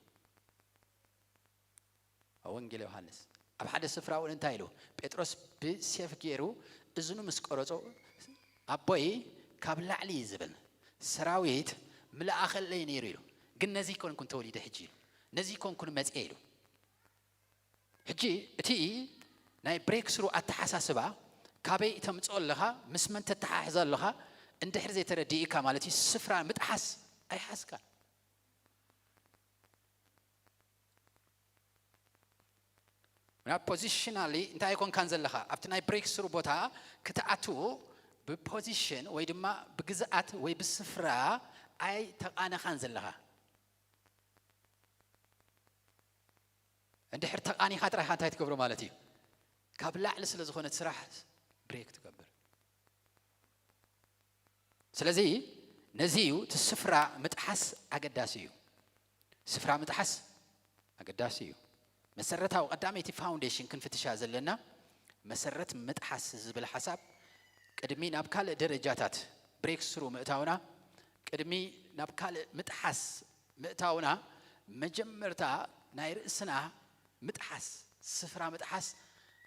ኣብ ወንጌል ዮሃንስ። ኣብ ሓደ ስፍራ እውን እንታይ ኢሉ? ጴጥሮስ ብሴፍ ገይሩ እዝኑ ምስ ቆረጾ ኣቦይ ካብ ላዕሊ እዩ ዝብል ሰራዊት ምልኣኸለይ ነይሩ ኢሉ። ግን ነዚ ይኮንኩን ተወሊደ ሕጂ ኢሉ። ነዚ ይኮንኩን መጽየ ኢሉ። ሕጂ እቲ ናይ ብሬክ ስሩ ኣተሓሳስባ ካበይ ተምፅኦ ኣለኻ፣ ምስ መን ተተሓሕዞ ኣለኻ እንድሕር ዘይተረዲእካ ማለት እዩ። ስፍራ ምጥሓስ ኣይሓዝካን። ናብ ፖዚሽናሊ እንታይ ኣይኮንካን ዘለኻ፣ ኣብቲ ናይ ብሬክ ስሩ ቦታ ክትኣቱ ብፖዚሽን ወይ ድማ ብግዝኣት ወይ ብስፍራ ኣይተቓነኻን ዘለኻ። እንድሕር ተቓኒኻ ጥራይኻ እንታይ ትገብሮ ማለት እዩ? ካብ ላዕሊ ስለ ዝኾነት ስራሕ ብሬክ ትገብር። ስለዚ ነዚ እዩ እቲ ስፍራ ምጥሓስ ኣገዳሲ እዩ። ስፍራ ምጥሓስ ኣገዳሲ እዩ። መሰረታዊ ቀዳመይቲ ፋውንዴሽን ክንፍትሻ ዘለና መሰረት ምጥሓስ ዝብል ሓሳብ ቅድሚ ናብ ካልእ ደረጃታት ብሬክ ስሩ ምእታውና፣ ቅድሚ ናብ ካልእ ምጥሓስ ምእታውና መጀመርታ ናይ ርእስና ምጥሓስ፣ ስፍራ ምጥሓስ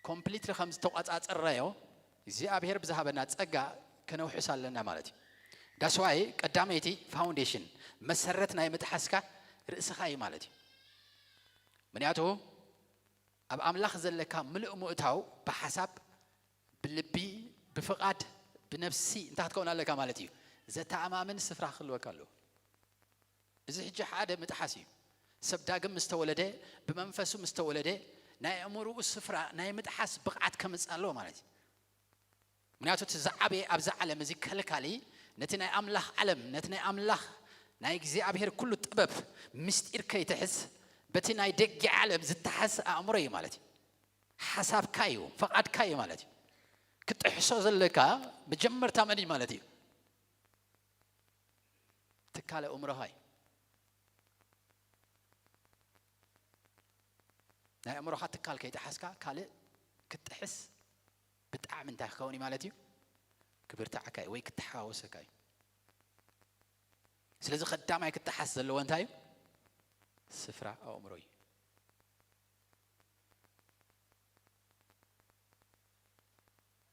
ኮምፕሊትሊ ከም ዝተቋጻጸርናዮ እግዚኣብሔር ብዝሃበና ጸጋ ከነውሕስ ኣለና ማለት እዩ። ዳስዋይ ቀዳመይቲ ፋውንዴሽን መሰረት ናይ ምጥሓስካ ርእስኻ እዩ ማለት እዩ። ምክንያቱ ኣብ ኣምላኽ ዘለካ ምሉእ ምእታው ብሓሳብ፣ ብልቢ፣ ብፍቓድ፣ ብነፍሲ እንታይ ክትከውን ኣለካ ማለት እዩ? ዘተኣማምን ስፍራ ክህልወካ ኣለዎ። እዚ ሕጂ ሓደ ምጥሓስ እዩ። ሰብ ዳግም ምስ ተወለደ፣ ብመንፈሱ ምስ ተወለደ፣ ናይ ኣእምሮኡ ስፍራ ናይ ምጥሓስ ብቕዓት ከምጽእ ኣለዎ ማለት እዩ። ምክንያቱ እቲ ዝዓበየ ኣብዚ ዓለም እዚ ከልካሊ ነቲ ናይ ኣምላኽ ዓለም፣ ነቲ ናይ ኣምላኽ ናይ እግዚኣብሔር ኩሉ ጥበብ ምስጢር ከይትሕዝ በቲ ናይ ደገ ዓለም ዝተሓዝ ኣእምሮ እዩ ማለት እዩ። ሓሳብካ እዩ፣ ፍቓድካ እዩ ማለት እዩ። ክትጥሕሶ ዘለካ መጀመርታ መን እዩ ማለት እዩ? ትካል ኣእምሮኻ እዩ። ናይ ኣእምሮኻ ትካል ከይጠሓስካ ካልእ ክትጥሕስ ብጣዕሚ እንታይ ክኸውን እዩ ማለት እዩ? ክብርትዓካ እዩ ወይ ክተሓዋወሰካ እዩ። ስለዚ ቀዳማይ ክተሓዝ ዘለዎ እንታይ እዩ? ስፍራ ኣእምሮ እዩ።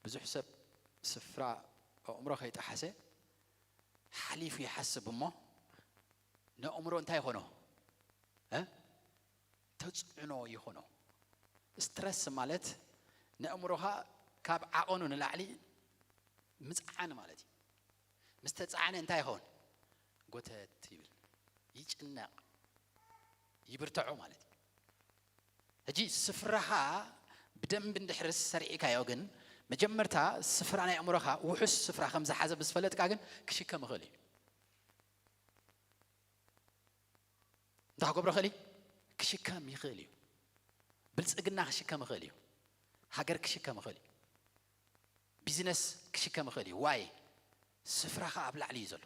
ብዙሕ ሰብ ስፍራ ኣእምሮ ከይጠሓሰ ሓሊፉ ይሓስብ እሞ ነእምሮ እንታይ ይኾኖ? እ? ተጽዕኖ ይኾኖ። ስትረስ ማለት ነእምሮኻ ካብ ዓቐኑ ንላዕሊ ምጽዓን ማለት እዩ። ምስ ተጻዕነ እንታይ ይኸውን? ጎተት ይብል፣ ይጭነቕ፣ ይብርትዖ ማለት እዩ። ሕጂ ስፍራኻ ብደንቢ እንድሕር ሰሪዕካዮ ግን መጀመርታ ስፍራ ናይ ኣእምሮኻ ውሑስ ስፍራ ከም ዝሓዘ ምስ ፈለጥካ ግን ክሽከም ይኽእል እዩ። እንታይ ክገብሮ ይኽእል እዩ? ክሽከም ይኽእል እዩ። ብልጽግና ክሽከም ይኽእል እዩ። ሃገር ክሽከም ይኽእል እዩ። ቢዝነስ ክሽከም ይኽእል እዩ። ዋይ? ስፍራኻ ኣብ ላዕሊ እዩ ዘሎ።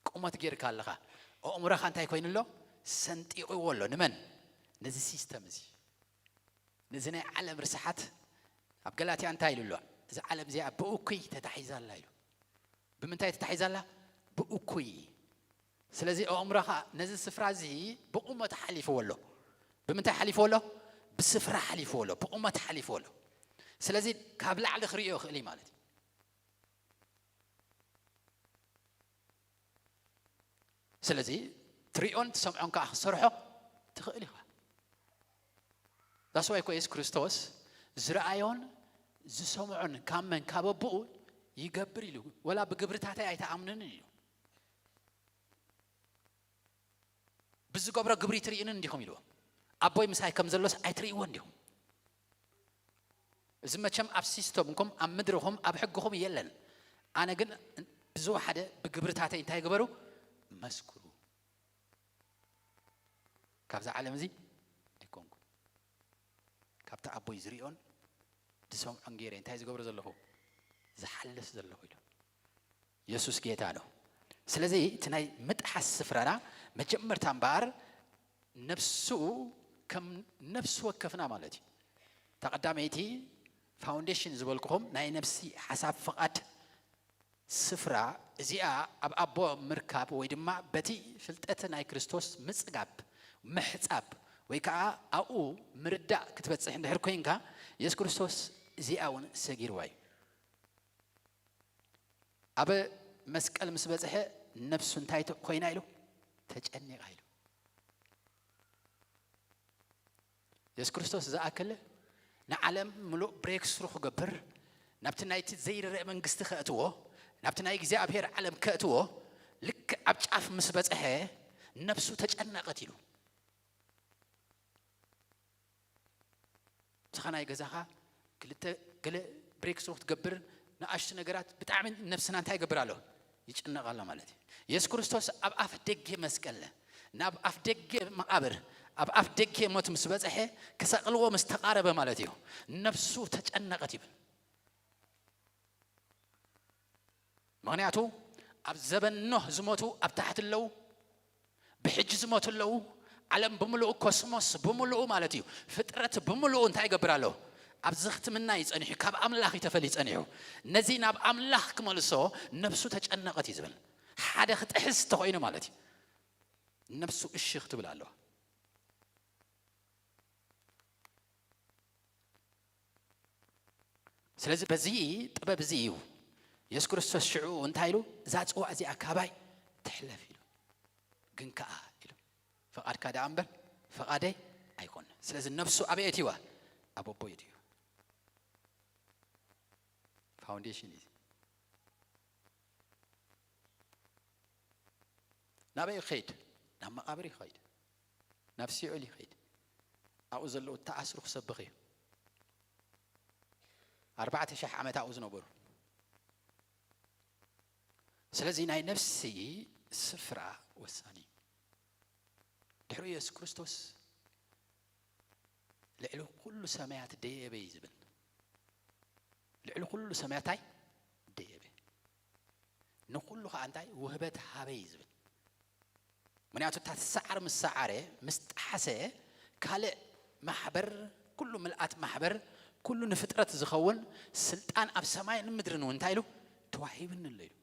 ቁመት ጌርካ ኣለኻ። ኣእምሮኻ እንታይ ኮይኑ ኣሎ? ሰንጢቕዎ ኣሎ። ንመን? ነዚ ሲስተም እዚ። ነዚ ናይ ዓለም ርስሓት ኣብ ገላትያ እንታይ ኢሉ ኣሎ? እዛ ዓለም እዚኣ ብእኩይ ተታሒዛ ኣላ ኢሉ። ብምንታይ ተታሒዛ ኣላ? ብእኩይ። ስለዚ ኣእምሮኻ ነዚ ስፍራ እዚ ብቑመት ሓሊፍዎ ኣሎ። ብምንታይ ሓሊፍዎ ኣሎ? ብስፍራ ሓሊፍዎ ኣሎ፣ ብቑመት ሓሊፍዎ ኣሎ። ስለዚ ካብ ላዕሊ ክርእዮ ይኽእል እዩ ማለት እዩ። ስለዚ ትሪኦን ትሰምዖን ከዓ ክትሰርሖ ትኽእል ኢኻ። ዳስዋይ እኮ የሱስ ክርስቶስ ዝረኣዮን ዝሰምዖን ካብ መን? ካብ ኣቦኡ ይገብር ኢሉ። ወላ ብግብርታተይ ኣይትኣምኑንን ኢሉ። ብዝገብሮ ግብሪ ትርእዩንን እንዲኹም ኢልዎም። ኣቦይ ምሳይ ከም ዘሎስ ኣይትርእይዎ እንዲኹም። እዚ መቸም ኣብ ሲስተምኩም፣ ኣብ ምድርኹም፣ ኣብ ሕግኹም የለን። ኣነ ግን ብዝወሓደ ብግብርታተይ እንታይ ግበሩ? መስክሩ። ካብዛ ዓለም እዚ ኣይኮንኩን። ካብቲ ኣቦይ ዝርእዮን ዝሰምዖን ገይረ እንታይ ዝገብሮ ዘለኹ? ዝሓልፍ ዘለኹ ኢሉ። የሱስ ጌታ ነው። ስለዚ እቲ ናይ ምጥሓስ ስፍራና መጀመርታ እምበኣር ነፍሱ ከም ነፍሲ ወከፍና ማለት እዩ። እታ ቀዳመይቲ ፋውንዴሽን ዝበልኩኹም ናይ ነፍሲ ሓሳብ ፍቓድ ስፍራ እዚኣ ኣብ ኣቦ ምርካብ ወይ ድማ በቲ ፍልጠት ናይ ክርስቶስ ምጽጋብ፣ ምሕጻብ ወይ ከዓ ኣብኡ ምርዳእ ክትበጽሕ እንድሕር ኮይንካ፣ የሱስ ክርስቶስ እዚኣ እውን ሰጊርዋ እዩ። ኣብ መስቀል ምስ በጽሐ ነፍሱ እንታይ ተ-፣ ኮይና ኢሉ? ተጨኒቓ ኢሉ። የሱስ ክርስቶስ ዝኣክል ንዓለም ምሉእ ብሬክ ስሩ ክገብር፣ ናብቲ ናይቲ ዘይርእ መንግስቲ ከእትዎ፣ ናብቲ ናይ እግዚኣብሔር ዓለም ከእትዎ፣ ልክዕ ኣብ ጫፍ ምስ በጽሐ ነፍሱ ተጨነቐት ኢሉ። ንስኻ ናይ ገዛኻ ክልተ ገለ ብሬክ ስሩ ክትገብር ንኣሽቱ ነገራት ብጣዕሚ ነፍስና እንታይ ይገብር ኣሎ? ይጭነቕ ኣሎ ማለት እዩ። የሱስ ክርስቶስ ኣብ ኣፍ ደገ መስቀል፣ ናብ ኣፍ ደገ መቓብር፣ ኣብ ኣፍ ደገ ሞት ምስ በጽሐ፣ ክሰቕልዎ ምስ ተቓረበ ማለት እዩ። ነፍሱ ተጨነቐት ይብል። ምኽንያቱ ኣብ ዘበን ኖህ ዝሞቱ ኣብ ታሕቲ ኣለዉ፣ ብሕጂ ዝሞቱ ኣለዉ። ዓለም ብምሉኡ፣ ኮስሞስ ብምሉኡ ማለት እዩ፣ ፍጥረት ብምሉኡ እንታይ ይገብር ኣሎ? ኣብ ዝኽትምና እዩ ጸኒሑ፣ ካብ ኣምላኽ እዩ ተፈልዩ ጸኒሑ። ነዚ ናብ ኣምላኽ ክመልሶ ነፍሱ ተጨነቐት እዩ ዝብል። ሓደ ክጥሕስ ተኾይኑ ማለት እዩ፣ ነፍሱ እሺ ክትብል ኣለዋ። ስለዚ በዚ ጥበብ እዚ እዩ የሱስ ክርስቶስ ሽዑ እንታይ ኢሉ? "እዛ ጽዋእ እዚኣ ካባይ ትሕለፍ" ኢሉ። "ግን ከኣ" ኢሉ፣ "ፍቓድካ ደኣ እምበር ፍቓደይ ኣይኮን።" ስለዚ ነፍሱ ኣበይ ኣእትይዋ? ኣብ ኣቦይ ኣእትዩ። ፋውንዴሽን እዩ። ናበይ ይኸይድ? ናብ መቓብር ይኸይድ። ናብ ሲኦል ይኸይድ። ኣብኡ ዘለዉ እተኣስሩ ክሰብኽ እዩ። ኣርባዕተ ሽሕ ዓመት ኣብኡ ዝነበሩ። ስለዚ ናይ ነፍሲ ስፍራ ወሳኒ እዩ። ድሕሪ የሱስ ክርስቶስ ልዕሊ ኩሉ ሰማያት ደየበ እዩ ዝብል። ልዕሊ ኩሉ ሰማያት እንታይ ደየበ? ንኩሉ ከዓ እንታይ ውህበት ሃበ እዩ ዝብል። ምክንያቱ እታ ትሰዓር ምስ ሰዓረ፣ ምስ ጠሓሰ፣ ካልእ ማሕበር፣ ኩሉ ምልኣት ማሕበር፣ ኩሉ ንፍጥረት ዝኸውን ስልጣን ኣብ ሰማይን ምድርን እውን እንታይ ኢሉ? ቱ ተዋሂብኒ ኣሎ ኢሉ።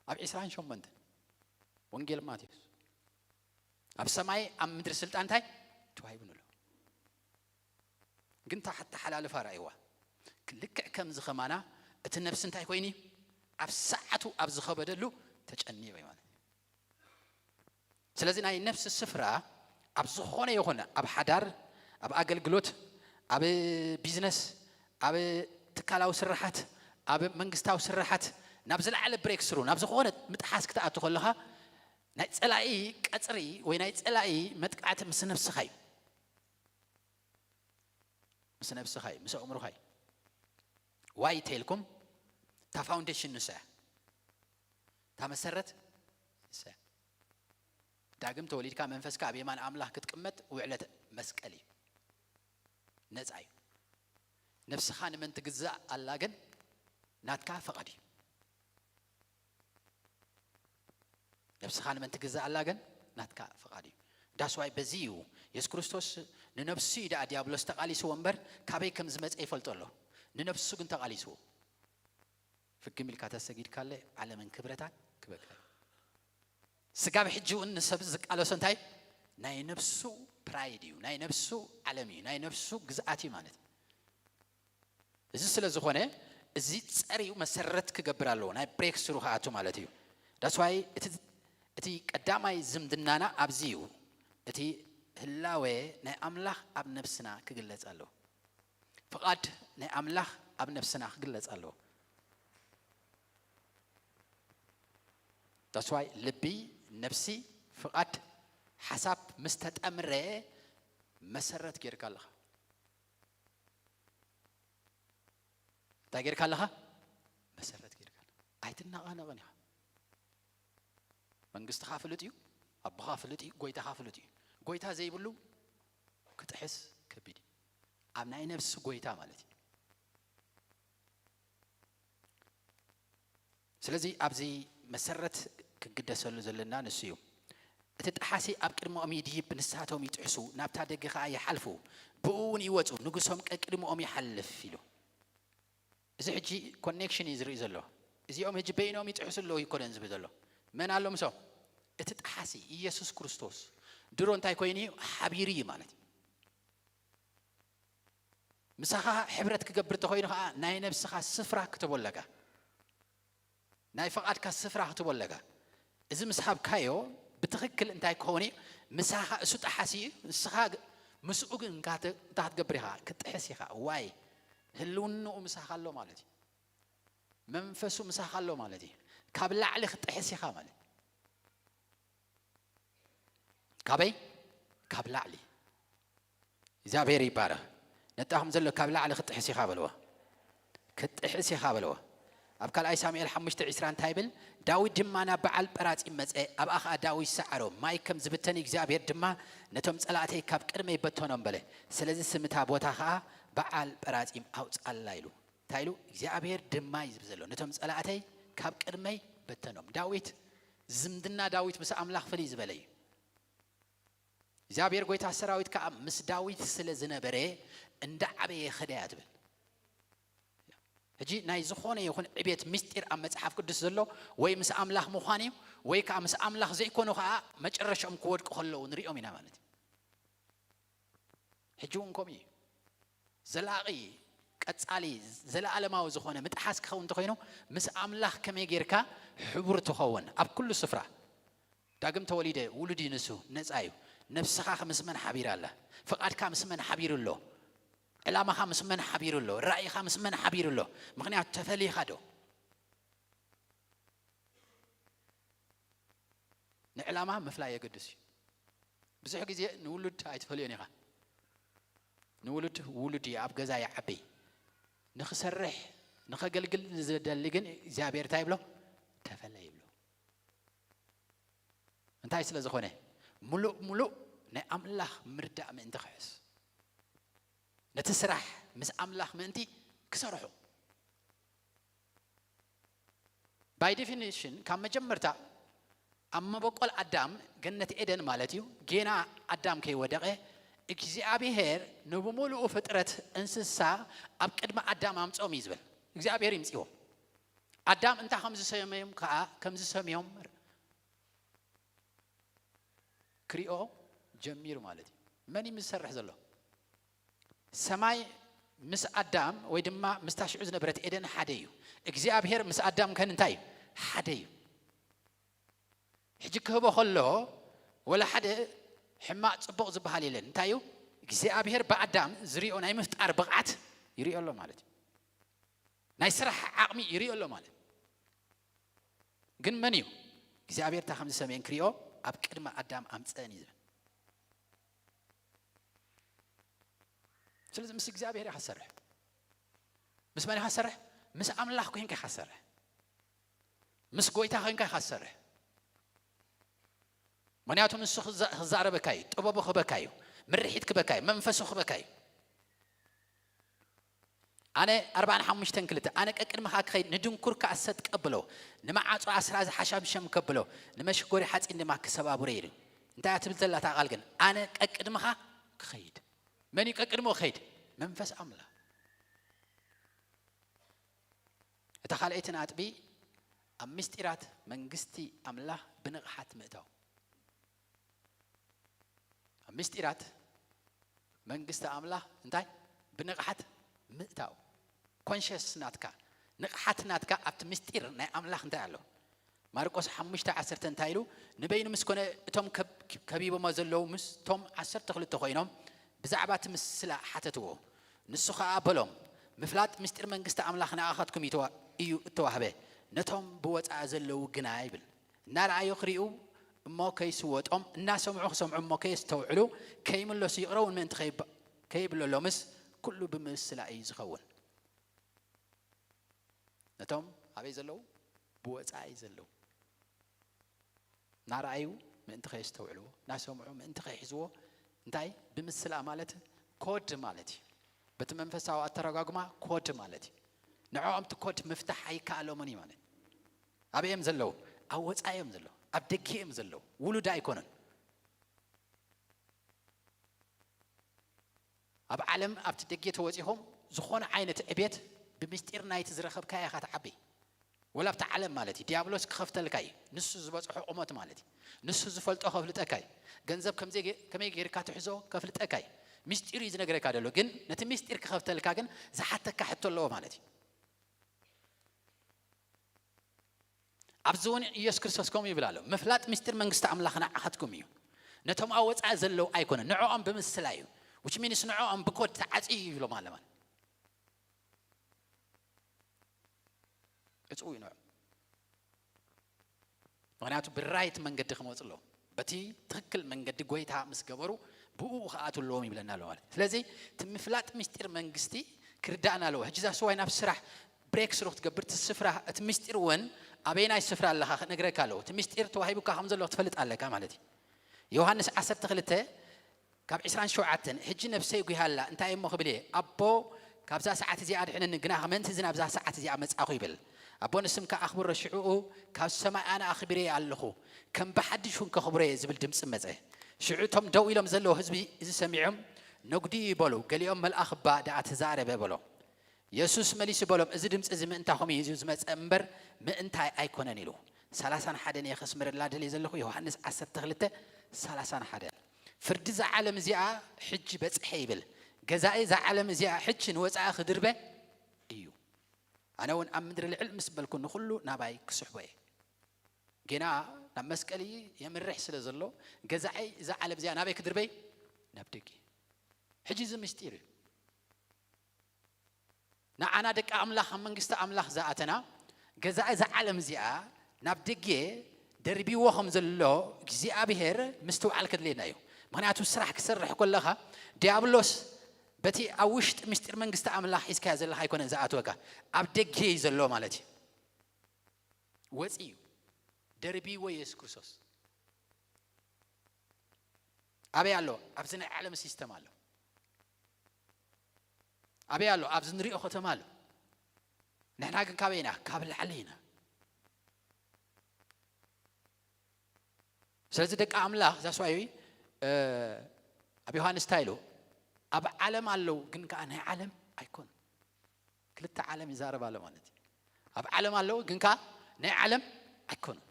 ኣብ ዕስራን ሸሞንተን ወንጌል ማቴዎስ፣ ኣብ ሰማይ ኣብ ምድሪ ስልጣን እንታይ ተዋሂብኒ ኣሎ። ግን ታሕት ተሓላልፋ ራእይዋ። ልክዕ ከምዚ ኸማና እቲ ነፍሲ እንታይ ኮይኑ እዩ? ኣብ ሰዓቱ ኣብ ዝኸበደሉ ተጨኒቑ እዩ ማለት እዩ። ስለዚ ናይ ነፍሲ ስፍራ ኣብ ዝኾነ ይኹን፣ ኣብ ሓዳር፣ ኣብ ኣገልግሎት፣ ኣብ ቢዝነስ፣ ኣብ ትካላዊ ስራሓት፣ ኣብ መንግስታዊ ስራሓት፣ ናብ ዝለዓለ ብሬክ ስሩ፣ ናብ ዝኾነ ምጥሓስ ክትኣቱ ከለኻ ናይ ጸላኢ ቀጽሪ ወይ ናይ ጸላኢ መጥቃዕቲ ምስ ነፍስኻ እዩ። ምስ ነፍስኻ እዩ፣ ምስ ኣእምሮኻ እዩ። ዋይ ተልኩም እታ ፋውንዴሽን ንሳ እያ፣ እታ መሰረት ንሳ እያ። ዳግም ተወሊድካ መንፈስካ ኣብ የማን ኣምላኽ ክትቅመጥ ውዕለት መስቀል እዩ፣ ነፃ እዩ። ነፍስኻ ንመን ትግዛእ ኣላ ግን? ናትካ ፈቓድ እዩ። ነብስኻ ንመን ትግዛእ ኣላ ግን? ናትካ ፍቓድ እዩ። ዳስዋይ በዚ እዩ የሱስ ክርስቶስ ንነብሱ እዩ ደኣ ዲያብሎስ ተቓሊስዎ እምበር ካበይ ከም ዝመጸ ይፈልጦ ኣሎ። ንነብሱ ግን ተቓሊስዎ። ፍግም ኢልካ ተሰጊድካለ ዓለምን ክብረታን ክበካ እዩ። ስጋብ ሕጂ እውን ንሰብ ዝቃለሶ እንታይ? ናይ ነብሱ ፕራይድ እዩ፣ ናይ ነብሱ ዓለም እዩ፣ ናይ ነብሱ ግዝኣት እዩ ማለት እዩ። እዚ ስለ ዝኾነ እዚ ጸሪዩ መሰረት ክገብር ኣለዎ፣ ናይ ብሬክ ስሩ ክኣቱ ማለት እዩ። ዳስዋይ እቲ ቀዳማይ ዝምድናና ኣብዚ እዩ። እቲ ህላዌ ናይ ኣምላኽ ኣብ ነብስና ክግለጽ ኣለዎ። ፍቓድ ናይ ኣምላኽ ኣብ ነብስና ክግለጽ ኣለዎ። ዳስዋይ ልቢ፣ ነብሲ፣ ፍቓድ፣ ሓሳብ ምስ ተጠምረ መሰረት ጌርካ ኣለኻ። እንታይ ጌርካ ኣለኻ? መሰረት ጌርካ ኣለኻ። ኣይትናቓነቕን ኢኻ። መንግስትኻ ፍሉጥ እዩ፣ ኣቦኻ ፍሉጥ እዩ፣ ጎይታኻ ፍሉጥ እዩ። ጎይታ ዘይብሉ ክጥሕስ ከቢድ እዩ። ኣብ ናይ ነብሲ ጎይታ ማለት እዩ። ስለዚ ኣብዚ መሰረት ክግደሰሉ ዘለና ንሱ እዩ። እቲ ጠሓሲ ኣብ ቅድሚኦም ይድይብ፣ ንሳቶም ይጥሕሱ፣ ናብታ ደገ ኸኣ ይሓልፉ፣ ብእኡ እውን ይወጹ፣ ንጉሶም ቀቅድሚኦም ይሓልፍ ኢሉ። እዚ ሕጂ ኮኔክሽን እዩ ዝርኢ ዘሎ። እዚኦም ሕጂ በይኖም ይጥሕሱ ኣለዉ ኣይኮነን ዝብል ዘሎ። መን ኣሎ ምሶም? እቲ ጠሓሲ ኢየሱስ ክርስቶስ። ድሮ እንታይ ኮይኑ እዩ? ሓቢሩ እዩ ማለት እዩ። ምሳኻ ሕብረት ክገብር እንተኾይኑ ኸዓ ናይ ነብስኻ ስፍራ ክትቦ ኣለካ። ናይ ፍቓድካ ስፍራ ክትቦ ኣለካ። እዚ ምስ ሃብካዮ ብትኽክል እንታይ ክኸውን እዩ? ምሳኻ እሱ ጠሓሲ እዩ፣ ንስኻ ግ-፣ ምስኡ ግን እንካ ት-፣ እንታይ ክትገብር ኢኻ? ክትጥሕስ ኢኻ። ዋይ? ህልውንኡ ምሳኻ ኣሎ ማለት እዩ። መንፈሱ ምሳኻ ኣሎ ማለት እዩ። ካብ ላዕሊ ክትጥሕስ ኢኻ ማለት እዩ። ካበይ? ካብ ላዕሊ። እግዚኣብሔር ይባረኽ። ነጣኹም ዘሎ ካብ ላዕሊ ክትጥሕስ ኢኻ በልዎ። ክትጥሕስ ኢኻ በልዎ። ኣብ ካልኣይ ሳሙኤል ሓሙሽተ ዕስራ እንታይ ይብል? ዳዊት ድማ ናብ በዓል ጴራጺም መጸ፣ ኣብኣ ኸኣ ዳዊት ሰዓሮ፣ ማይ ከም ዝብተን እግዚኣብሔር ድማ ነቶም ጸላእተይ ካብ ቅድመይ በተኖም በለ። ስለዚ ስም እታ ቦታ ኸኣ በዓል ጴራጺም ኣውጽኣላ ኢሉ። እንታይ ኢሉ? እግዚኣብሔር ድማ እዩ ዝብል ዘሎ። ነቶም ጸላእተይ ካብ ቅድመይ በተኖም። ዳዊት፣ ዝምድና ዳዊት ምስ ኣምላኽ ፍልይ ዝበለ እዩ። እግዚኣብሔር ጎይታ ሰራዊት ከኣ ምስ ዳዊት ስለ ዝነበረ እንዳ ዓበየ ኸደ እያ ትብል። ሕጂ ናይ ዝኾነ ይኹን ዕቤት ምስጢር ኣብ መጽሓፍ ቅዱስ ዘሎ ወይ ምስ ኣምላኽ ምዃን እዩ ወይ ከኣ ምስ ኣምላኽ ዘይኮኑ ከኣ መጨረሻኦም ክወድቁ ከለዉ ንሪኦም ኢና ማለት እዩ። ሕጂ እውን ከምኡ እዩ። ዘላቒ፣ ቀጻሊ፣ ዘለኣለማዊ ዝኾነ ምጥሓስ ክኸውን እንተኾይኑ ምስ ኣምላኽ ከመይ ጌርካ ሕቡር ትኸውን ኣብ ኩሉ ስፍራ። ዳግም ተወሊደ፣ ውሉድ እዩ ንሱ፣ ነጻ እዩ። ነብስኻ ምስ መን ሓቢራ ኣላ? ፍቓድካ ምስ መን ሓቢሩ ኣሎ? ዕላማኻ ምስ መን ሓቢሩ ኣሎ? ራእይኻ ምስ መን ሓቢሩ ኣሎ? ምኽንያቱ ተፈሊኻ ዶ? ንዕላማ ምፍላይ የገድስ እዩ። ብዙሕ ግዜ ንውሉድ ኣይትፈልዮን ኢኻ። ንውሉድ ውሉድ እዩ፣ ኣብ ገዛ ይዓቢ። ንኽሰርሕ፣ ንኸገልግል ንዝደሊ ግን እግዚኣብሔር እንታይ ይብሎ? ተፈለ ይብሎ። እንታይ ስለ ዝኾነ? ምሉእ ምሉእ ናይ ኣምላኽ ምርዳእ ምእንቲ ክሕስ። ነቲ ስራሕ ምስ ኣምላኽ ምእንቲ ክሰርሖ። ባይ ዴፊኒሽን ካብ መጀመርታ ኣብ መበቆል ኣዳም ገነት ኤደን ማለት እዩ፣ ጌና ኣዳም ከይወደቐ እግዚኣብሔር ንብምሉኡ ፍጥረት እንስሳ ኣብ ቅድሚ ኣዳም ኣምጾም እዩ ዝብል። እግዚኣብሔር ይምጽዎም። ኣዳም እንታይ ከም ዝሰመዮም ከዓ ከም ዝሰምዮም ክሪኦ ጀሚሩ ማለት እዩ። መን እዩ ዝሰርሕ ዘሎ? ሰማይ ምስ ኣዳም ወይ ድማ ምስታ ሽዑ ዝነበረት ኤደን ሓደ እዩ። እግዚኣብሔር ምስ ኣዳም ከን እንታይ እዩ? ሓደ እዩ። ሕጂ ክህቦ ከሎ ወላ ሓደ ሕማቕ ጽቡቕ ዝበሃል የለን። እንታይ እዩ? እግዚኣብሔር ብኣዳም ዝሪኦ ናይ ምፍጣር ብቕዓት ይሪኦ ኣሎ ማለት እዩ። ናይ ስራሕ ዓቕሚ ይሪኦ ኣሎ ማለት እዩ። ግን መን እዩ እግዚኣብሔር እንታይ ከም ዝሰምየን ክሪኦ ኣብ ቅድሚ ኣዳም ኣምፀአን እዩ ዝብል። ስለዚ ምስ እግዚኣብሔር ኢኻ ትሰርሕ። ምስ መን ኢኻ ትሰርሕ? ምስ ኣምላኽ ኮይንካ ኢኻ ትሰርሕ። ምስ ጎይታ ኮይንካ ኢኻ ትሰርሕ። ምክንያቱ ንሱ ክዛ- ክዛረበካ እዩ፣ ጥበቡ ክበካ እዩ፣ ምርሒት ክበካ እዩ፣ መንፈሱ ክበካ እዩ። ኣነ ኣርባዓን ሓሙሽተን ክልተ ኣነ ቀቅድምኻ ክኸይድ ንድንኩር ከኣሰጥ ቀብሎ፣ ንመዓጾ ኣስራ ዝሓሻምሸም ከብሎ፣ ንመሽጎሪ ሓጺን ድማ ክሰባብሮ ኢሉ። እንታይ እያ ትብል ዘላ እታ ቃል ግን? ኣነ ቀቅድምኻ ክኸይድ። መን እዩ ቀቅድሞ ክኸይድ? መንፈስ ኣምላኽ። እታ ካልኣይቲ ነጥቢ ኣብ ምስጢራት መንግስቲ ኣምላኽ ብንቕሓት ምእታው። ኣብ ምስጢራት መንግስቲ ኣምላኽ እንታይ? ብንቕሓት ምእታው። ኮንሽስ ናትካ፣ ንቕሓት ናትካ ኣብቲ ምስጢር ናይ ኣምላኽ እንታይ ኣሎ? ማርቆስ ሓሙሽተ ዓሰርተ እንታይ ኢሉ? ንበይኑ ምስ ኮነ እቶም ከብ- ከቢቦሞ ዘለዉ ምስቶም ዓሰርተ ክልተ ኮይኖም ብዛዕባ እቲ ምስላ ሓተትዎ። ንሱ ኸኣ በሎም፣ ምፍላጥ ምስጢር መንግስቲ ኣምላኽ ንኣኻትኩም እዩ ተዋ- እዩ እተዋህበ፣ ነቶም ብወጻኢ ዘለዉ ግና ይብል። እናረኣዩ ክርእዩ እሞ ከይስወጦም፣ እናሰምዑ ክሰምዑ እሞ ከየስተውዕሉ፣ ከይምለሱ ይቕረ እውን ምእንቲ ከይባ- ከይብለሎምስ ኩሉ ብምስላ እዩ ዝኸውን። ነቶም ኣበይ ዘለዉ? ብወጻኢ ዘለዉ። እናረኣዩ ምእንቲ ከየስተውዕልዎ፣ እናሰምዑ ምእንቲ ከይሕዝዎ፣ እንታይ? ብምስላ ማለት ኮድ ማለት እዩ። በቲ መንፈሳዊ ኣተረጓጉማ ኮድ ማለት እዩ። ንዕኦም እቲ ኮድ ምፍታሕ ኣይከኣሎምን እዩ ማለት እዩ። ኣበይ እዮም ዘለዉ? ኣብ ወጻኢ እዮም ዘለዉ። ኣብ ደገ እዮም ዘለዉ። ውሉድ ኣይኮነን። ኣብ ዓለም ኣብቲ ደገ ተወጺኹም ዝኾነ ዓይነት ዕቤት ብምስጢር ናይቲ ዝረኸብካዮ ኢኻ ትዓቢ። ወላ ኣብቲ ዓለም ማለት እዩ። ዲያብሎስ ክኸፍተልካ እዩ። ንሱ ዝበጽሖ ቁመት ማለት እዩ። ንሱ ዝፈልጦ ከፍልጠካ እዩ። ገንዘብ ከምዘይ ገ- ከመይ ጌርካ ትሕዞ ከፍልጠካ እዩ። ምስጢር እዩ ዝነግረካ ዘሎ። ግን ነቲ ምስጢር ክኸፍተልካ ግን ዝሓተካ ሕቶ ኣለዎ ማለት እዩ። ኣብዚ እውን ኢየሱስ ክርስቶስ ከምኡ ይብል ኣሎ፣ ምፍላጥ ምስጢር መንግስቲ ኣምላኽ ንዓኻትኩም እዩ፣ ነቶም ኣብ ወጻኢ ዘለዉ ኣይኮነን፣ ንዕኦም ብምስላ እዩ። Which means ንዕኦም ብኮድ ተዓጽዩ እዩ ይብሎም ኣሎ ማለት እጽው እዩ ንዕኦም። ምክንያቱ ብራይት መንገዲ ክመፁ ኣለዎም። በቲ ትክክል መንገዲ ጎይታ ምስ ገበሩ ብኡ ክኣቱ ኣለዎም ይብለና ኣሎ ማለት እዩ። ስለዚ እቲ ምፍላጥ ምስጢር መንግስቲ ክርዳእና ኣለዎ። ሕጂ ዛስዋይ ናብ ስራሕ ብሬክ ስሩ ክትገብር እቲ ስፍራ እቲ ምስጢር እውን ኣበይናይ ስፍራ ኣለካ ክነግረካ ኣለዎ። እቲ ምስጢር ተዋሂቡካ ከም ዘሎ ክትፈልጥ ኣለካ ማለት እዩ። ዮሃንስ ዓሰርተ ክልተ ካብ ዕስራን ሸውዓተን ሕጂ ነፍሰይ ጒሃላ እንታይ እሞ ክብል እየ ኣቦ ካብዛ ሰዓት እዚኣ ኣድሕነኒ ግና ምእንቲ እዚ ናብዛ ሰዓት እዚኣ መጻኹ ይብል። ኣቦ ንስምካ ኣኽብሮ ሽዕኡ ካብ ሰማይ ኣነ ኣኽቢረየ ኣለኹ ከም ብሓድሽ እውን ከኽብሮ እየ ዝብል ድምፂ መፀ። ሽዑ እቶም ደው ኢሎም ዘለዉ ህዝቢ እዚ ሰሚዖም ነጉዲ ይበሉ ገሊኦም መልኣኽ እባ ደኣ ተዛረበ በሎ። የሱስ መሊሱ በሎም፣ እዚ ድምፂ እዚ ምእንታኹም እዩ ዝመፀ እምበር ምእንታይ ኣይኮነን ኢሉ። ሰላሳን ሓደን እየ ከስምረላ ደልየ ዘለኹ፣ ዮሃንስ ዓሰርተ ክልተ ሰላሳን ሓደን። ፍርዲ እዛ ዓለም እዚኣ ሕጂ በፅሐ ይብል። ገዛኢ እዛ ዓለም እዚኣ ሕጂ ንወፃኢ ክድርበ እዩ። ኣነ እውን ኣብ ምድሪ ልዕል ምስ በልኩ ንኹሉ ናባይ ክስሕቦ እየ። ጌና ናብ መስቀል የምርሕ ስለ ዘሎ ገዛኢ እዛ ዓለም እዚኣ ናበይ ክድርበይ? ናብ ደገ። ሕጂ እዚ ምስጢር እዩ። ንዓና ደቂ ኣምላኽ ኣብ መንግስቲ ኣምላኽ ዝኣተና ገዛኢ እዛ ዓለም እዚኣ ናብ ደጌ ደርቢዎ ከም ዘሎ እግዚኣብሔር ምስትውዓል ከድልየና እዩ። ምክንያቱ ስራሕ ክሰርሕ ከለኻ ዲያብሎስ በቲ ኣብ ውሽጢ ምስጢር መንግስቲ ኣምላኽ ሒዝካዮ ዘለኻ ኣይኮነን ዝኣትወካ፣ ኣብ ደጌ እዩ ዘሎ ማለት እዩ። ወፂ እዩ ደርቢዎ የሱስ ክርስቶስ። ኣበይ ኣሎ? ኣብዚ ናይ ዓለም ሲስተም ኣሎ። ኣበይ ኣሎ? ኣብዚ ንሪኦ ከተማ ኣሎ። ንሕና ግን ካበይ ኢና? ካብ ላዕሊ ኢና። ስለዚ ደቂ ኣምላኽ ዛስዋይ ኣብ ዮሃንስ እንታይ ኢሉ? ኣብ ዓለም ኣለዉ ግን ከዓ ናይ ዓለም ኣይኮኑ። ክልተ ዓለም ይዛረብ ኣሎ ማለት እዩ። ኣብ ዓለም ኣለዉ፣ ግን ከኣ ናይ ዓለም ኣይኮኑን።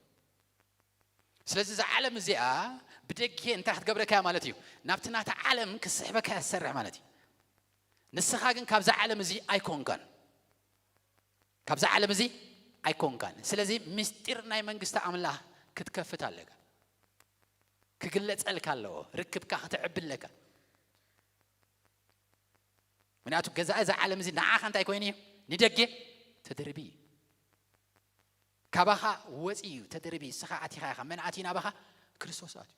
ስለዚ እዛ ዓለም እዚኣ ብደጌ እንታይ ክትገብረካ እያ ማለት እዩ? ናብቲ ናታ ዓለም ክስሕበካ እያ ትሰርሕ ማለት እዩ። ንስኻ ግን ካብዛ ዓለም እዚ ኣይኮንካን። ካብዛ ዓለም እዚ ኣይኮንካን። ስለዚ ምስጢር ናይ መንግስቲ ኣምላኽ ክትከፍት ኣለካ። ክግለጸልካ ኣለዎ። ርክብካ ከተዕቢ ኣለካ። ምክንያቱ ገዛኢ እዛ ዓለም እዚ ንዓኻ እንታይ ኮይኑ እዩ? ንደጌ ተደርቢ እዩ። ካባኻ ወፂ እዩ፣ ተደርቢ እዩ። ንስኻ ኣቲኻ ኢኻ። መን ኣትዩ ናባኻ? ክርስቶስ ኣትዩ።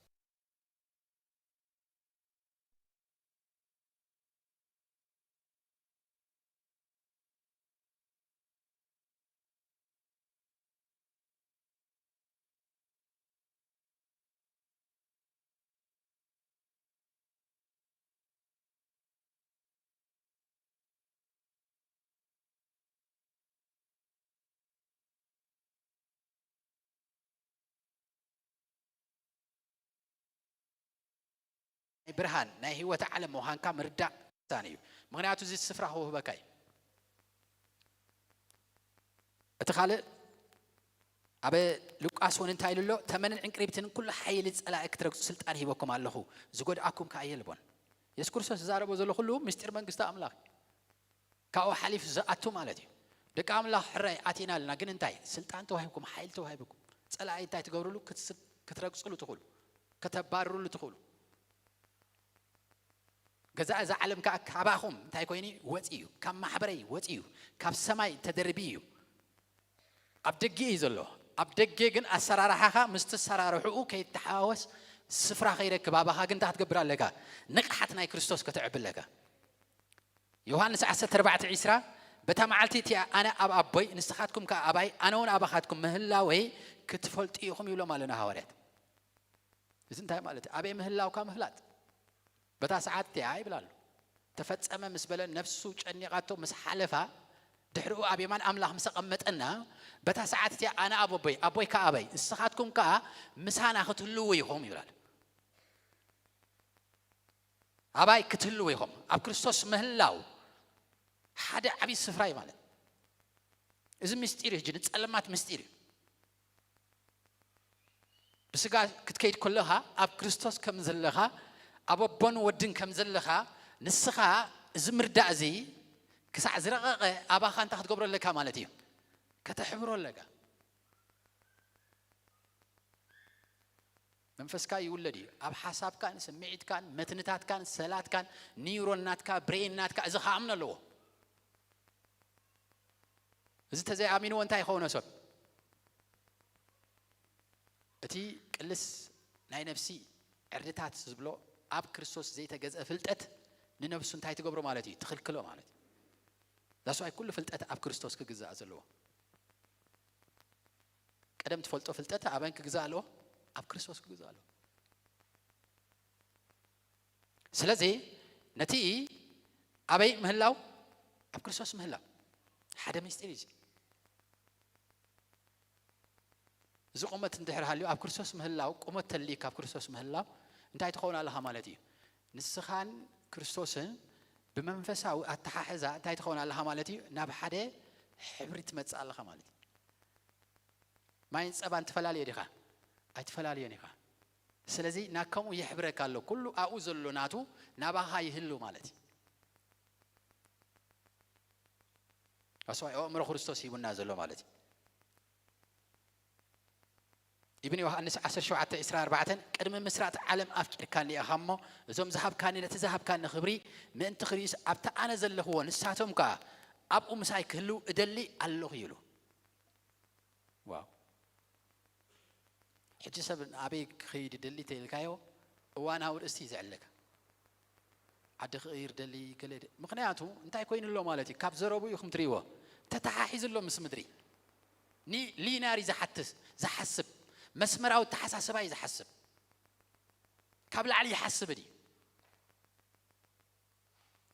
ናይ ብርሃን ናይ ህይወት ዓለም ምዃንካ ምርዳእ ወሳኒ እዩ። ምኽንያቱ እዚ ስፍራ ክውህበካ እዩ። እቲ ካልእ ኣብ ሉቃስ እውን እንታይ ኢሉ ኣሎ? ተመንን ዕንቅሪብትን ኩሉ ሓይሊ ጸላኢ ክትረግጹ ስልጣን ሂበኩም ኣለኹ፣ ዝጎድኣኩም ከኣ የልቦን። የሱስ ክርስቶስ ዝዛረቦ ዘሎ ኩሉ ምስጢር መንግስቲ ኣምላኽ እዩ። ካብኡ ሓሊፉ ዝኣቱ ማለት እዩ። ደቂ ኣምላኽ ሕራይ ኣቲና ኣለና፣ ግን እንታይ? ስልጣን ተዋሂብኩም፣ ሓይሊ ተዋሂብኩም። ጸላኢ እንታይ ትገብርሉ? ክትስ-፣ ክትረግጽሉ ትኽእሉ፣ ከተባርርሉ ትኽእሉ። ገዛ እዛ ዓለም ከኣ ካባኹም እንታይ ኮይኑ እዩ? ወጺኡ እዩ። ካብ ማሕበረይ ወጺኡ እዩ። ካብ ሰማይ ተደርቢ እዩ። ኣብ ደገ እዩ ዘሎ። ኣብ ደገ ግን ኣሰራርሓኻ ምስቲ ኣሰራርሕኡ ከይተሓዋወስ ስፍራ ከይረክብ ኣባኻ ግን እንታይ ክትገብር ኣለካ? ንቕሓት ናይ ክርስቶስ ከተዕቢ ኣለካ። ዮሃንስ ዓሰርተ ኣርባዕተ ዕስራ፣ በታ መዓልቲ እቲኣ ኣነ ኣብ ኣቦይ፣ ንስኻትኩም ከኣ ኣባይ፣ ኣነ እውን ኣባኻትኩም ምህላወይ ክትፈልጡ ኢኹም ይብሎም ኣሎ ንሃዋርያት። እዚ እንታይ ማለት እዩ? ኣበይ ምህላውካ ምፍላጥ። በታ ሰዓት እቲኣ ይብል ኣሎ። ተፈጸመ ምስ በለ ነፍሱ ጨኒቓቶ ምስ ሓለፋ፣ ድሕሪኡ ኣብ የማን ኣምላኽ ምስ ኣቐመጠና፣ በታ ሰዓት እቲኣ ኣነ ኣብ ኣቦይ፣ ኣቦይ ከኣ ኣባይ፣ ንስኻትኩም ከኣ ምሳና ክትህልዉ ኢኹም ይብል ኣሎ። ኣባይ ክትህልዉ ኢኹም። ኣብ ክርስቶስ ምህላው ሓደ ዓብዪ ስፍራ እዩ ማለት። እዚ ምስጢር እዩ፣ ሕጂ ንጸለማት ምስጢር እዩ። ብስጋ ክትከይድ ከለኻ ኣብ ክርስቶስ ከም ዘለኻ፣ ኣብ ኣቦን ወድን ከም ዘለኻ፣ ንስኻ እዚ ምርዳእ እዚ ክሳዕ ዝረቐቐ ኣባኻ እንታይ ክትገብሮ ኣለካ ማለት እዩ? ከተሕብሮ ኣለካ። መንፈስካ ይውለድ እዩ። ኣብ ሓሳብካን ስምዒትካን መትንታትካን ሰላትካን ኒውሮን ናትካ ብሬን ናትካ እዚ ከኣምኖ ኣለዎ። እዚ ተዘይኣሚንዎ እንታይ ይኸውኖ ሰብ? እቲ ቅልስ ናይ ነፍሲ ዕርድታት ዝብሎ ኣብ ክርስቶስ ዘይተገዝአ ፍልጠት ንነብሱ እንታይ ትገብሮ ማለት እዩ? ትኽልክሎ ማለት እዩ። ዛስዋይ ኩሉ ፍልጠት ኣብ ክርስቶስ ክግዛእ ዘለዎ። ቀደም ትፈልጦ ፍልጠት ኣበን ክግዛእ ኣለዎ? ኣብ ክርስቶስ ክግዛእ ኣለዎ። ስለዚ ነቲ ኣበይ ምህላው? ኣብ ክርስቶስ ምህላው ሓደ ምስጢር እዩ። እዚ ቁመት እንድሕር ሃልዩ ኣብ ክርስቶስ ምህላው፣ ቁመት ተልዩ ካብ ክርስቶስ ምህላው እንታይ ትኸውን ኣለኻ ማለት እዩ? ንስኻን ክርስቶስን ብመንፈሳዊ ኣተሓሕዛ እንታይ ትኸውን ኣለኻ ማለት እዩ? ናብ ሓደ ሕብሪ ትመጽእ ኣለኻ ማለት እዩ። ማይን ጸባን ትፈላለዮ ዲኻ? ኣይትፈላለዮን ኢኻ። ስለዚ ናብ ከምኡ ይሕብረካ ኣሎ። ኩሉ ኣብኡ ዘሎ ናቱ ናባኻ ይህሉ ማለት እዩ። ኣስዋይ ኣእምሮ ክርስቶስ ሂቡና ዘሎ ማለት እዩ። ኢብን ዮሃንስ ዓሰርተ ሸውዓተ ዕስራን ኣርባዕተን፣ ቅድሚ ምስራጥ ዓለም ኣፍቂርካኒ ኢኻ እሞ፣ እዞም ዝሃብካኒ፣ ነቲ ዝሃብካኒ ክብሪ ምእንቲ ክርእዩስ ኣብቲ ኣነ ዘለኽዎ ንሳቶም ከኣ ኣብኡ ምሳይ ክህልዉ እደሊ ኣለኹ ኢሉ። ዋው! ሕጂ ሰብ ኣበይ ክኸይድ ይደሊ እንተኢልካዮ፣ እዋናዊ ርእስቲ እዩ ዘዕልለካ። ዓዲ ክቕይር ደሊ ገለ ደ-፣ ምኽንያቱ እንታይ ኮይኑ ኣሎ ማለት እዩ? ካብ ዘረቡ ኢኹም ትርእይዎ። ተተሓሒዙ ኣሎ ምስ ምድሪ። ኒ-፣ ሊናሪ ዝሓትስ-፣ ዝሓስብ፣ መስመራዊ ኣተሓሳስባ እዩ ዝሓስብ። ካብ ላዕሊ ይሓስብ ድዩ?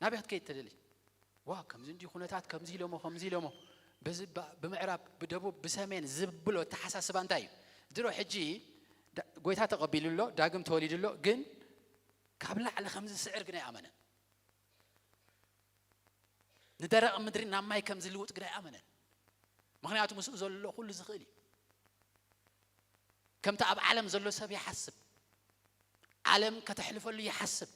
ናበይ ክትከይድ ትደሊ? ዋ፣ ከምዚ እንዲ ኩነታት፣ ከምዚ ኢሎሞ፣ ከምዚ ኢሎሞ። በዚ ባ-፣ ብምዕራብ፣ ብደቡብ፣ ብሰሜን ዝብሎ ኣተሓሳስባ እንታይ እዩ? ድሮ ሕጂ ዳ-፣ ጎይታ ተቐቢሉ ኣሎ፣ ዳግም ተወሊዱ ኣሎ፣ ግን ካብ ላዕሊ ከምዚ ዝስዕር ግን ኣይኣመነን። ንደረቕ ምድሪ ናብ ማይ ከም ዝልውጥ ግን ኣይኣመነን። ምኽንያቱ ምስኡ ዘሎ ኩሉ ዝኽእል እዩ። ከምቲ ኣብ ዓለም ዘሎ ሰብ ይሓስብ፣ ዓለም ከተሕልፈሉ ይሓስብ።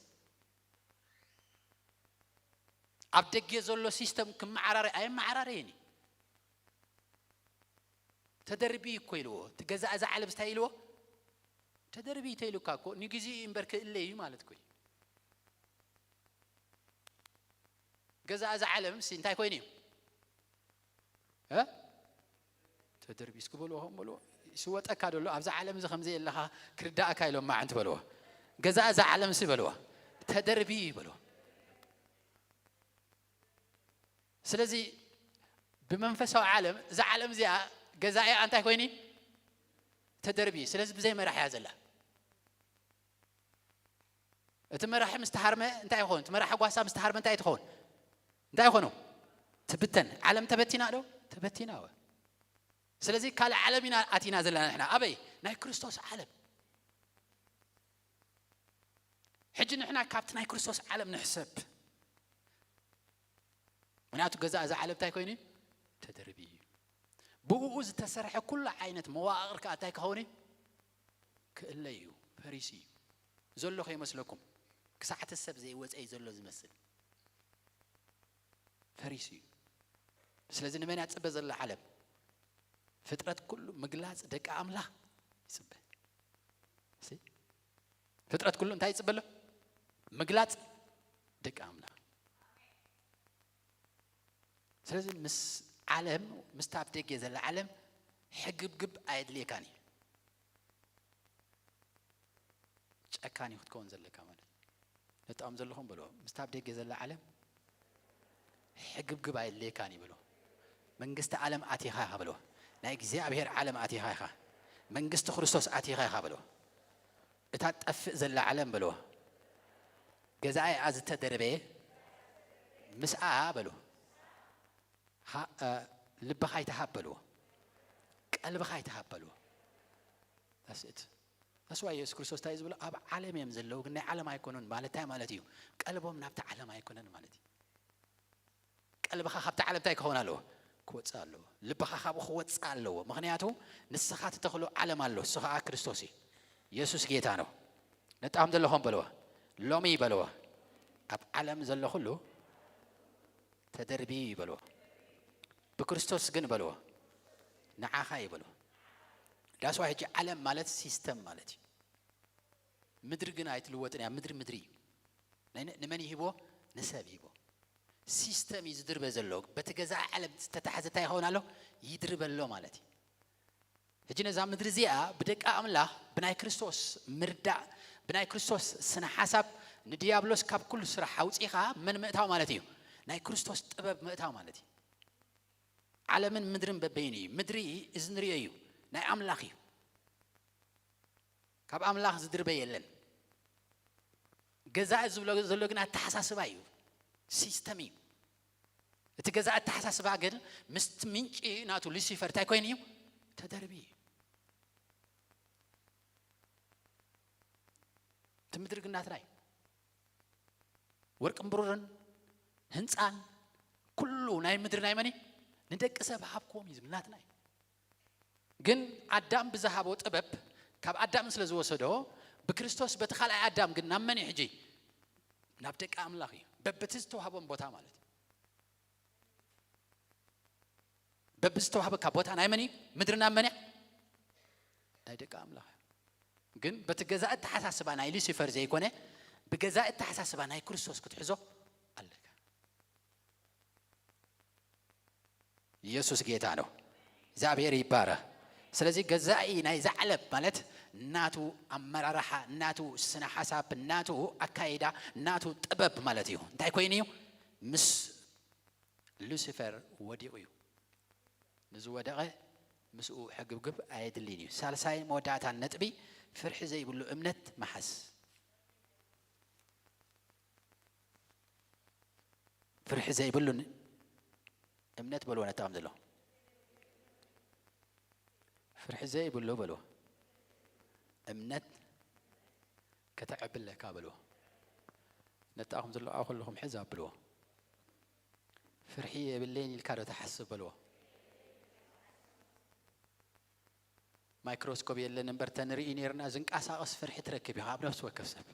ኣብ ደገ ዘሎ ሲስተም ክመዓራረ ኣየመዓራረየን እዩ። ተደርቢ እኮ ኢልዎ። እቲ ገዛ እዛ ዓለም እንታይ ኢልዎ? ተደርቢ ተይሉካ እኮ ንግዜኡ እምበር ክእለ እዩ ማለት እኮ እዩ። ገዛ እዛ ዓለም ሲ እንታይ ኮይኑ እዩ? እ? ተደርቢ እስኪ በልዎ፣ ከም በልዎ። ይስወጠካ ደሎ ኣብዛ ዓለም እዚ ከም ዘየለኻ ክርዳእካ ኢሎም ማዓንቲ በልዎ። ገዛ እዛ ዓለም ሲ በልዎ። ተደርቢ በልዎ። ስለዚ ብመንፈሳዊ ዓለም እዛ ዓለም እዚኣ ገዛኢኣ እንታይ ኮይኑ? ተደርቢ። ስለዚ ብዘይ መራሕ እያ ዘላ። እቲ መራሒ ምስ ተሃርመ እንታይ ይኸውን? እቲ መራሒ ጓሳ ምስ ተሃርመ እንታይ ትኸውን? እንታይ ይኾኑ? ትብተን። ዓለም ተበቲና ዶ? ተበቲና ወ። ስለዚ ካልእ ዓለም ኢና ኣቲና ዘለና ንሕና። ኣበይ? ናይ ክርስቶስ ዓለም። ሕጂ ንሕና ካብቲ ናይ ክርስቶስ ዓለም ንሕሰብ። ምክንያቱ ገዛ እዛ ዓለም እንታይ ኮይኑ እዩ? ተደርቢ እዩ። ብእኡ ዝተሰርሐ ኩሉ ዓይነት መዋቕር ከኣ እንታይ ክኸውን እዩ? ክእለ እዩ። ፈሪሱ እዩ። ዘሎ ከይመስለኩም። ክሳዕ እቲ ሰብ ዘይወፀ እዩ ዘሎ ዝመስል። ፈሪሱ እዩ። ስለዚ ንመን እያ ትፅበ ዘላ ዓለም? ፍጥረት ኩሉ ምግላፅ ደቂ ኣምላኽ ይፅበ። እሲ? ፍጥረት ኩሉ እንታይ ይፅበ ኣሎ? ምግላፅ ደቂ ኣምላኽ። ስለዚ ምስ ዓለም፣ ምስታ ኣብ ደገ ዘላ ዓለም ሕግብግብ ኣየድልየካን እዩ። ጨካን እዩ ክትከውን ዘለካ ማለት እዩ። ነጣም ዘለኹም በልዎ፣ ምስታ ኣብ ደገ ዘላ ዓለም ሕግብግብ ኣየድልየካን እዩ በልዎ። መንግስቲ ዓለም ኣቲኻ ኢኻ በልዎ። ናይ እግዚኣብሔር ዓለም ኣቲኻ ኢኻ። መንግስቲ ክርስቶስ ኣቲኻ ኢኻ በልዎ። እታ ትጠፍእ ዘላ ዓለም በልዎ። ገዛኢ እያ ዝተደርበየ። ምስኣ በሉ። ሃ-፣ እ፣ ልብኻ ኣይትሃብ በልዎ። ቀልብኻ ኣይትሃብ በልዎ። That's it። That's why የሱስ ክርስቶስ እንታይ እዩ ዝብሎ? ኣብ ዓለም እዮም ዘለዉ፣ ግን ናይ ዓለም ኣይኮኑን ማለት እንታይ ማለት እዩ? ቀልቦም ናብቲ ዓለም ኣይኮነን ማለት እዩ። ቀልብኻ ካብቲ ዓለም እንታይ ክኸውን ኣለዎ? ክወፅእ ኣለዎ። ልብኻ ካብኡ ክወፅእ ኣለዎ። ምኽንያቱ ንስኻ ትተኽሎ ዓለም ኣሎ፣ እሱ ኸዓ ክርስቶስ እዩ። የሱስ ጌታ ነው። ነጣም ዘለኹም በልዎ። ሎሚ በልዎ። ኣብ ዓለም ዘሎ ኩሉ ተደርቢ በልዎ። ብክርስቶስ ግን በልዎ። ንዓኻ እዩ በልዎ። That's why ሕጂ ዓለም ማለት ሲስተም ማለት እዩ። ምድሪ ግን ኣይትልወጥን እያ። ምድሪ ምድሪ እዩ። ናይ-፣ ንመን ይህቦ? ንሰብ ይህቦ። ሲስተም እዩ ዝድርበ ዘሎ። በቲ ገዛ ዓለም ዝተታሕዘ እንታይ ይኸውን ኣሎ? ይድርበ ኣሎ ማለት እዩ። ሕጂ ነዛ ምድሪ እዚኣ ብደቂ ኣምላኽ ብናይ ክርስቶስ ምርዳእ፣ ብናይ ክርስቶስ ስነ ሓሳብ ንዲያብሎስ ካብ ኩሉ ስራሕ ኣውፂኻ መን ምእታው ማለት እዩ? ናይ ክርስቶስ ጥበብ ምእታው ማለት እዩ። ዓለምን ምድርን በበይኑ እዩ። ምድሪ እዚ ንሪኦ እዩ፣ ናይ ኣምላኽ እዩ። ካብ ኣምላኽ ዝድርበ የለን። ገዛኢ ዝብሎ ዘሎ ግን ኣተሓሳስባ እዩ፣ ሲስተም እዩ። እቲ ገዛኢ ኣተሓሳስባ ግን ምስቲ ምንጪ ናቱ ሉሲፈር እንታይ ኮይኑ እዩ? ተደርቢ እዩ። እቲ ምድሪ ግን ናትና እዩ። ወርቅን ብሩርን ህንፃን ኩሉ ናይ ምድሪ ናይ መን እዩ? ንደቂ ሰብ ሃብክዎም እዩ ዝብል፣ ናትና እዩ። ግን ኣዳም ብዝሃቦ ጥበብ ካብ ኣዳም ስለ ዝወሰዶ ብክርስቶስ በቲ ካልኣይ ኣዳም ግን ናብ መን እዩ ሕጂ? ናብ ደቂ ኣምላኽ እዩ። በብቲ ዝተዋህቦም ቦታ ማለት እዩ። በብዝተዋህበካ ቦታ ናይ መን እዩ? ምድሪ ናብ መን እያ? ናይ ደቂ ኣምላኽ እያ። ግን በቲ ገዛ ኣተሓሳስባ ናይ ሉሲፈር ዘይኮነ ብገዛ ኣተሓሳስባ ናይ ክርስቶስ ክትሕዞ ኣለካ። ኢየሱስ ጌታ ነው። እግዚኣብሔር ይባረክ። ስለዚህ ገዛኢ ናይዛ ዓለም ማለት ናቱ ኣመራርሓ፣ ናቱ ስነ ሓሳብ፣ ናቱ ኣካይዳ፣ ናቱ ጥበብ ማለት እዩ። እንታይ ኮይኑ እዩ? ምስ ሉሲፈር ወዲቑ እዩ። ንዝወደቐ ምስኡ ሕግብግብ ኣየድልን እዩ። ሳልሳይ መወዳእታን ነጥቢ፣ ፍርሒ ዘይብሉ እምነት ምሓዝ። ፍርሒ ዘይብሉ ን-፣ እምነት በልዎ ነጣም ዘሎ። ፍርሒ ዘይብሉ በልዎ። እምነት ከተዕብለካ በልዎ። ነጣኹም ዘሎ ኣብ ኩልኹም ሕዝ ኣብልዎ። ፍርሒ የብለይን ኢልካ ዶ ትሓስብ በልዎ። ማይክሮስኮፕ የለን እምበር ተንርኢ ነርና፣ ዝንቀሳቐስ ፍርሒ ትረክብ ኢኻ ኣብ ነፍሲ ወከፍ ሰብ።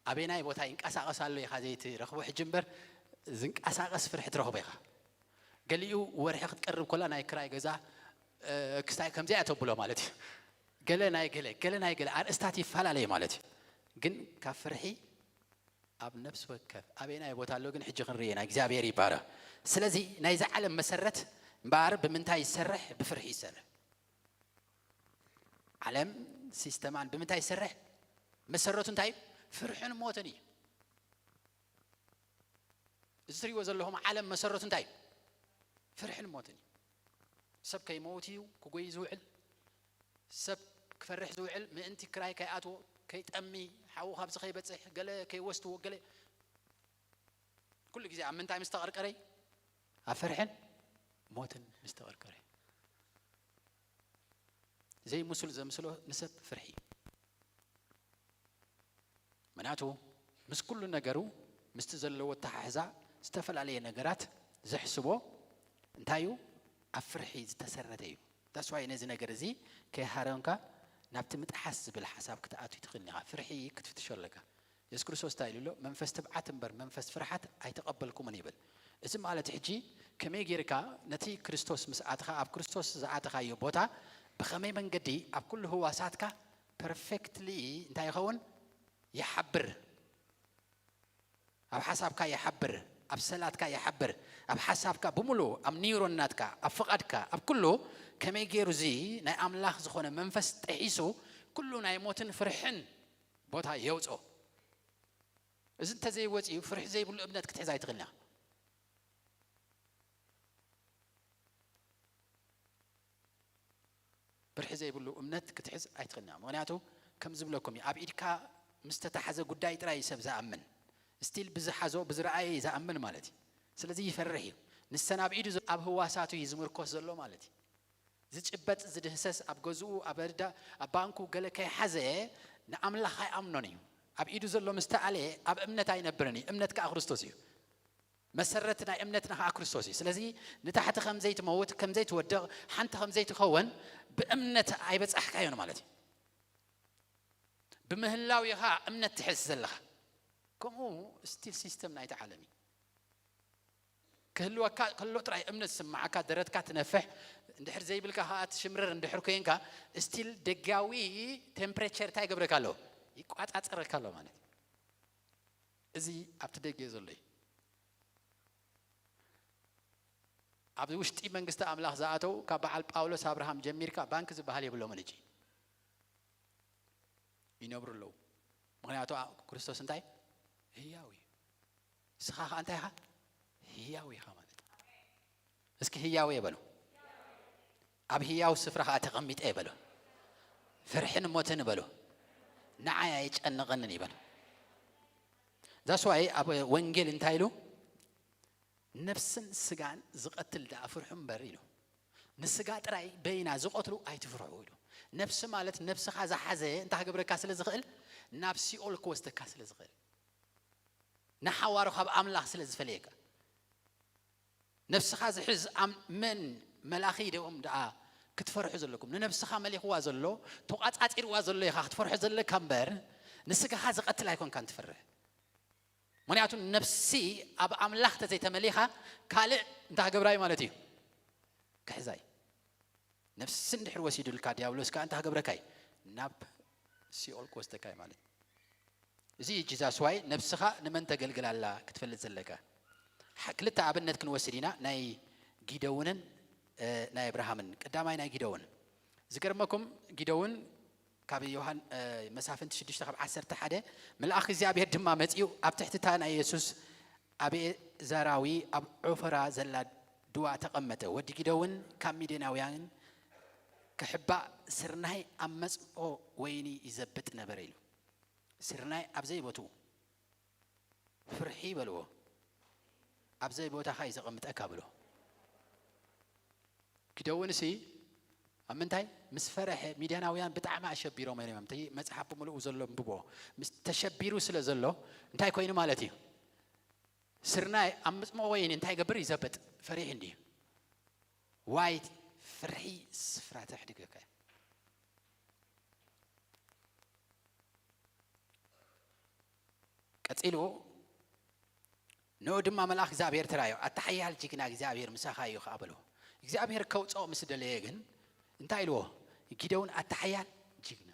ኣበናይ ቦታ ይንቀሳቐስ ኣሎ ኢኻ ዘይትረኽቦ፣ ሕጂ እምበር ዝንቀሳቐስ ፍርሒ ትረኽቦ ኢኻ። ገሊኡ ወርሒ ክትቀርብ ኮላ ናይ ክራይ ገዛ ክስታይ ከምዚኣ ተብሎ ማለት እዩ። ገለ ናይ ገለ ገለ ናይ ገለ ኣርእስታት ይፈላለዩ ማለት እዩ። ግን ካብ ፍርሒ ኣብ ነፍሲ ወከፍ ኣበናይ ቦታ ኣሎ ግን ሕጂ ክንርኢ ኢና። እግዚኣብሔር ይባረ። ስለዚ ናይዚ ዓለም መሰረት እምበኣር ብምንታይ ይሰርሕ? ብፍርሒ ይሰርሕ። ዓለም ሲስተማን ብምንታይ ይሰርሕ? መሰረቱ እንታይ እዩ? ፍርሕን ሞትን እዩ። እዚ ትሪእዎ ዘለኹም ዓለም መሰረቱ እንታይ እዩ? ፍርሕን ሞትን እዩ። ሰብ ከይመውት እዩ ክጎይ ዝውዕል። ሰብ ክፈርሕ ዝውዕል ምእንቲ ክራይ ከይኣትዎ፣ ከይጠሚ፣ ሓዉ ካብዚ ከይበፅሕ፣ ገለ ከይወስድዎ፣ ገለ ኩሉ ግዜ ኣብ ምንታይ ምስ ተቐርቀረ? ኣብ ፍርሕን ሞትን ምስ ተቐርቀረ። ዘይምሱል ዘምስሎ ንሰብ ፍርሒ እዩ። ምክንያቱ ምስ ኩሉ ነገሩ ምስቲ ዘለዎ ኣተሓሕዛ ዝተፈላለየ ነገራት ዘሕስቦ እንታይ እዩ? ኣብ ፍርሒ ዝተሰረተ እዩ። ዳስዋይ ነዚ ነገር እዚ ከይሃረምካ ናብቲ ምጥሓስ ዝብል ሓሳብ ክትኣቱ ትኽእል ኢኻ። ፍርሒ ክትፍትሾ ኣለካ። የሱስ ክርስቶስ እንታይ ኢሉ ኣሎ? መንፈስ ትብዓት እምበር መንፈስ ፍርሓት ኣይተቐበልኩምን ይብል። እዚ ማለት ሕጂ ከመይ ጌርካ ነቲ ክርስቶስ ምስ ኣትኻ ኣብ ክርስቶስ ዝኣተኻዮ ቦታ ብኸመይ መንገዲ ኣብ ኩሉ ህዋሳትካ ፐርፌክትሊ እንታይ ይኸውን? ይሓብር። ኣብ ሓሳብካ ይሓብር፣ ኣብ ሰላትካ ይሓብር፣ ኣብ ሓሳብካ ብምሉእ፣ ኣብ ኒውሮን ናትካ፣ ኣብ ፍቓድካ፣ ኣብ ኩሉ ከመይ ገይሩ እዚ ናይ ኣምላኽ ዝኾነ መንፈስ ጥሒሱ ኩሉ ናይ ሞትን ፍርሕን ቦታ የውፅኦ። እዚ እንተዘይወፂኡ ፍርሒ ዘይብሉ እምነት ክትሕዝ ኣይትኽእልን ኢኻ። ብርሒ ዘይብሉ እምነት ክትሕዝ ኣይትኽእልን ኢኻ። ምኽንያቱ ከም ዝብለኩም እዩ፣ ኣብ ኢድካ ምስ ተታሕዘ ጉዳይ ጥራይ እዩ ሰብ ዝኣምን። ስቲል ብዝሓዞ ብዝረኣየ እዩ ዝኣምን ማለት እዩ። ስለዚ ይፈርሕ እዩ። ንሰን ኣብ ኢዱ ዘሎ ኣብ ህዋሳቱ እዩ ዝምርኮስ ዘሎ ማለት እዩ። ዝጭበጥ ዝድህሰስ ኣብ ገዝኡ ኣብ ኣዳ ኣብ ባንኩ ገለ ከይሓዘ ንኣምላኽ ኣይኣምኖን እዩ። ኣብ ኢዱ ዘሎ ምስ ተኣለ ኣብ እምነት ኣይነብርን እዩ። እምነት ከኣ ክርስቶስ እዩ። መሰረት ናይ እምነትና ከኣ ክርስቶስ እዩ። ስለዚ ንታሕቲ ከም ዘይትመውት ከም ዘይትወድቕ ሓንቲ ከም ዘይትኸውን ብእምነት ኣይበጻሕካዮን ማለት እዩ። ብምህላው ኢኻ እምነት ትሕዝ ዘለኻ። ከምኡ ስቲል ሲስተም ናይቲ ዓለም እዩ። ክህልወካ ከሎ ጥራይ እምነት ዝስምዓካ፣ ደረትካ ትነፍሕ፣ እንድሕር ዘይብልካ ከኣ ትሽምረር እንድሕር ኮይንካ፣ ስቲል ደጋዊ ቴምፕሬቸር እንታይ ይገብረካ ኣሎ? ይቋጻጸረካ ኣሎ ማለት እዩ። እዚ ኣብቲ ደገ ዘሎ እዩ። ኣብዚ ውሽጢ መንግስቲ ኣምላኽ ዝኣተው ካብ በዓል ጳውሎስ ኣብርሃም ጀሚርካ ባንክ ዝበሃል የብሎምን። ሕጂ ይነብሩ ኣለዉ። ምኽንያቱ ኣ- ክርስቶስ እንታይ? ህያው እዩ። ንስኻ ኸዓ እንታይ ኢኻ? ህያው ኢኻ ማለት እዩ። እስኪ ህያው እየ በሉ። ኣብ ህያው ስፍራ ኸዓ ተቐሚጠ እየ በሉ። ፍርሕን ሞትን በሉ። ንዓይ ኣይጨንቐንን እዩ በሉ። ዛስዋይ ኣብ ወንጌል እንታይ ኢሉ? ነፍስን ስጋን ዝቐትል ደኣ ፍርሑ እምበር ኢሉ። ንስጋ ጥራይ በይና ዝቐትሉ ኣይትፍርሑ ኢሉ። ነፍሲ ማለት ነፍስኻ ዝሓዘ እንታይ ክገብረካ ስለ ዝኽእል? ናብ ሲኦል ክወስደካ ስለ ዝኽእል። ንሓዋሩ ካብ ኣምላኽ ስለ ዝፈለየካ። ነፍስኻ ዝሕዝ ኣም- መን መላኺ ደኦም ደኣ ክትፈርሑ ዘለኩም? ንነፍስኻ መሊኽዋ ዘሎ ተቋጻጺርዋ ዘሎ ኢኻ ክትፈርሖ ዘለካ እምበር ንስጋኻ ዝቐትል ኣይኮንካን ትፈርሕ። ምኽንያቱ ነፍሲ ኣብ ኣምላኽ ተዘይተመሊኻ ካልእ እንታይ ክገብራይ ማለት እዩ? ክሕዛይ። ነፍሲ እንድሕር ወሲዱልካ ዲያብሎስ ከኣ እንታይ ክገብረካይ? ናብ ሲኦል ክወስደካይ ማለት እዩ። እዚ እዩ ጂዛስ ዋይ ነፍስኻ ንመን ተገልግል ኣላ ክትፈልጥ ዘለካ። ሓ- ክልተ ኣብነት ክንወስድ ኢና፣ ናይ ጊደውንን እ፣ ናይ ኣብርሃምን። ቀዳማይ ናይ ጊደውን። ዝገርመኩም ጊደውን ካብ ዮሃን እ፣ መሳፍንቲ ሽዱሽተ ካብ ዓሰርተ ሓደ መልኣኽ እግዚኣብሔር ድማ መጺኡ ኣብ ትሕቲ እታ ናይ የሱስ ኣቤዛራዊ ኣብ ዖፈራ ዘላ ድዋ ተቐመጠ። ወዲ ጊደውን ካብ ሚድያናውያን ክሕባእ ስርናይ ኣብ መጽኦ ወይኒ ይዘብጥ ነበረ ኢሉ። ስርናይ ኣብ ዘይቦትኡ ፍርሒ በልዎ። ኣብ ዘይቦታኻ እዩ ዘቐምጠካ ብሎ። ጊደውንሲ ኣብ ምንታይ ምስ ፈረሐ፣ ሚድያናውያን ብጣዕሚ ኣሸቢሮም እዮም። እቲ መጽሓፍ ብምልኡ ዘሎ ኣንብቦ። ምስ ተሸቢሩ ስለ ዘሎ እንታይ ኮይኑ ማለት እዩ? ስርናይ ኣብ ምጽሞ ወይኒ እንታይ ይገብር? ይዘብጥ። ፈሪሕ እንዲዩ። ዋይ ፍርሒ ስፍራ ተሕድገካ። ቀጺሉ ንኡ ድማ መልኣኽ እግዚኣብሔር ተራዮ፣ ኣታ ሓያል ጅግና እግዚኣብሔር ምሳኻ እዩ ኸዓ በሎ። እግዚኣብሔር ከውፅኦ ምስ ደለየ ግን እንታይ ኢልዎ? ጊደውን ኣታ ሓያል ጅግና።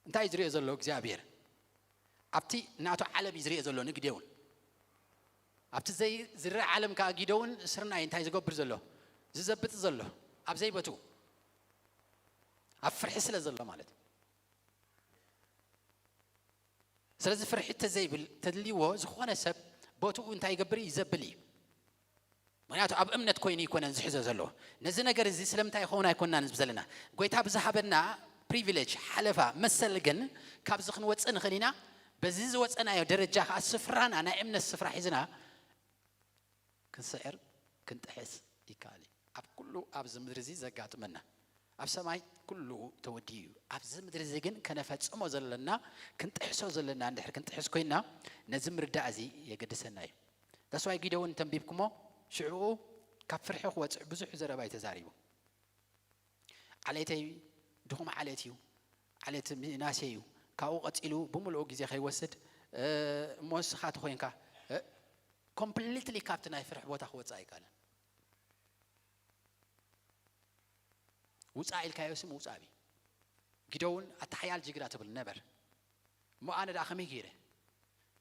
እንታይ እዩ ዝሪኦ ዘሎ እግዚኣብሔር? ኣብቲ ናቱ ዓለም እዩ ዝሪኦ ዘሎ ንጊደውን። ኣብቲ ዘይዝረእ ዓለም ከዓ ጊደውን ስርናይ እንታይ ዝገብር ዘሎ? ዝዘብጥ ዘሎ ኣብ ዘይበቱ ኣብ ፍርሒ ስለ ዘሎ ማለት እዩ። ስለዚ ፍርሒ ተዘይብል ተድልዎ ዝኾነ ሰብ ቦትኡ እንታይ ይገብር እዩ? ይዘብል እዩ። ምክንያቱ ኣብ እምነት ኮይኑ ይኮነን ዝሕዞ ዘለዎ። ነዚ ነገር እዚ ስለምንታይ ይኸውን ኣይኮናን ዘለና። ጎይታ ብዝሃበና ፕሪቪሌጅ ሓለፋ መሰል ግን ካብዚ ክንወፅእ ንኽእል ኢና። በዚ ዝወፀናዮ ደረጃ ከዓ ስፍራና ናይ እምነት ስፍራ ሒዝና ክንስዕር ክንጥሕስ ይከኣል እዩ። ኣብ ኩሉ ኣብዚ ምድሪ እዚ ዘጋጥመና ኣብ ሰማይ ኩሉ ተወዲኡ እዩ። ኣብዚ ምድሪ እዚ ግን ከነፈጽሞ ዘለና ክንጥሕሶ ዘለና እንድሕር ክንጥሕስ ኮይና ነዚ ምርዳእ እዚ የገድሰና እዩ። ተስዋይ ጊደውን ተንቢብኩሞ ሽዕኡ ካብ ፍርሒ ክወፅዕ ብዙሕ ዘረባ እዩ ተዛሪቡ። ዓሌተይ ድኹም ዓሌት እዩ፣ ዓሌት ምናሴ እዩ። ካብኡ ቀፂሉ ብምልኡ ግዜ ከይወስድ እሞ ንስኻ ተኮይንካ ኮምፕሊትሊ ካብቲ ናይ ፍርሒ ቦታ ክወፅእ ኣይከኣልን። ውፃእ ኢልካዮ ስም ውፃእ ቢ ጊደውን ኣታ ሓያል ጅግና ትብል ነበር እሞ ኣነ ደኣ ከመይ ገይረ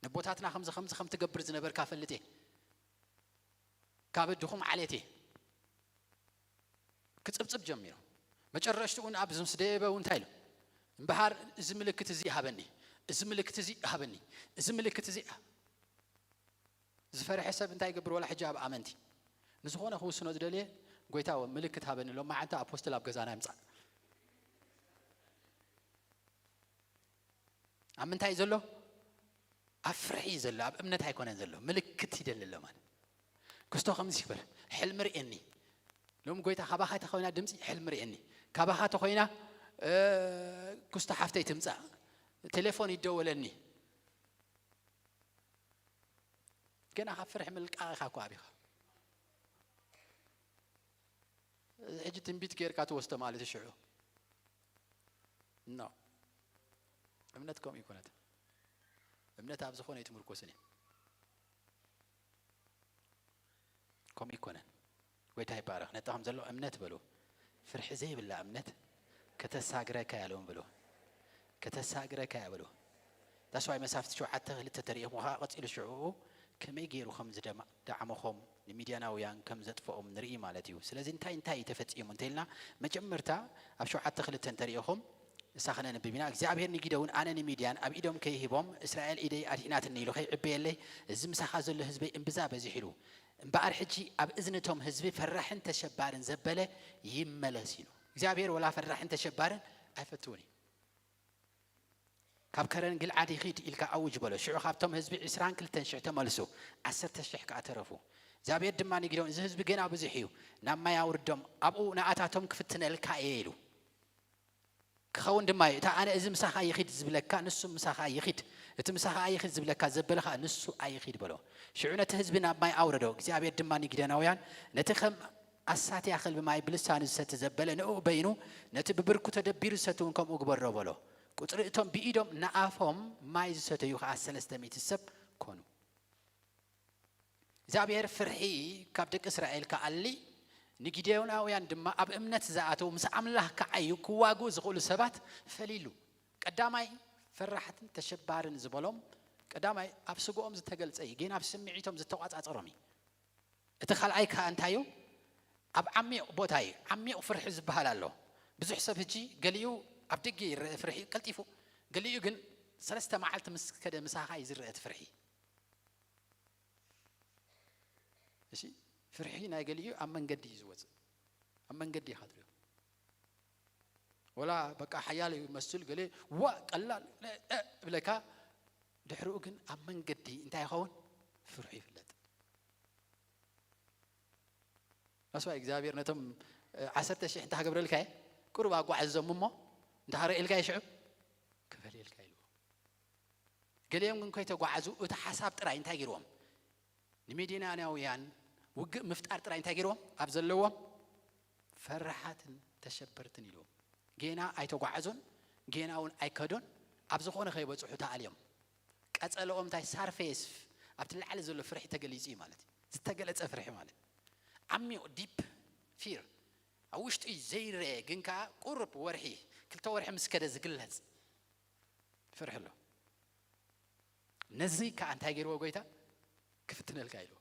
ነቦታትና ከምዚ ከምዚ ከም ትገብር ዝነበርካ ፈልጥ እየ ካብ ድኹም ዓሌት እየ ክፅብፅብ ጀሚሩ። መጨረሽትኡ እውን ኣብዚ ምስ ደየበ እውን እንታይ ኢሉ? እምበሃር እዚ ምልክት እዚ ይሃበኒ፣ እዚ ምልክት እዚ ይሃበኒ፣ እዚ ምልክት እዚ ዝፈርሐ ሰብ እንታይ ይገብር? ወላ ሕጂ ኣብ ኣመንቲ ንዝኾነ ክውስኖ ዝደልየ ጎይታ ምልክት ሃበኒ ኣሎ። መዓንታ ኣፖስትል ኣብ ገዛና ይምፃእ። ኣብ ምንታይ ዘሎ? ኣብ ፍርሒ እዩ ዘሎ፣ ኣብ እምነት ኣይኮነን ዘሎ። ምልክት ይደሊ ኣሎ ማለት ክስቶ ከምዚ ይበል፣ ሕልሚ ርእየኒ። ሎም ጎይታ ካባኻ ተኾይና ድምፂ ሕልሚ ርእየኒ፣ ካባኻ ተኾይና ክስቶ ሓፍተይ ትምፃእ፣ ቴሌፎን ይደወለኒ። ገና ካብ ፍርሒ ምልቃቕ ኢኻ እኮ ኣቢኻ። እዚ ሕጂ ትንቢት ጌርካ ትወስዶ ማለት እዩ ሽዑ። ኖ፣ እምነት ከምኡ ይኮነት። እምነት ኣብ ዝኾነ ኣይትምርኮስን እዩ። ከምኡ ይኮነን። ጎይታ ይባረኽ። ነታ ከም ዘሎ እምነት በሉ። ፍርሒ ዘይብላ እምነት ከተሳግረካ እያ ሎም በሉ። ከተሳግረካ እያ በሉ። ዳስዋይ መሳፍቲ ሸውዓተ ክልተ ተሪእኹም ከዓ ቀፂሉ ሽዑ ከመይ ገይሩ ከም ዝደማ- ደዓመኹም ንሚድያናውያን ከም ዘጥፍኦም ንርኢ ማለት እዩ። ስለዚ እንታይ እንታይ እዩ ተፈፂሙ እንተኢልና መጀመርታ ኣብ ሸውዓተ ክልተ እንተሪእኹም ንሳ ክነንብብ ኢና። እግዚኣብሔር ንጊደውን ኣነ ንሚድያን ኣብ ኢዶም ከይህቦም እስራኤል ኢደይ ኣድሒናትኒ ኢሉ ከይዕበየለይ እዚ ምሳኻ ዘሎ ህዝበይ እምብዛ በዚሕ ኢሉ እምበኣር ሕጂ ኣብ እዝንቶም ህዝቢ ፈራሕን ተሸባርን ዘበለ ይመለስ ኢሉ። እግዚኣብሔር ወላ ፈራሕን ተሸባርን ኣይፈትውን እዩ። ካብ ከረን ግልዓድ ይኺድ ኢልካ ኣውጅ በሎ። ሽዑ ካብቶም ህዝቢ ዕስራን ክልተን ሽሕ ተመልሱ፣ ዓሰርተ ሽሕ ከኣ ተረፉ። እግዚኣብሔር ድማ ንጊደውን እዚ ህዝቢ ገና ብዙሕ እዩ፣ ናብ ማይ ኣውርዶም፣ ኣብኡ ንኣታቶም ክፍትነልካ እየ ኢሉ። ክኸውን ድማ እዩ። እታ ኣነ እዚ ምሳኻ ይኺድ ዝብለካ ንሱ ምሳኻ ይኺድ፣ እቲ ምሳኻ ኣይኺድ ዝብለካ ዘበለ ኸኣ ንሱ ኣይኺድ በሎ። ሽዑ ነቲ ህዝቢ ናብ ማይ ኣውረዶ። እግዚኣብሔር ድማ ንጊደናውያን ነቲ ከም ኣሳትያ ከልቢ ማይ ብልሳኑ ዝሰቲ ዘበለ ንእኡ በይኑ ነቲ ብብርኩ ተደቢሩ ዝሰቲ እውን ከምኡ ግበሮ በሎ። ቁፅሪ እቶም ብኢዶም ንኣፎም ማይ ዝሰተዩ ኸዓ ሰለስተ ሚእቲ ሰብ ኮኑ። እግዚኣብሔር ፍርሒ ካብ ደቂ እስራኤል ክኣሊ ንጊዴዮናውያን ድማ ኣብ እምነት ዝኣተው ምስ ኣምላኽ ክዓዩ ክዋግኡ ዝኽእሉ ሰባት ፈሊሉ። ቀዳማይ ፈራሕትን ተሸባርን ዝበሎም ቀዳማይ ኣብ ስግኦም ዝተገልጸ እዩ፣ ግን ኣብ ስምዒቶም ዝተቋጻጸሮም እዩ። እቲ ካልኣይ ከዓ እንታይ እዩ? ኣብ ዓሚቕ ቦታ እዩ። ዓሚቕ ፍርሒ ዝበሃል ኣሎ። ብዙሕ ሰብ ሕጂ ገሊኡ ኣብ ደገ ይረአ ፍርሒ ቀልጢፉ፣ ገሊኡ ግን ሰለስተ መዓልቲ ምስ ከደ ምሳኻ እዩ ዝረአ እቲ ፍርሒ። እሺ፣ ፍርሒ ናይ ገሊኡ ኣብ መንገዲ እዩ ዝወፅእ። ኣብ መንገዲ ኢኻ ትሪኦ። ወላ በቃ ሓያል እዩ መስል ገለ ዋ ቀላል እ፣ እ፣ ብለካ ድሕሪኡ ግን ኣብ መንገዲ እንታይ ይኸውን? ፍርሑ ይፍለጥ። መስዋይ እግዚኣብሔር ነቶም እ፣ ዓሰርተ ሽሕ እንታይ ክገብረልካ እየ? ቁሩብ ኣጓዕዞም እሞ እንታይ ክርእየልካ እየ ሽዑ? ክፈልየልካ ኢልዎ። ገሊኦም ግን ከይተጓዓዙ እቲ ሓሳብ ጥራይ እንታይ ገይርዎም? ንሚድያናውያን ውግእ ምፍጣር ጥራይ እንታይ ገይርዎም? ኣብ ዘለዎም ፈራሓትን ተሸበርትን ኢልዎም። ጌና ኣይተጓዓዙን፣ ጌና እውን ኣይከዱን፣ ኣብ ዝኾነ ከይበፅሑ ተኣልዮም። ቀጸለኦም እንታይ? ሳርፌስ፣ ኣብቲ ላዕሊ ዘሎ ፍርሒ ተገሊጹ እዩ ማለት እዩ። ዝተገለጸ ፍርሒ ማለት ዓሚቕ፣ ዲፕ ፊር፣ ኣብ ውሽጡ እዩ ዘይረአ፣ ግን ከኣ ቁሩብ ወርሒ፣ ክልተ ወርሒ ምስ ከደ ዝግለጽ ፍርሒ ኣሎ። ነዚ ከኣ እንታይ ገይርዎ ጎይታ? ክፍትነልካ ኢልዎ።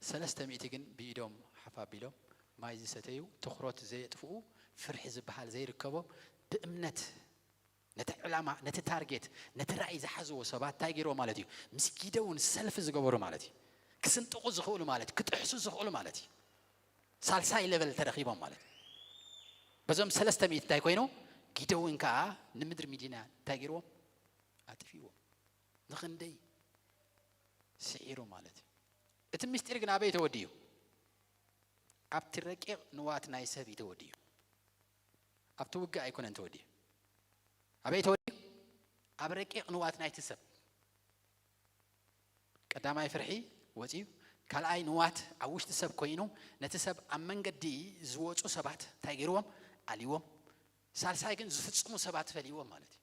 ሰለስተ ሚእቲ ግን ብኢዶም ሓፍ ኣቢሎም ማይ ዝሰተዩ፣ ትኹረት ዘየጥፍኡ፣ ፍርሒ ዝበሃል ዘይርከቦም፣ ብእምነት ነቲ ዕላማ፣ ነቲ ታርጌት፣ ነቲ ራእይ ዝሓዝዎ ሰባት እንታይ ገይርዎ ማለት እዩ? ምስ ጊደውን ሰልፊ ዝገበሩ ማለት እዩ። ክስንጥቑ ዝኽእሉ ማለት እዩ። ክጥሕሱ ዝኽእሉ ማለት እዩ። ሳልሳይ ሌቨል ተረኺቦም ማለት እዩ። በዞም ሰለስተ ሚእቲ እንታይ ኮይኑ? ጊደውን ከኣ ንምድሪ ሚድያን እንታይ ገይርዎም? ኣጥፊዎም። ንኽንደይ ስዒሩ ማለት እዩ። እቲ ምስጢር ግን ኣበይ ተወዲኡ? ኣብቲ ረቂቕ ንዋት ናይ ሰብ እዩ ተወዲኡ። ኣብቲ ውግእ ኣይኮነን ተወዲኡ። ኣበይ ተወዲኡ? ኣብ ረቂቕ ንዋት ናይቲ ሰብ። ቀዳማይ ፍርሒ ወጺኡ፣ ካልኣይ ንዋት ኣብ ውሽጢ ሰብ ኮይኑ፣ ነቲ ሰብ ኣብ መንገዲ ዝወጹ ሰባት እንታይ ገይርዎም? ኣልይዎም። ሳልሳይ ግን ዝፍጽሙ ሰባት ፈልይዎም ማለት እዩ።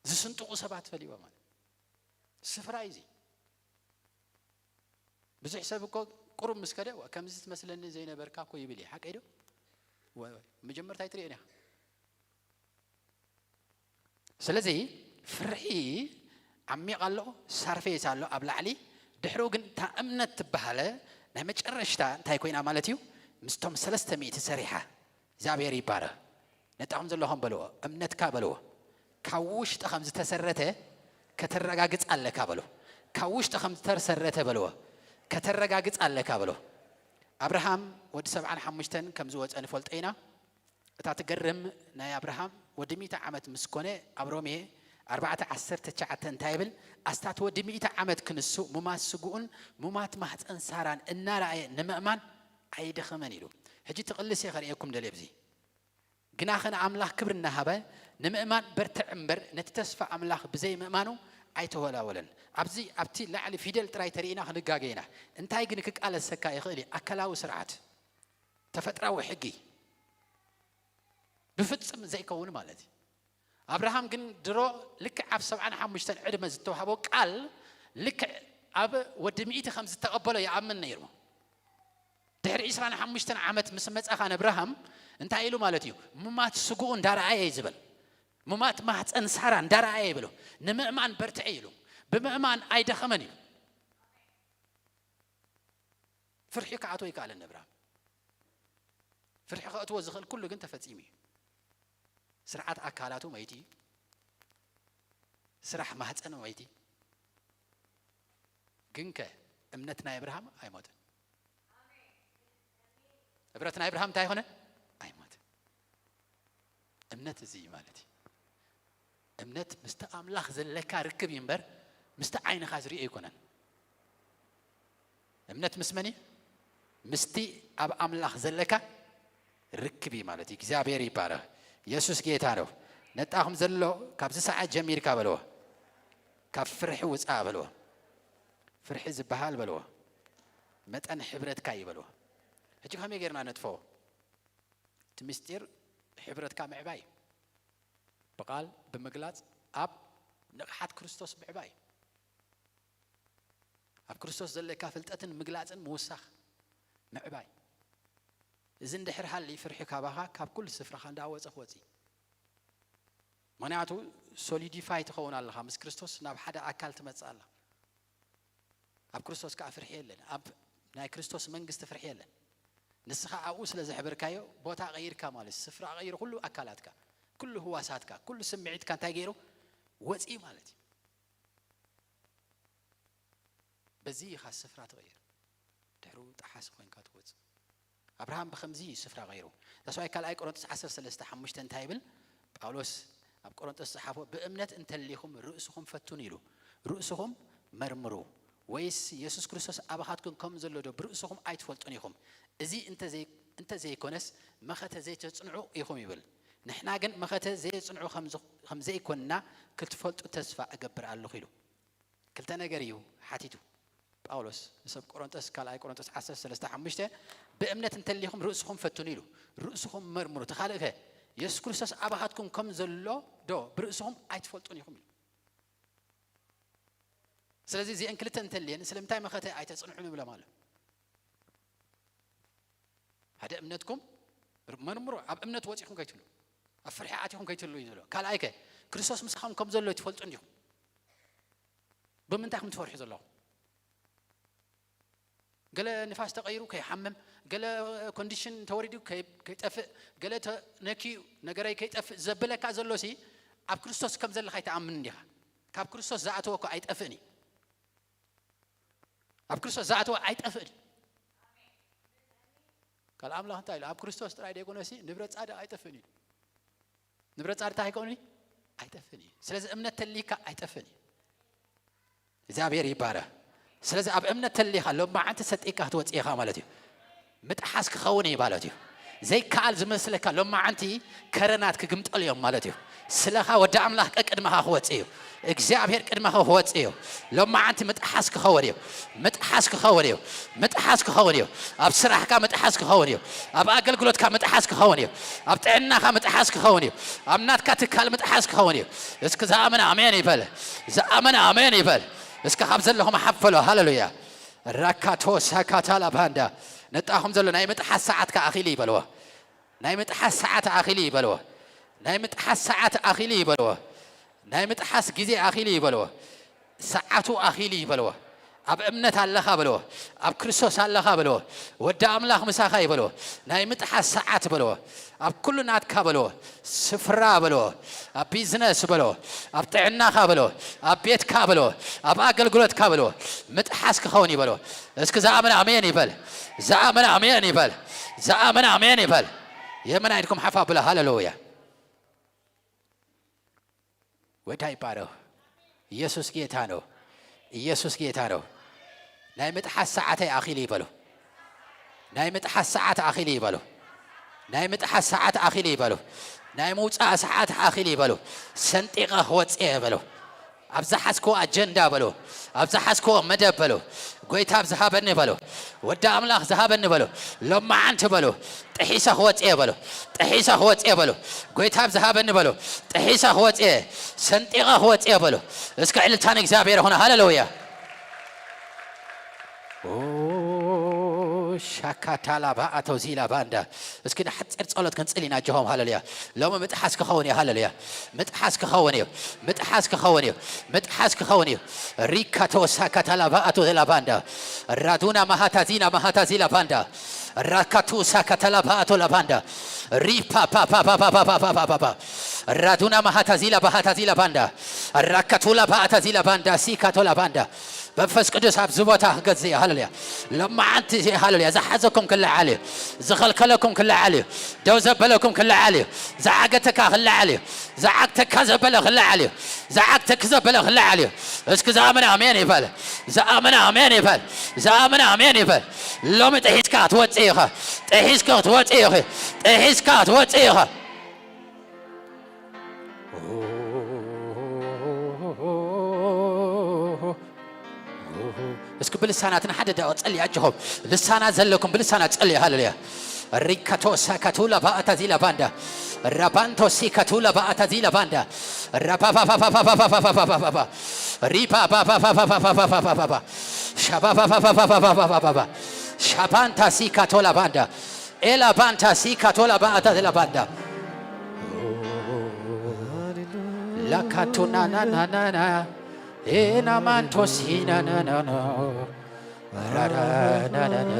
ዝስንጥቑ ሰባት ፈልይዎም ማለት እዩ። ስፍራ እዩ እዚ። ብዙሕ ሰብ እኮ ቁሩብ ምስ ከደ፣ "ዋ፣ ከምዚ ትመስለኒ ዘይነበርካ እኮ" ይብል እዩ። ሓቀይ ዶ? ወ-፣ መጀመርታ ኣይትርእዮን ኢኻ። ስለዚ ፍርሒ ዓሚቕ ኣሎ፣ ሳርፌስ ኣሎ ኣብ ላዕሊ። ድሕሪኡ ግን እታ እምነት ትበሃለ ናይ መጨረሽታ እንታይ ኮይና ማለት እዩ? ምስቶም ሰለስተ ሚእቲ ሰሪሓ። እግዚኣብሔር ይባረኽ። ነጣኹም ዘለኹም በልዎ፣ እምነትካ በልዎ፣ ካብ ውሽጢ ከም ዝተሰረተ ከተረጋግጽ ኣለካ በልዎ። ካብ ውሽጢ ከም ዝተሰረተ በልዎ፣ ከተረጋግጽ ኣለካ በልዎ። ኣብርሃም ወዲ ሰብዓን ሓሙሽተን ከም ዝወጸ ንፈልጦ ኢና። እታ ትገርም ናይ ኣብርሃም ወዲ ሚእቲ ዓመት ምስ ኮነ፣ ኣብ ሮሜ ኣርባዕተ ዓሰርተ ትሽዓተ እንታይ ይብል? ኣስታት ወዲ ሚእቲ ዓመት ክንሱ፣ ሙማት ስግኡን ሙማት ማህፀን ሳራን እናረኣየ ንምእማን ኣይደኸመን ኢሉ። ሕጂ ትቕልስ እየ ከርእየኩም ደልየ ብዚ። ግናኸ ንኣምላኽ ክብሪ እናሃበ ንምእማን በርትዕ እምበር፣ ነቲ ተስፋ ኣምላኽ ብዘይ ምእማኑ ኣይተወላወለን። ኣብዚ፣ ኣብቲ ላዕሊ ፊደል ጥራይ ተሪኢና ክንጋገ ኢና። እንታይ ግን ክቃለሰካ ይኽእል እዩ? ኣካላዊ ስርዓት፣ ተፈጥራዊ ሕጊ፣ ብፍጽም ዘይከውን ማለት እዩ። ኣብርሃም ግን ድሮ ልክዕ ኣብ ሰብዓን ሓሙሽተን ዕድመ ዝተዋህቦ ቃል ልክዕ ኣብ ወዲ ሚእቲ ከም ዝተቐበሎ ይኣምን ነይሩ። ድሕሪ ዕስራን ሓሙሽተን ዓመት ምስ መጻ ኻን ኣብርሃም እንታይ ኢሉ ማለት እዩ? ሙማት ስግኡ እንዳረኣየ እዩ ዝበል። ሙማት ማህፀን ሳራ እንዳረኣየ ይብሎ። ንምእማን በርትዐ ኢሉ። ብምእማን ኣይደኸመን እዩ። ፍርሒ ክኣትዎ ይከኣለን ኣብርሃም። ፍርሒ ከእትዎ ዝኽእል ኩሉ ግን ተፈጺሙ እዩ። ስርዓት ኣካላቱ መይቲ እዩ። ስራሕ ማህፀኑ መይቲ። ግንከ እምነት ናይ ኣብርሃም ኣይሞትን። ህብረት ናይ ኣብርሃም እንታይ ይኾነ? ኣይሞትን። እምነት እዚ እዩ ማለት እዩ። እምነት ምስቲ ኣምላኽ ዘለካ ርክብ እዩ እምበር ምስቲ ዓይንኻ ዝሪኦ ኣይኮነን። እምነት ምስ መን እዩ? ምስቲ ኣብ ኣምላኽ ዘለካ ርክብ እዩ ማለት እዩ። እግዚኣብሔር ይባረኽ። የሱስ ጌታ ነው። ነጣኹም ዘሎ ካብዚ ሰዓት ጀሚርካ በልዎ። ካብ ፍርሒ ውፃእ በልዎ። ፍርሒ ዝበሃል በልዎ። መጠን ሕብረትካ እዩ በልዎ። ሕጂ ከመይ ጌርና ነጥፍኦ? እቲ ምስጢር ሕብረትካ ምዕባይ እዩ። ብቓል ብምግላጽ ኣብ ንቕሓት ክርስቶስ ምዕባይ እዩ። ኣብ ክርስቶስ ዘለካ ፍልጠትን ምግላጽን ምውሳኽ ምዕባይ። እዚ እንድሕር ሃልዩ ፍርሒ ካባኻ ካብ ኩሉ ስፍራኻ እንዳወጸ ክወጽእ እዩ። ምኽንያቱ ሶሊዲፋይ ትኸውን ኣለኻ፣ ምስ ክርስቶስ ናብ ሓደ ኣካል ትመጽእ ኣለኻ። ኣብ ክርስቶስ ከኣ ፍርሒ የለን። ኣብ ናይ ክርስቶስ መንግስቲ ፍርሒ የለን። ንስኻ ኣብኡ ስለ ዘሕበርካዮ ቦታ ቀይርካ ማለት እዩ። ስፍራ ቀይሩ ኩሉ ኣካላትካ፣ ኩሉ ህዋሳትካ፣ ኩሉ ስምዒትካ እንታይ ገይሩ? ወፂኡ ማለት እዩ። በዚ ኢኻ ስፍራ ትቕይር። ድሕሩ ጠሓሲ ኮይንካ ትወፅእ። ኣብርሃም ብኸምዚ እዩ ስፍራ ቀይሩ። ዳስዋይ ካልኣይ ቆሮንቶስ ዓሰርተ ሰለስተ ሓሙሽተ እንታይ ይብል? ጳውሎስ ኣብ ቆሮንቶስ ዝጸሓፎ፣ "ብእምነት እንተሊኹም ርእስኹም ፈትኑ" ኢሉ። ርእስኹም መርምሩ፣ ወይስ የሱስ ክርስቶስ ኣባኻትኩም ከም ዘሎ ዶ ብርእስኹም ኣይትፈልጡን ኢኹም? እዚ እንተዘይ-፣ እንተዘይኮነስ መኸተ ዘይተጽንዑ ኢኹም ይብል። ንሕና ግን መኸተ ዘየጽንዑ ከም ዝ-፣ ከም ዘይኮንና ክትፈልጡ ተስፋ እገብር ኣለኹ ኢሉ። ክልተ ነገር እዩ ሓቲቱ ጳውሎስ ንሰብ ቆሮንቶስ፣ ካልኣይ ቆሮንቶስ ዓሰርተ ሰለስተ ሓሙሽተ፣ "ብእምነት እንተሊኹም ርእስኹም ፈትኑ" ኢሉ። ርእስኹም መርምሩ። እቲ ካልእ ከ? የሱስ ክርስቶስ ኣባኻትኩም ከም ዘሎ ዶ ብርእስኹም ኣይትፈልጡን ኢኹም ኢሉ። ስለዚ እዚአን ክልተ እንተልየን ስለምንታይ መኸተ ኣይተጽንዑን ይብሎም ኣሎ። ሓደ እምነትኩም መርምሩ፣ ኣብ እምነት ወጺኹም ከይትሉ፣ ኣብ ፍርሒ ኣቲኹም ከይትሉ እዩ ዘሎ። ካልኣይ ከ ክርስቶስ ምሳኹም ከም ዘሎ ትፈልጡ እንዲኹም። ብምንታይ ከም ትፈርሑ ዘለኹም? ገለ ንፋስ ተቐይሩ ከይሓምም፣ ገለ ኮንዲሽን ተወሪዱ ከይ- ከይጠፍእ፣ ገለ ተነኪዩ ነገረይ ከይጠፍእ ዘብለካ ዘሎሲ ኣብ ክርስቶስ ከም ዘለኻ ኣይትኣምን እንዲኻ። ካብ ክርስቶስ ዝኣተወ እኮ ኣይጠፍእን እዩ። ኣብ ክርስቶስ ዝኣተወ ኣይጠፍእን እዩ። ቃል ኣምላኽ እንታይ ኢሉ? ኣብ ክርስቶስ ጥራይ ደይኮነሲ ንብረት ጻድቕ ኣይጠፍእን እዩ። ንብረት ጻድቕ እንታይ ኣይከውንን እዩ? ኣይጠፍእን እዩ። ስለዚ እምነት ተሊካ ኣይጠፍእን እዩ። እግዚኣብሔር ይባረ። ስለዚ ኣብ እምነት ተሊኻ ሎማዓንቲ ሰጢካ ክትወፅእ ኢኻ ማለት እዩ። ምጥሓስ ክኸውን እዩ ማለት እዩ። ዘይከኣል ዝመስለካ ሎማዓንቲ ከረናት ክግምጠሉ እዮም ማለት እዩ። ስለኻ ወዲ ኣምላኽ ቀቅድመኻ ክወፅእ እዩ። እግዚኣብሔር ቅድመኻ ክወፅእ እዩ። ሎማዓንቲ ምጥሓስ ክኸውን እዩ። ምጥሓስ ክኸውን እዩ። ምጥሓስ ክኸውን እዩ። ኣብ ስራሕካ ምጥሓስ ክኸውን እዩ። ኣብ ኣገልግሎትካ ምጥሓስ ክኸውን እዩ። ኣብ ጥዕናኻ ምጥሓስ ክኸውን እዩ። ኣብ ናትካ ትካል ምጥሓስ ክኸውን እዩ። እስኪ ዝኣመነ ኣሜን ይበል። ዝኣመነ ኣሜን ይበል። እስኪ ካብ ዘለኹም ሓፈሎ ሃሌሉያ። ራካቶ ሳካታ ላባንዳ ነጣኹም ዘሎ ናይ ምጥሓስ ሰዓትካ ኣኺሉ ይበልዎ። ናይ ምጥሓስ ሰዓት ኣኺሉ ይበልዎ። ናይ ምጥሓስ ሰዓት ኣኺሉ ይበልዎ። ናይ ምጥሓስ ግዜ ኣኺሉ ይበልዎ። ሰዓቱ ኣኺሉ ይበልዎ። ኣብ እምነት ኣለኻ በልዎ። ኣብ ክርስቶስ ኣለኻ በልዎ። ወዲ ኣምላኽ ምሳኻ ይበልዎ። ናይ ምጥሓስ ሰዓት በልዎ። ኣብ ኩሉ ናትካ በልዎ። ስፍራ በልዎ። ኣብ ቢዝነስ በልዎ። ኣብ ጥዕናኻ በልዎ። ኣብ ቤትካ በልዎ። ኣብ ኣገልግሎትካ በልዎ። ምጥሓስ ክኸውን ይበልዎ። እስኪ ዝኣመነ ኣሜን ይበል። ዝኣመነ ኣሜን ይበል። ዝኣመነ ኣሜን ይበል። የመን ኣይድኩም ሓፍ ኣብላ ሃሌሉያ። ወዳ ይባረው። ኢየሱስ ጌታ ነው። ኢየሱስ ጌታ ነው። ናይ ምጥሓስ ሰዓተይ ኣኺሉ ይበሉ። ናይ ምጥሓስ ሰዓት ኣኺሉ ይበሉ። ናይ ምጥሓስ ሰዓት ኣኺሉ ይበሉ። ናይ ምውፃእ ሰዓት ኣኺሉ ይበሉ። ሰንጢቐ ክወፅእ ይበሉ። ኣብ ዝሓዝክዎ ኣጀንዳ በሉ። ኣብ ዝሓዝክዎ መደብ በሉ። ጎይታ ኣብ ዝሃበኒ በሉ። ወዲ ኣምላኽ ዝሃበኒ በሉ። ሎማዓንቲ በሉ። ጥሒሰ ክወፅእ በሉ። ጥሒሰ ክወፅእ በሉ። ጎይታ ኣብ ዝሃበኒ በሉ። ጥሒሰ ክወፅእ፣ ሰንጢቐ ክወፅእ በሉ። እስኪ ዕልልታ ንእግዚኣብሔር ይኹን። ሃሌሉያ። ኦ፣ ሻካታ ላባ ኣቶ ዚላ ባንዳ። እስኪ ንሓፂር ጸሎት ክንጽል ኢና። ጀሆም ሃሌሉያ። ሎሚ ምጥሓስ ክኸውን እዩ። ሃሌሉያ። ምጥሓስ ክኸውን እዩ። ምጥሓስ ክኸውን እዩ። ምጥሓስ ክኸውን እዩ። ሪካቶ ሳካታ ላባ ኣቶ ዚላ ባንዳ። ራዱና ማሃታ ዚና ማሃታ ዚላ ባንዳ። ራካቱ ሳካታ ላባ ኣቶ ላባንዳ። ሪፓ ፓ ፓ ፓ ፓ ፓ ፓ ፓ ፓ። ራዱና ማሃታ ዚላ ባሃታ ዚላ ባንዳ። ራካቱ ላባ ኣታ ዚላ ባንዳ ሲካቶ ላባንዳ። መንፈስ ቅዱስ ኣብዚ ቦታ ክገዝእ እዩ። ሃሌሉያ። ሎማዓንቲ እዚ፣ ሃሌሉያ፣ ዝሓዘኩም ክለዓል እዩ። ዝኸልከለኩም ክለዓል እዩ። ደው ዘበለኩም ክለዓል እዩ። ዝዓገተካ ክለዓል እዩ። ዝዓግተካ ዘበለ ክለዓል እዩ። ዝዓግተክ ዘበለ ክለዓል እዩ። እስኪ ዝኣመነ ኣሜን ይበል። ዝኣመነ ኣሜን ይበል። ዝኣመነ ኣሜን ይበል። ሎሚ ጥሒስካ ክትወፅእ ኢኻ። ጥሒስካ ክትወፅእ ኢኺ። ጥሒስካ ክትወፅእ ኢኻ። እስኪ ብልሳናት ንሓደ ደቂቕ ጸልዩ ኣጆኹም። ልሳናት ዘለኩም ብልሳናት ጸልዩ። ሃሌሉያ። ሪካቶ ሳካቱላ ባኣታ ዚላ ባንዳ። ራባንቶ ሲካቱላ ባኣታ ዚላ ባንዳ። ራባባባባባባባባባባባ። ሪባባባባባባባባባ። ሻባባባባባባባባባ። ሻባንታ ሲካቶላ ባንዳ። ኤላ ባንታ ሲካቶላ ባኣታ ዚላ ባንዳ። ላካቱናናናናና። ኤናማንቶሲናናናና። ራራናናና።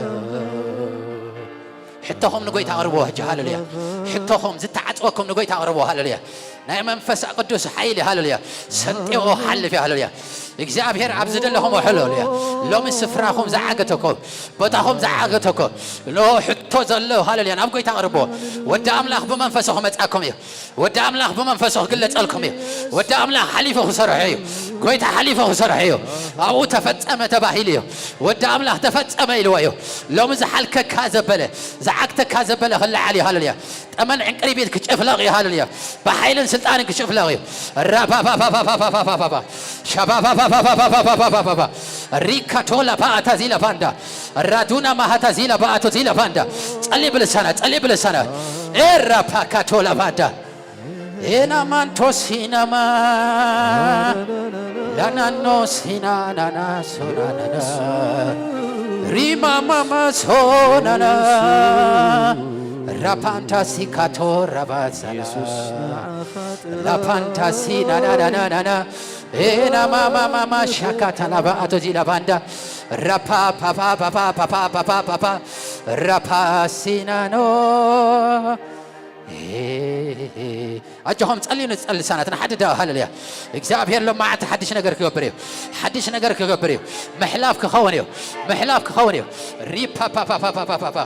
ሕቶኹም ንጎይታ ኣቕርብዎ ሕጂ። ሃሌሉያ። ሕቶኹም ዝተዓጽወኩም ንጎይታ ኣቕርብዎ። ሃሌሉያ። ናይ መንፈስ ቅዱስ ሓይሊ። ሃሌሉያ። ሰንጢቑ ሓልፍ እዩ። ሃሌሉያ። እግዚኣብሔር ኣብ ዝደለኹም። ሃሌሉያ። ሎሚ ስፍራኹም ዝዓገተኩም፣ ቦታኹም ዝዓገተኩም፣ ንሆ ሕቶ ዘሎ። ሃሌሉያ። ናብ ጎይታ ኣቕርብዎ። ወዲ ኣምላኽ ብመንፈሱ ክመጻኩም እዩ። ወዲ ኣምላኽ ብመንፈሱ ክግለጸልኩም እዩ። ወዲ ኣምላኽ ሓሊፉ ክሰርሖ እዩ። ጎይታ ሓሊፉ ክሰርሖ እዩ። ኣብኡ ተፈጸመ ተባሂሉ እዩ። ወዲ ኣምላኽ ተፈጸመ ኢልዎ እዩ። ሎሚ ዝሓልከካ ዘበለ፣ ዝዓግተካ ዘበለ ክለዓል እዩ። ሃሌሉያ። ጠመን ዕንቅሪቢት ክጭፍለቕ እዩ። ሃሌሉያ። ብሓይልን ስልጣንን ክጭፍለቕ እዩ። ራባባባባባባባባባ። ሻባባባባባባባባ። ሪካቶላ ባኣታ ዚላ ባንዳ። ራዱና ማሃታ ዚላ ባኣቶ ዚላ ባንዳ። ጸሊ ብልሳና፣ ጸሊ ብልሳና። ኤራፓካቶላባዳ ኤናማንቶሲናማ ላናኖሲናናናሶናናና ሪማማማሶናና ራፓንታሲካቶራባሳና ራፓንታሲናናናናና ኤናማማማማ ሻካታላባ ኣቶዚላባንዳ ራፓፓፓፓፓፓፓፓፓ ራፓሲናኖ ኣጆኹም ጸልዩ ንጸሊ ሳናት ንሓድዳ ሃለልያ እግዚኣብሔር ሎማዓቲ ሓድሽ ነገር ክገብር እዩ። ሓድሽ ነገር ክገብር እዩ። ምሕላፍ ክኸውን እዩ። ምሕላፍ ክኸውን እዩ። ሪፓፓፓፓፓፓፓ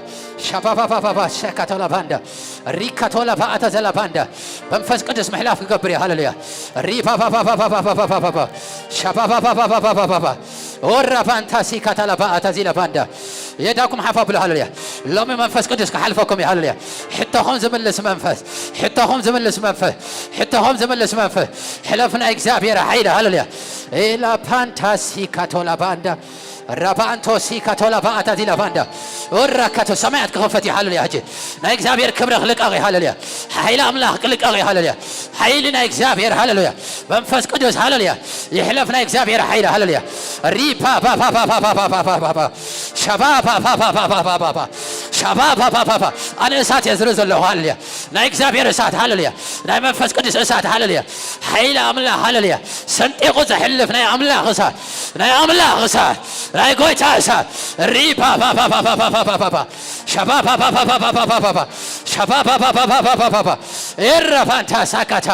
ሻፓፓፓፓፓ ሸካቶላ ባንዳ ሪካቶላ ፓኣታ ዘላ ባንዳ መንፈስ ቅዱስ ምሕላፍ ክገብር እዩ። ሃለልያ ሪፓፓፓፓፓፓፓፓ ሻፓፓፓፓፓፓፓ ኦራ ፋንታሲ ካታላ ፓኣታ ዚላ ባንዳ የዳኩም ሓፋ ብሎ ሃለልያ ሎሚ መንፈስ ቅዱስ ክሓልፈኩም እዩ። ሃለልያ ሕቶኹም ዝምልስ መንፈስ ሕቶኹም ዝምልስ መንፈስ ሕቶኹም ዝምልስ መንፈስ ሕለፍ ናይ እግዚኣብሔር ሓይሊ ሃለልያ ኤላ ፓንታሲ ካቶላ ባንዳ ራባንቶሲ ካቶላ ባኣታ ዚላ ባንዳ ኦራ ካቶ ሰማያት ክኸፈት እዩ። ሃለልያ ሕጂ ናይ እግዚኣብሔር ክብሪ ክልቀቕ እዩ። ሃለልያ ሓይሊ ኣምላኽ ክልቀቕ እዩ። ሃለልያ ሓይሊ ናይ እግዚኣብሔር ሃለልያ መንፈስ ቅዱስ ሃለልያ ይሕለፍ ናይ እግዚኣብሔር ሓይሊ ሃለልያ ሪፓ ፓፓፓፓፓፓፓፓ ሻባፓፓፓፓፓፓፓ ሻባፓፓፓፓ ኣነ እሳት እየ ዝርኢ ዘለኹ። ሃለልያ ናይ እግዚኣብሔር እሳት ሃለልያ ናይ መንፈስ ቅዱስ እሳት ሃለልያ ሓይሊ ኣምላኽ ሃለልያ ሰንጢቑ ዘሕልፍ ናይ ኣምላኽ እሳት ናይ ኣምላኽ እሳት ናይ ጎይታ እሳት ሪፓፓፓፓፓፓፓፓ ሻባፓፓፓፓፓፓፓ ሻባፓፓፓፓፓፓፓ ኤረፋንታ ሳካታ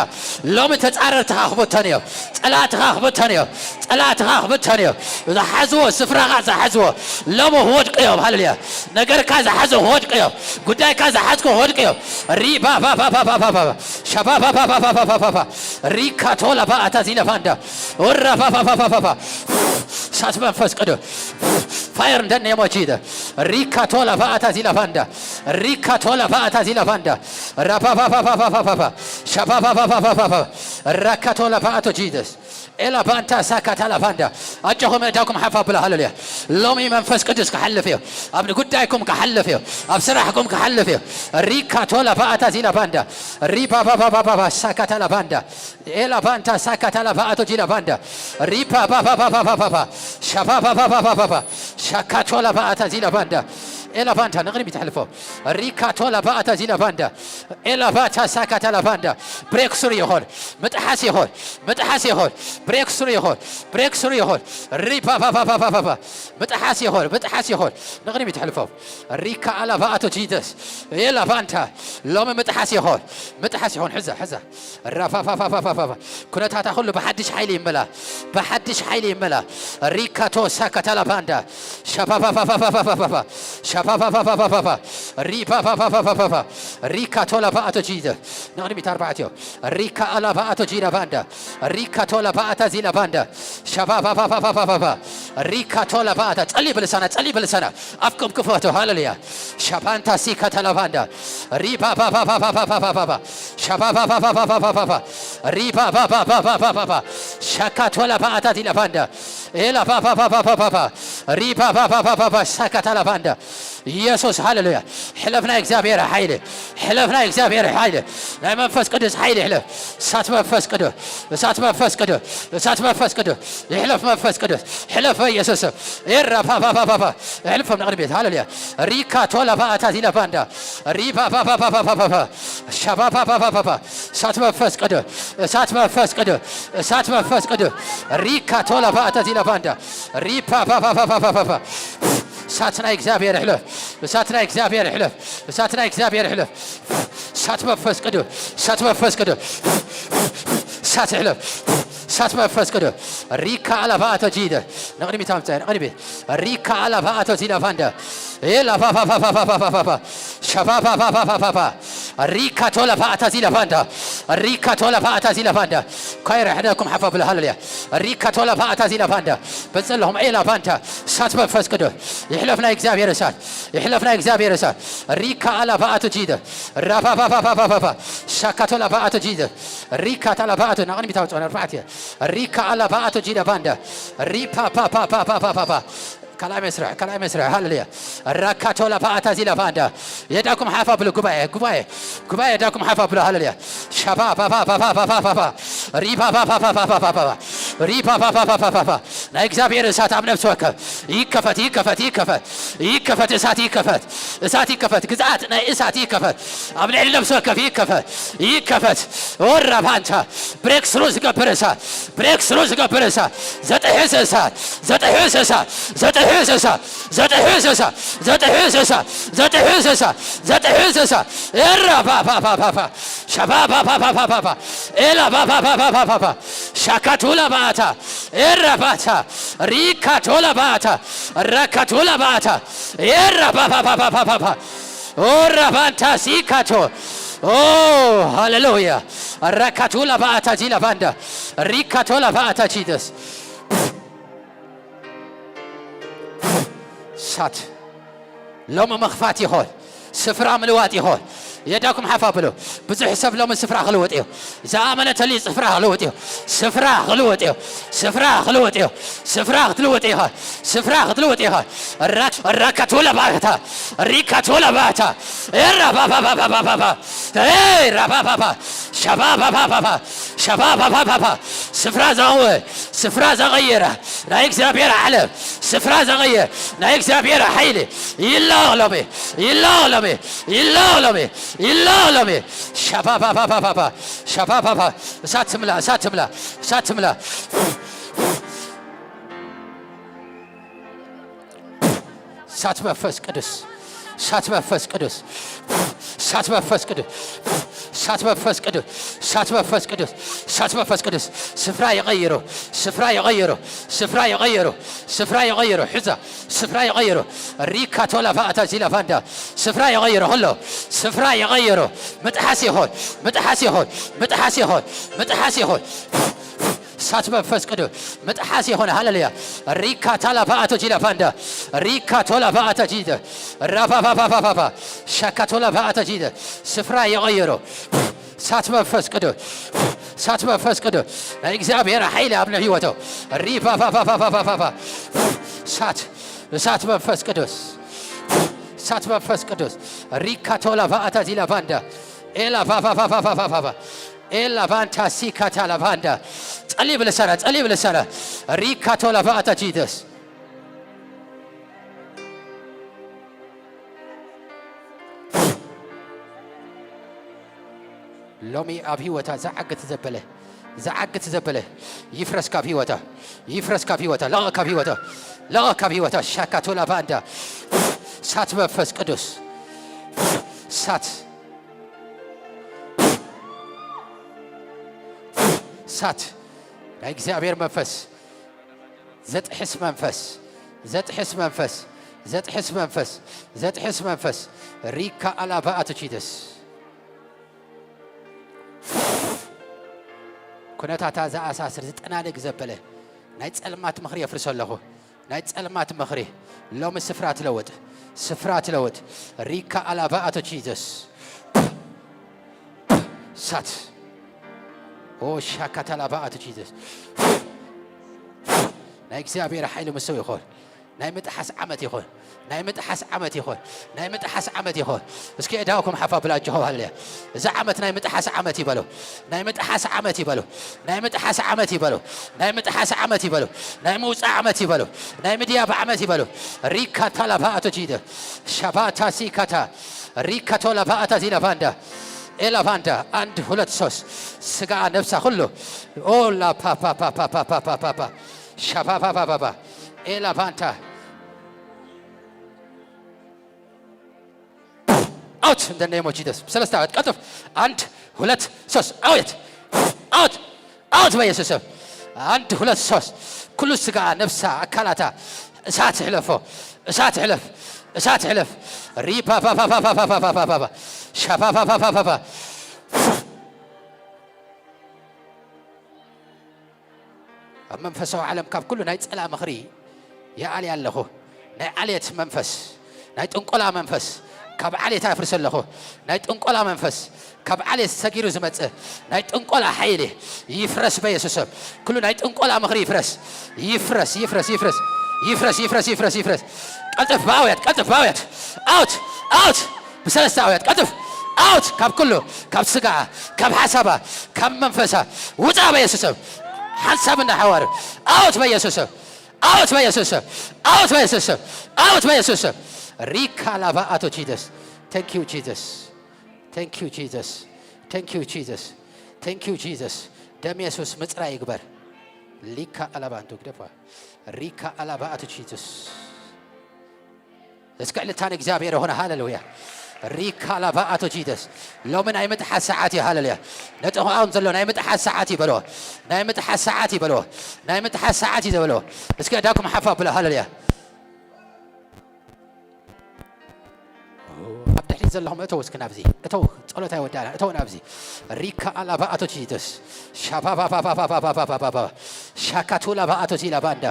ሎሚ ተጻረርትኻ ክብተን እዮም። ጸላእትኻ ክብተን እዮም። ጸላእትኻ ክብተን እዮም። ዝሓዝዎ ስፍራኻ ዝሓዝዎ ሎሚ ክወድቁ እዮም። ሃለልያ ነገርካ ዝሓዘ ክወድቁ እዮም። ጉዳይካ ዝሓዝኮ ክወድቁ እዮም። ሪባባባባባባባ ሻባባባባባባባ ሪካቶላ ባኣታ ዚለፋንዳ ወራባባባባባባ ሳት መንፈስ ቅዱስ ፋየር እንደኔሞ ጂደ ሪካቶላ ባኣታ ዚለፋንዳ ሪካቶላ ባኣታ ዚለፋንዳ ራባባባባባባባ ሻባባባባባባ ራካቶላ ባኣቶ ጂደስ ኤላ ባንታ ሳካታ ላፋንዳ ኣጆኹም እዳኩም ሓፍ ኣብላ ሃለሉያ። ሎሚ መንፈስ ቅዱስ ክሓልፍ እዩ። ኣብ ጉዳይኩም ክሓልፍ እዩ። ኣብ ስራሕኩም ክሓልፍ እዩ። ሪካቶላ ባኣታ ዚላ ባንዳ ሪባባባባባ ሳካታ ላባንዳ ኤላ ባንታ ሳካታ ላባኣቶ ጂላ ባንዳ ሪባባባባባባ ሻባባባባባባ ሻካቶላ ባኣታ ዚላ ባንዳ ኤላ ባንታ ንቕድሚት ኣሕልፎ ሪካቶላ ባኣታ ዚላ ባንዳ ኤላ ባታ ሳካታ ላባንዳ ብሬክ ስሩ ይኹን ምጥሓስ ይኹን ምጥሓስ ይኹን ብሬክ ስሩ ይኹን ብሬክ ስሩ ይኹን ሪፓፓፓፓፓፓ ምጥሓስ ይኹን ምጥሓስ ይኹን ንቕድሚት ኣሕልፎ ሪካ ኣላ ባኣቶ ጂሰስ ኤላ ባንታ ሎሚ ምጥሓስ ይኹን ምጥሓስ ይኹን ሕዛ ሕዛ ራፋፋፋፋፋፋፋ ኩነታታ ኩሉ ብሓድሽ ሓይሊ ይመላ ብሓድሽ ሓይሊ ይመላ ሪካቶ ሳካታላ ባንዳ ሻፋፋፋፋፋፋፋፋ ሻፋፋፋፋፋፋፋ ሪፓፋፋፋፋፋፋ ሪካቶላ ባኣቶ ጂደ ንቕድሚት ኣርባዕትዮ ሪካ ኣላ ባኣቶ ጂዳ ባንዳ ሪካቶላ ባኣታ ዚላ ባንዳ ሻፋፋፋፋፋፋፋ ሪካቶላ ባኣታ ጸሊ ብልሳና ጸሊ ብልሳና ኣፍኩም ክፈቱ ሃለሉያ ሻፓንታ ሲካ ተላባንዳ ሪባባባባባባባባ ሻባባባባባባባ ሪባባባባባባባ ሻካቶላ ባኣታ ዚላ ባንዳ ኤላ ባባባባባባ ሪባባባባባባ ሳካታላ ባንዳ ኢየሱስ ሃሌሉያ። ሕለፍ ናይ እግዚኣብሔር ሓይሊ፣ ሕለፍ ናይ እግዚኣብሔር ሓይሊ፣ ናይ መንፈስ ቅዱስ ሓይሊ ሕለፍ። እሳት መንፈስ ቅዱስ፣ እሳት መንፈስ ቅዱስ፣ እሳት መንፈስ ቅዱስ፣ ይሕለፍ መንፈስ ቅዱስ፣ ሕለፍ በኢየሱስ ስም። ኤራ ፓ ፓ ፓ ፓ ፓ፣ እሕልፎም ንቕድሚት። ሃሌሉያ። ሪካ ቶላ ፓ ኣታ ዚላ ፓንዳ፣ ሪፓ ፓ ፓ ፓ ፓ ፓ ፓ ፓ፣ ሻፓ ፓ ፓ ፓ ፓ ፓ፣ እሳት መንፈስ ቅዱስ፣ እሳት መንፈስ ቅዱስ፣ እሳት መንፈስ ቅዱስ። ሪካ ቶላ ፓ ኣታ ዚላ ፓንዳ፣ ሪፓ ፓ ፓ ፓ ፓ ፓ ፓ ፓ፣ እሳት ናይ እግዚኣብሔር ሕለፍ፣ እሳት ናይ እግዚኣብሔር ሕለፍ፣ እሳት ናይ እግዚኣብሔር ሕለፍ፣ እሳት መንፈስ ቅዱስ፣ እሳት መንፈስ ቅዱስ፣ እሳት ሕለፍ፣ እሳት መንፈስ ቅዱስ። ሪካ ኣላ ፓ ኣቶ ጂደ፣ ንቕድሚት ኣምጻእ፣ ንቕድሚት። ሪካ ኣላ ፓ ኣቶ ዚላ ፓንዳ፣ ኤላ ፓ ፓ ፓ ፓ ፓ ፓ ፓ ፓ፣ ሻፓ ፓ ፓ ፓ ፓ ፓ ፓ፣ ሪካ ቶላ ፓ ኣታ ዚላ ፓንዳ፣ ሪካ ቶላ ፓ ኣታ ዚላ ፓንዳ። ኳይረ፣ ሕደኩም ሓፍ ኣብሉ፣ ሃሌሉያ። ሪካ ቶላ ፓ ኣታ ዚላ ፓንዳ፣ በጸለኹም ኤላ ፓንታ፣ እሳት መንፈስ ቅዱስ፣ ይሕለፍ ናይ እግዚኣብሔር እሳት፣ ይሕለፍ ናይ እግዚኣብሔር እሳት። ሪካ ኣላ ፓ ኣቶ ጂደ፣ ራፓ ፓ ፓ ፓ ፓ ፓ ፓ፣ ሻካ ቶላ ፓ ኣቶ ጂደ፣ ሪካ ታላ ፓ ኣቶ፣ ንቕድሚት ኣውጽኦ፣ ኣርባዕተ እየ። ሪካ ኣላ ፓ ኣቶ ጂደ ፓንዳ፣ ሪፓ ፓ ፓ ፓ ፓ ፓ ፓ ፓ፣ ካልኣይ መስርሕ፣ ካልኣይ መስርሕ። ሃሌሉያ። ራካቶላ ፓኣታ ዚላ ፋንዳ። የዳኩም ሓፍ ኣብሉ፣ ጉባኤ፣ ጉባኤ፣ ጉባኤ፣ የዳኩም ሓፍ ኣብሉ። ሃሌሉያ። ሻባ ባባ ባባ ባባ ባባ። ሪባ ባባ ባባ ባባ ባባ። ሪባ ባባ ባባ ባባ። ናይ እግዚኣብሔር እሳት ኣብ ነፍሲ ወከፍ ይከፈት፣ ይከፈት፣ ይከፈት። ይከፈት፣ እሳት ይከፈት። እሳት ይከፈት። ግዝኣት ናይ እሳት ይከፈት። ኣብ ልዕሊ ነፍሲ ወከፍ ይከፈት። ይከፈት። ኦራ ፓንታ። ብሬክ ስሩ ዝገብር እሳት። ብሬክ ስሩ ዝገብር እሳት። ዘጥሕስ እሳት። ዘጥሕስ እሳት። ዘጥሕስ እሳት። ዘጥሕስ እሳት። ዘጥሕስ እሳት። ዘጥሕስ እሳት። ዘጥሕስ እሳት። ኤራ ባ ባ ባ ባ ባ። ሸባ ባ ባ ባ ባ ባ ባ። ኤላ ባ ባ ባ ባ ባ ባ ባ። ሻካቱላ ባታ። ኤራ ባታ። ሪካቶላ ባታ። ራካቶላ ባታ። ኤራ ባ ባ ባ ባ ባ ባ ባ። ኦራ ባንታ ሲካቶ። ኦ፣ ሃሌሉያ። ራካቶላ ባታ ጂላ ባንዳ። ሪካቶላ ባታ ጂደስ። ሳት ሎሚ ምኽፋት ይኾን፣ ስፍራ ምልዋጥ ይኾን። የዳኩም ሓፍ ኣብሉ። ብዙሕ ሰብ ሎሚ ስፍራ ክልውጥ እዩ። ዝኣመነ ተልዩ ስፍራ ክልውጥ እዩ። ስፍራ ክልውጥ እዩ። ስፍራ ክልውጥ እዩ። ስፍራ ክትልውጥ ኢኻ። ስፍራ ክትልውጥ ኢኻ። ራ-፣ ራካቶላ ባታ፣ ሪካቶላ ባታ። ኤራ ባባ ባባ ባባ ባባ። ኤይ ራባባባ፣ ሸባባባባባ፣ ሸባባባባባ። ስፍራ ዘወ-፣ ስፍራ ዘቐየረ ናይ እግዚኣብሔር ዓለም ስፍራ ዘቐየር ናይ እግዚኣብሔር ሓይሊ ይላቕ ሎሚ፣ ይላቕ ሎሚ፣ ይላቕ ሎሚ፣ ይላቕ ሎሚ። ሸባባባባባ፣ ሸባባባ። እሳት ትምላ፣ እሳት ትምላ፣ እሳት ትምላ። እሳት መንፈስ ቅዱስ፣ እሳት መንፈስ ቅዱስ፣ እሳት መንፈስ ቅዱስ፣ እሳት መንፈስ ቅዱስ፣ እሳት መንፈስ ቅዱስ፣ እሳት መንፈስ ቅዱስ። ስፍራ ይቐይሩ፣ ስፍራ ይቐይሩ፣ ስፍራ ይቐይሩ፣ ስፍራ ይቐይሩ። ሕዛ ስፍራ ይቐይሩ። ሪካ ቶላ ፋእታ ዚላ ፋንዳ። ስፍራ ይቐይሩ፣ ከሎ ስፍራ ይቐይሩ። ምጥሓስ ይኹን፣ ምጥሓስ ይኹን፣ ምጥሓስ ይኹን፣ ምጥሓስ ይኹን። እሳት መንፈስ ቅዱስ ምጥሓስ ይኹን። ሃሌሉያ። ሪካ ታላ ፋኣቶ ጂዳ ፋንዳ። ሪካ ቶላ ፋኣታ ጂደ። ራፋፋፋፋፋፋ። ሻካ ቶላ ፋኣታ ጂደ። ስፍራ ይቐይሩ። እሳት መንፈስ ቅዱስ። እሳት መንፈስ ቅዱስ። ናይ እግዚኣብሔር ሓይሊ ኣብ ህይወቶም። ሪፋፋፋፋፋፋፋ። እሳት፣ እሳት መንፈስ ቅዱስ። እሳት መንፈስ ቅዱስ። ሪካ ቶላ ፋኣታ ጂላ ፋንዳ። ኤላ ፋፋፋፋፋፋፋ። ኤላ ቫንታ ሲካታ ላቫንዳ። ጸልይ ብልሳና፣ ጸልይ ብልሳና። ሪካቶ ላቫታ ጂደስ። ሎሚ ኣብ ህይወታ ዝዓግት ዘበለ፣ ዝዓግት ዘበለ ይፍረስ ካብ ህይወታ፣ ይፍረስ ካብ ህይወታ፣ ለቐ ካብ ህይወታ፣ ለቐ ካብ ህይወታ። ሻካቶ ላቫንዳ። ሳት መንፈስ ቅዱስ። ሳት እሳት ናይ እግዚኣብሔር መንፈስ፣ ዘጥሕስ መንፈስ፣ ዘጥሕስ መንፈስ፣ ዘጥሕስ መንፈስ፣ ዘጥሕስ መንፈስ። ሪካ ኣላባ ኣቶቺደስ። ኩነታታ ዝኣሳስር፣ ዝጠናነግ ዘበለ ናይ ጸልማት ምኽሪ የፍርሶ ኣለኹ። ናይ ጸልማት ምኽሪ ሎሚ ስፍራ ትለውጥ፣ ስፍራ ትለውጥ። ሪካ ኣላባ ኣቶ ጂዘስ። ሳት። ኦ ሻካታ ላባ ኣቶ ጂዘስ። ናይ እግዚኣብሔር ሓይሊ ምስ ሰው ይኾን። ናይ ምጥሓስ ዓመት ይኾን። ናይ ምጥሓስ ዓመት ይኾን። ናይ ምጥሓስ ዓመት ይኾን። እስኪ እዳውኩም ሓፍ ኣብላችሁ ሃሌሉያ። እዚ ዓመት ናይ ምጥሓስ ዓመት ይበሉ። ናይ ምጥሓስ ዓመት ይበሉ። ናይ ምጥሓስ ዓመት ይበሉ። ናይ ምጥሓስ ዓመት ይበሉ። ናይ ምውጻእ ዓመት ይበሉ። ናይ ምድያብ ዓመት ይበሉ። ሪካ ታላፋ ኣቶ ጂደ። ሻባታ ሲካታ። ሪካ ቶላፋ ኣታ ዚላፋንዳ። ኤላፋንዳ። አንድ ሁለት ሶስት። ስጋ ነፍሳ ሁሉ። ኦላ ፓ ፓ ፓ ፓ ፓ ፓ ፓ ፓ ፓ። ሻፋፋፋፋፋ። ኤላፋንታ። Out in the name of Jesus። ሰለስተ ዓመት ቀልጥፍ። አንድ ሁለት ሶስት። Out። Out። Out በኢየሱስ ስም። አንድ ሁለት ሶስት። ኩሉ ስጋ፣ ነፍሳ፣ ኣካላታ እሳት ሕለፎ። እሳት ሕለፍ። እሳት ሕለፍ። ሪፓፓፓፓፓፓፓፓፓ። ሻፓፓፓፓፓፓ። ኣብ መንፈሳዊ ዓለም ካብ ኩሉ ናይ ጸላ ምኽሪ ይኣሊ ኣለኹ። ናይ ዓሌት መንፈስ፣ ናይ ጥንቆላ መንፈስ ካብ ዓሌታ የፍርስ ኣለኹ። ናይ ጥንቆላ መንፈስ ካብ ዓሌት ሰጊሩ ዝመጽእ ናይ ጥንቆላ ሓይሊ ይፍረስ በኢየሱስ ስም። ኩሉ ናይ ጥንቆላ ምኽሪ ይፍረስ፣ ይፍረስ፣ ይፍረስ፣ ይፍረስ። ይፍረስ፣ ይፍረስ፣ ይፍረስ፣ ይፍረስ። ቀልጥፍ ብኣውያት፣ ቀልጥፍ ብኣውያት። ኣውት፣ ኣውት። ብሰለስተ ኣውያት ቀልጥፍ። ኣውት ካብ ኩሉ፣ ካብ ስጋኣ፣ ካብ ሓሳባ፣ ካብ መንፈሳ። ውፃ በየሱስ ስም። ሓንሳብ እንዳሓዋር። ኣውት በየሱስ ስም። ኣውት በየሱስ ስም። ኣውት በየሱስ ስም። ኣውት በየሱስ ስም። ሪካ ላባ ኣቶ ጂደስ። Thank you Jesus. Thank you Jesus. Thank you Jesus. Thank you Jesus. ደም የሱስ ምጽራይ ይግበር። ሊካ ኣላባ እንቱ ግደፋ። ሪካ ኣላባ ኣቶ ጂሱስ። እስከ ዕልልታ ንእግዚኣብሔር ይኹን። ሃሌሉያ። ሪካ ኣላባ ኣቶ ጂሱስ። ሎሚ ናይ ምጥሓስ ሰዓት እዩ። ሃሌሉያ። ነጥኹ ኣሁን ዘሎ ናይ ምጥሓስ ሰዓት እዩ በልዎ። ናይ ምጥሓስ ሰዓት እዩ በልዎ። ናይ ምጥሓስ ሰዓት እዩ በልዎ። እስከ እዳኩም ሓፍ ኣብሎ። ሃሌሉያ። ኣብ ድሕሪት ዘለኹም እተው እስኪ ናብዚ። እተው፣ ጸሎት ኣይወዳእና። እተው ናብዚ። ሪካ ኣላባ ኣቶ ጂሱስ። ሻባባባባባባባባባ። ሻካቱ ላባ ኣቶ ዚ ላባ እንዳ።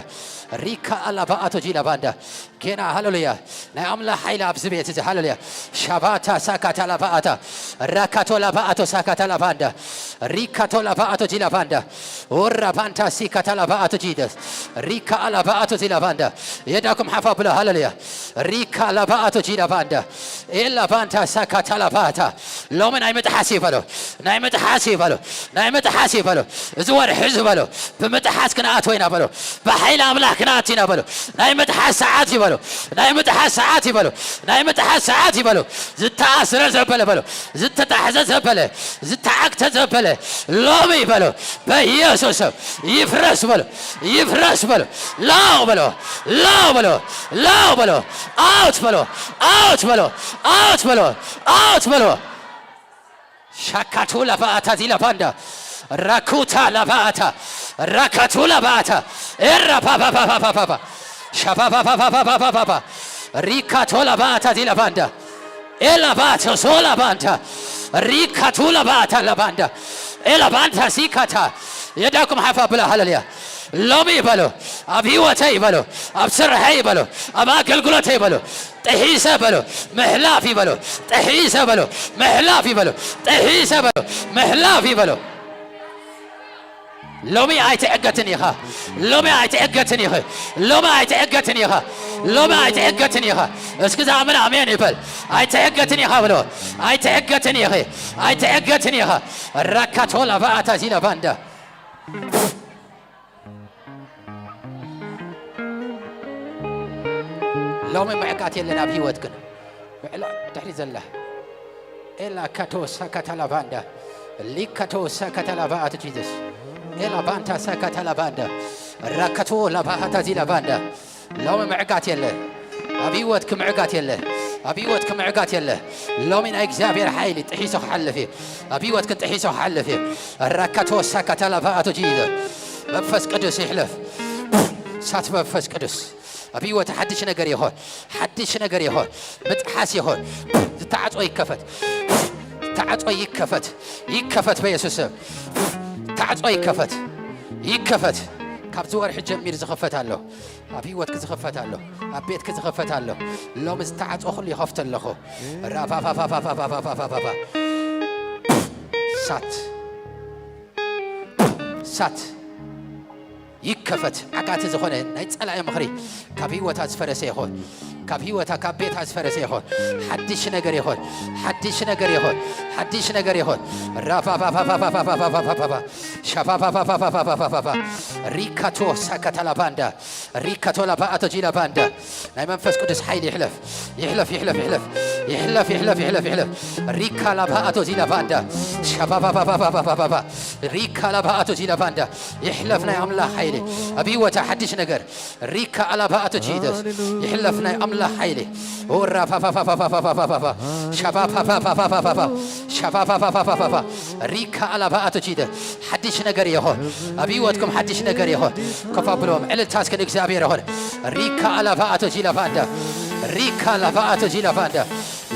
ሪካ ኣላባ ኣቶ ጂ ላባ እንዳ። ጌና ሃሌሉያ። ናይ ኣምላኽ ሓይሊ ኣብዚ ቤት እዚ ሃሌሉያ። ሻባታ ሳካታ ላባ ኣታ። ራካቶ ላባ ኣቶ ሳካታ ላባ እንዳ። ሪካቶ ላባ ኣቶ ጂ ላባ እንዳ። ኦራ ባንታ ሲካታ ላባ ኣቶ ጂደስ። ሪካ ላባ ኣቶ ዚ ላባ እንዳ። የዳኩም ሓፋ ብሎ ሃሌሉያ። ሪካ ላባ ኣቶ ጂ ላባ እንዳ። ኤላ ባንታ ሳካታ ላባ ኣታ። ሎሚ ናይ ምጥሓስ እዩ በሎ። ናይ ምጥሓስ እዩ በሎ። ናይ ምጥሓስ እዩ በሎ። እዚ ወርሒ እዚ በሎ። ብምጥሓስ ክንኣትዎ ኢና በሎ። ብሓይሊ ኣምላኽ ክንኣቱ ኢና በሎ። ናይ ምጥሓስ ሰዓት እዩ በሎ። ናይ ምጥሓስ ሰዓት እዩ በሎ። ናይ ምጥሓስ ሰዓት እዩ በሎ። ዝተኣስረ ዘበለ በሎ። ዝተታሕዘ ዘበለ። ዝተዓግተ ዘበለ። ሎሚ በሎ። በኢየሱስ ስም ይፍረስ በሎ። ይፍረስ በሎ። ላው በሎ። ላው በሎ። ላው በሎ። ኣውት በሎ። ኣውት በሎ። ኣውት በሎ። ኣውት በሎ። ሻካቱ ላባኣታ ዚ ላባንዳ። ራኩታ ላባኣታ። ራካቱ ላባኣታ። ኤራ ፓፓፓፓፓፓ። ሻፓፓፓፓፓፓፓ። ሪካቶ ላባኣታ ዚ ላባንዳ። ኤላባቶ ሶላባንታ። ሪካቱ ላባታ ላባንዳ። ኤላባንታ ሲካታ። የዳኩም ሓፋ ብላ ሃለልያ። ሎሚ ይበሎ። ኣብ ህይወተይ ይበሎ። ኣብ ስርሐይ ይበሎ። ኣብ ኣገልግሎተይ ይበሎ። ጥሒሰ በሎ። ምሕላፍ ይበሎ። ጥሒሰ በሎ። ምሕላፍ ይበሎ። ጥሒሰ በሎ። ምሕላፍ ይበሎ። ሎሚ ኣይትዕገትን ኢኻ። ሎሚ ኣይትዕገትን ኢኺ። ሎሚ ኣይትዕገትን ኢኻ። ሎሚ ኣይትዕገትን ኢኻ። እስኪ ዝኣምን ኣሜን ይበል። ኣይትዕገትን ኢኻ ብሎ። ኣይትዕገትን ኢኺ። ኣይትዕገትን ኢኻ። ራካቶ ላባኣታ ዚ ላባንዳ። ሎሚ ምዕጋት የለን ኣብ ህይወትክን። ብዕላ ድሕሪ ዘላ። ኤላ ካቶ ሳካታ ላባንዳ። ሊካቶ ሳካታ ላባኣት ጂዘስ። ኤላ ባንታ ሳካታ ላባንዳ። ራካቶ ላባሃታ ዚ ላባንዳ። ሎሚ ምዕጋት የለ። ኣብ ህይወትክ ምዕጋት የለ። ኣብ ህይወትክ ምዕጋት የለ። ሎሚ ናይ እግዚኣብሔር ሓይሊ ጥሒሱ ክሓልፍ እዩ። ኣብ ህይወትክን ጥሒሱ ክሓልፍ እዩ። ራካቶ ሳካታ ላባኣት ጂዘስ። መንፈስ ቅዱስ ይሕለፍ። እሳት መንፈስ ቅዱስ። ኣብ ህይወት ሓድሽ ነገር ይኾን። ሓድሽ ነገር ይኾን። ምጥሓስ ይኾን። ዝተዓጾ ይከፈት። ዝተዓጾ ይከፈት። ይከፈት በኢየሱስ ስም። ተዓጾ ይከፈት። ይከፈት። ካብዚ ወርሒ ጀሚር ዝኸፈት ኣሎ። ኣብ ህይወትክ ዝኸፈት ኣሎ። ኣብ ቤትክ ዝኸፈት ኣሎ። ሎሚ ዝተዓጾ ኩሉ ይኸፍት ኣለኹ። ራፋፋፋፋፋፋፋፋፋፋ። ሳት። ሳት። ይከፈት። ዓጋቲ ዝኾነ ናይ ጸላኢ ምኽሪ ካብ ህይወታ ዝፈረሰ ይኹን። ካብ ህይወታ፣ ካብ ቤታ ዝፈረሰ ይኹን። ሓድሽ ነገር ይኹን። ሓድሽ ነገር ይኹን። ሓድሽ ነገር ይኹን። ራፋፋፋፋፋፋፋፋፋፋፋፋ። ሻፋፋፋፋፋፋፋፋፋፋ። ሪካቶ ሳካታላባንዳ። ሪካቶ ላባኣቶ ጂላባንዳ። ናይ መንፈስ ቅዱስ ሓይሊ ይሕለፍ። ይሕለፍ፣ ይሕለፍ፣ ይሕለፍ። ይሕለፍ፣ ይሕለፍ፣ ይሕለፍ፣ ይሕለፍ። ሪካ ላባኣቶ ዚላባንዳ። ሻፋፋፋፋፋፋፋፋፋ። ሪካ ላባኣቶ ዚላባንዳ። ይሕለፍ ናይ ኣምላኽ ሓይሊ። ኣብ ህይወታ ሓድሽ ነገር። ሪካ ኣላባኣቶ ጂደስ። ይሕለፍ ናይ ኣምላኽ ሓይሊ። ኦራ ፋፋፋፋፋፋፋፋፋፋ። ሻፋፋፋፋፋፋፋፋ። ሻፋፋፋፋፋፋፋ። ሪካ ኣላባኣቶ ጂደስ። ሓድሽ ነገር ይኹን። ኣብ ህይወትኩም ሓድሽ ነገር ይኹን። ከፍ ኣብሎም። ዕልልታ እስኪ ንእግዚኣብሔር ይኹን። ሪካ ኣላባኣቶ ጂላፋንዳ። ሪካ ኣላባኣቶ ጂላፋንዳ።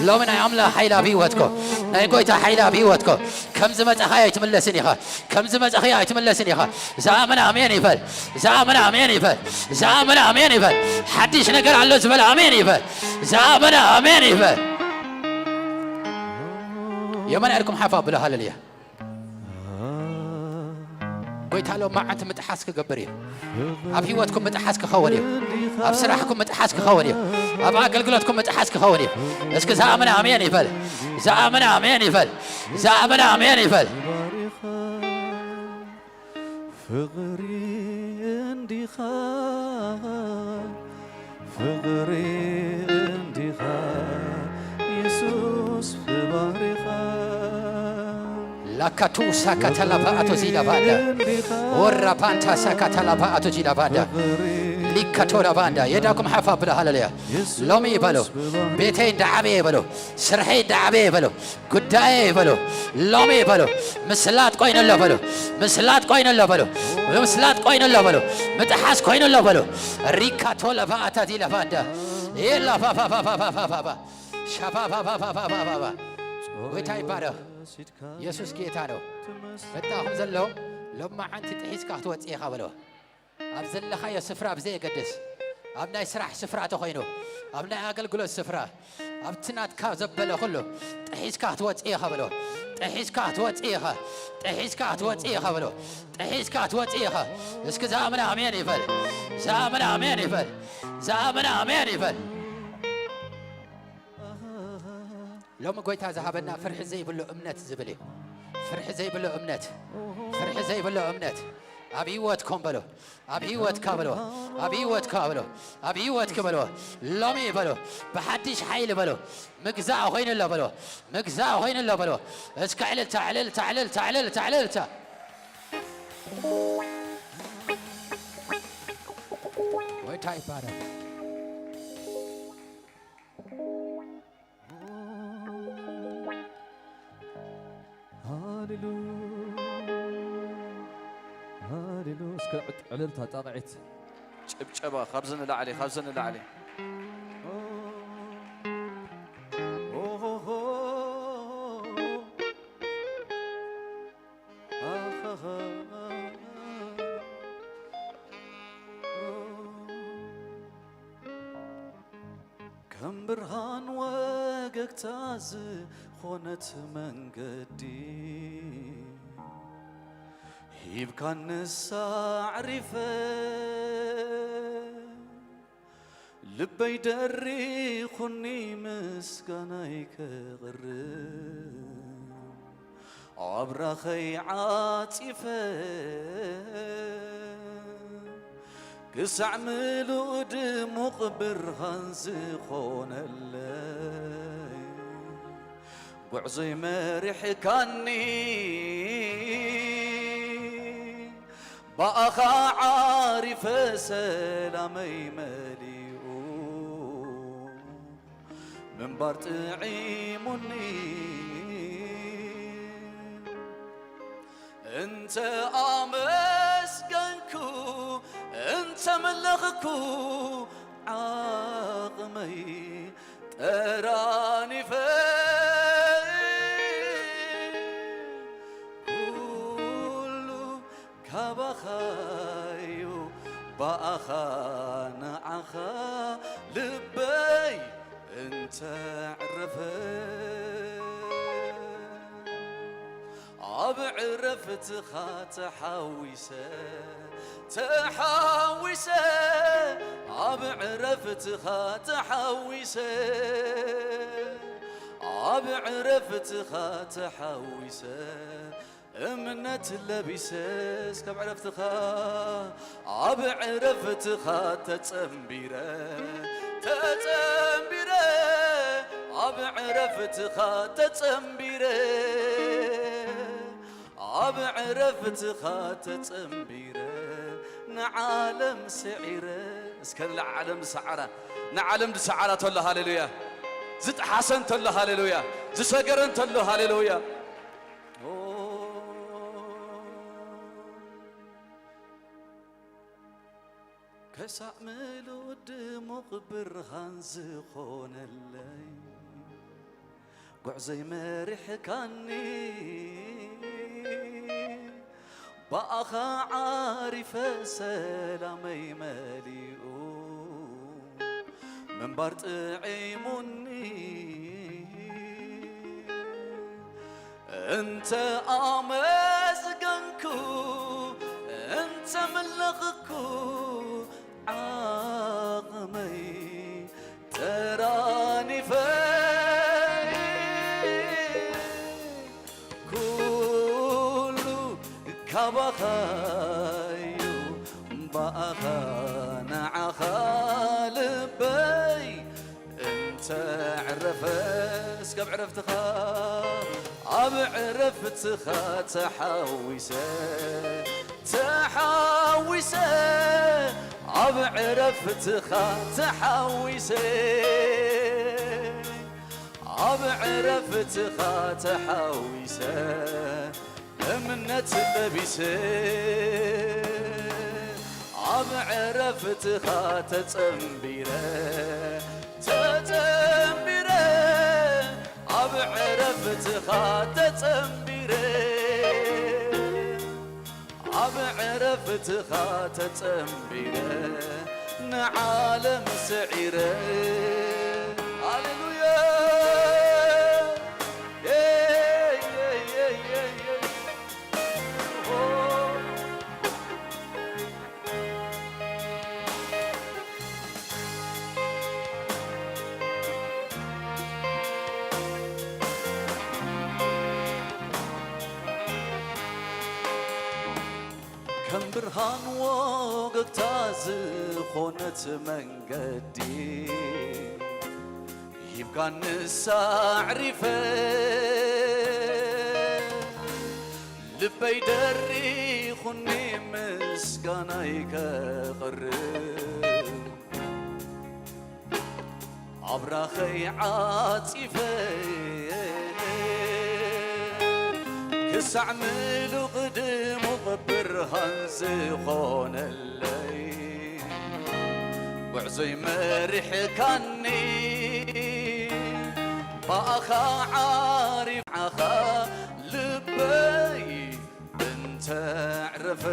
ሎሚ ናይ ኣምላኽ ሓይሊ ኣብ ህይወትኩም። ናይ ጎይታ ሓይሊ ኣብ ህይወትኩም። ከም ዝመጻኻዮ ኣይትምለስን ኢኻ። ከም ዝመጻኽዮ ኣይትምለስን ኢኻ። ዝኣመነ ኣሜን ይበል። ዝኣመነ ኣሜን ይበል። ዝኣመነ ኣሜን ይበል። ሓድሽ ነገር ኣሎ ዝበለ ኣሜን ይበል። ዝኣመነ ኣሜን ይበል። የመን ኢድኩም ሓፍ ኣብሉ። ሃሌሉያ። ጎይታ ሎም መዓልቲ ምጥሓስ ክገብር እዩ። ኣብ ህይወትኩም ምጥሓስ ክኸውን እዩ። ኣብ ስራሕኩም ምጥሓስ ክኸውን እዩ። ኣብ ኣገልግሎትኩም ምጥሓስ ክኸውን እዩ። እስኪ ዝኣምን ኣሜን ይበል። ዝኣምን ኣሜን ይበል። ዝኣምን ኣሜን ይበል። ፍቕሪ እንዲኻ፣ ፍቕሪ እንዲኻ፣ የሱስ ብባህሪኻ። ላካቱ ሳካታላባ ኣቶ ዚላባዳ ወራ ፓንታ ሳካታላባ ኣቶ ዚላባዳ ሊካቶላ ባንዳ የዳኩም ሓፍ ኣብላ ሃለሉያ። ሎሚ በሎ ቤተይ እንዳዓበየ በሎ፣ ስርሐይ እንዳዓበየ በሎ፣ ጉዳየ በሎ፣ ሎሚ በሎ ምስላጥ ኮይኑሎ በሎ፣ ምስላጥ ኮይኑሎ በሎ፣ ምስላጥ ኮይኑሎ በሎ፣ ምጥሓስ ኮይኑሎ በሎ። ሪካቶላ ባኣታ ዚላባዳ ኤላ ፋፋፋፋፋፋፋፋ ሻፋፋፋፋፋፋፋ ጎይታ ይባረኽ። የሱስ ጌታ ነው። በታኹም ዘሎ ሎማዓንቲ ጥሒስካ ክትወፅእ ኢኻ በሎ። ኣብ ዘለኻዮ ስፍራ ብዘየገድስ፣ ኣብ ናይ ስራሕ ስፍራ ተኾይኑ፣ ኣብ ናይ ኣገልግሎት ስፍራ፣ ኣብቲ ናትካ ዘበለ ኩሉ ጥሒስካ ክትወፅእ ኢኻ በሎ። ጥሒስካ ክትወፅእ ኢኻ። ጥሒስካ ክትወፅእ ኢኻ በሎ። ጥሒስካ ክትወፅእ ኢኻ። እስኪ ዝኣምን ኣሜን ይበል። ዝኣምን ኣሜን ይበል። ዝኣምን ኣሜን ይበል። ሎሚ ጎይታ ዝሃበና ፍርሒ ዘይብሉ እምነት ዝብል እዩ። ፍርሒ ዘይብሉ እምነት፣ ፍርሒ ዘይብሉ እምነት ኣብ ህይወትኩም በሎ፣ ኣብ ህይወትካ በሎ፣ ኣብ ህይወትካ በሎ፣ ኣብ ህይወትክ በሎ። ሎሚ በሎ፣ ብሓድሽ ሓይሊ በሎ፣ ምግዛእ ኮይኑሎ በሎ፣ ምግዛእ ኮይኑሎ በሎ። እስከ ዕልልታ፣ ዕልልታ፣ ዕልልታ፣ ዕልልታ፣ ዕልልታ። ጎይታ ይባረክ። ሃሌሉያ፣ ሃሌሉያ። እስከ ዕልልታ፣ ጣቕዒት፣ ጭብጨባ ካብዚ ንላዕሊ፣ ካብዚ ንላዕሊ። ከም ብርሃን ወገግታ ዝኾነት መንገዲ ሂብካንስ ኣዕሪፈ ልበይ ደሪኹኒ ምስጋናይ ከቕርብ ኣብራኸይ ዓጺፈ ክሳዕ ምሉእ ድሙቕ ብርሃን ዝኾነለይ ጉዕዞይ መሪሕካኒ ብኣኻ ዓሪፈ ሰላመይ መሊኡ ምንባር ጥዒሙኒ እንተ ኣመስገንኩ እንተ መለኽኩ ዓቕመይ ጠራኒፈ ኩሉ ካባኻዩ ብኣኻ ንዓኻ ልበይ እንተ ዕረፈ ኣብ ዕረፍትኻ ተሓዊሰ ተሓዊሰ ኣብ ዕረፍትኻ ተሓዊሰ ኣብ ዕረፍትኻ ተሓዊሰ እምነት ለቢሰ እስከብ ዕረፍትኻ ኣብ ዕረፍትኻ ተጸንቢረ ተጸንቢረ ኣብ ዕረፍትኻ ተጸንቢረ ኣብ ዕረፍትኻ ተጸንቢረ ንዓለም ስዒረ እስከ ንዓለም ዝሰዓራ ንዓለም ዝሰዓራ ተሎ ሃሌሉያ ዝጠሓሰ እንተሎ ሃሌሉያ ዝሰገረ እንተሎ ሃሌሉያ ክሳዕ ምሉእ ድሙቕ ብርሃን ዝኾነለይ ጉዕዘይ መሪሕካኒ ብኣኻ ዓሪፈ ሰላመይ መሊኡ ምንባር ጥዒሙኒ እንተ ኣመስገንኩ እንተ ምለኽኩ ዓቕ ብኣኻዩ ብኣኻ ንዓኻ ልበይ እንተ ዕረፈ፣ እስከ ኣብ ዕረፍትኻ፣ ኣብ ዕረፍትኻ ተሓዊሰ፣ ተሓዊሰ፣ ኣብ ዕረፍትኻ ተሓዊሰ፣ ኣብ ዕረፍትኻ ተሓዊሰ፣ እምነት ለቢሰ፣ ኣብ ዕረፍትኻ ተጸንቢረ፣ ተጸንቢረ፣ ኣብ ዕረፍትኻ ተጸንቢረ፣ ኣብ ዕረፍትኻ ተጸንቢረ፣ ንዓለም ስዒረ። ሃሌሉያ። ከም ብርሃን ወገግታ ዝኾነት መንገዲ ሂብካ ንሳ ኣዕሪፈ፣ ልበይ ደሪኹኒ ምስጋናይ ከቕርብ፣ ኣብራኸይ ዓጺፈ ክሳዕ ምሉቕ ድሙቕ ብርሃን ዝኾነለይ ጉዕዞይ መሪሕካኒ ብኣኻ ዓሪፍ ዓኻ ልበይ እንተ ዕረፈ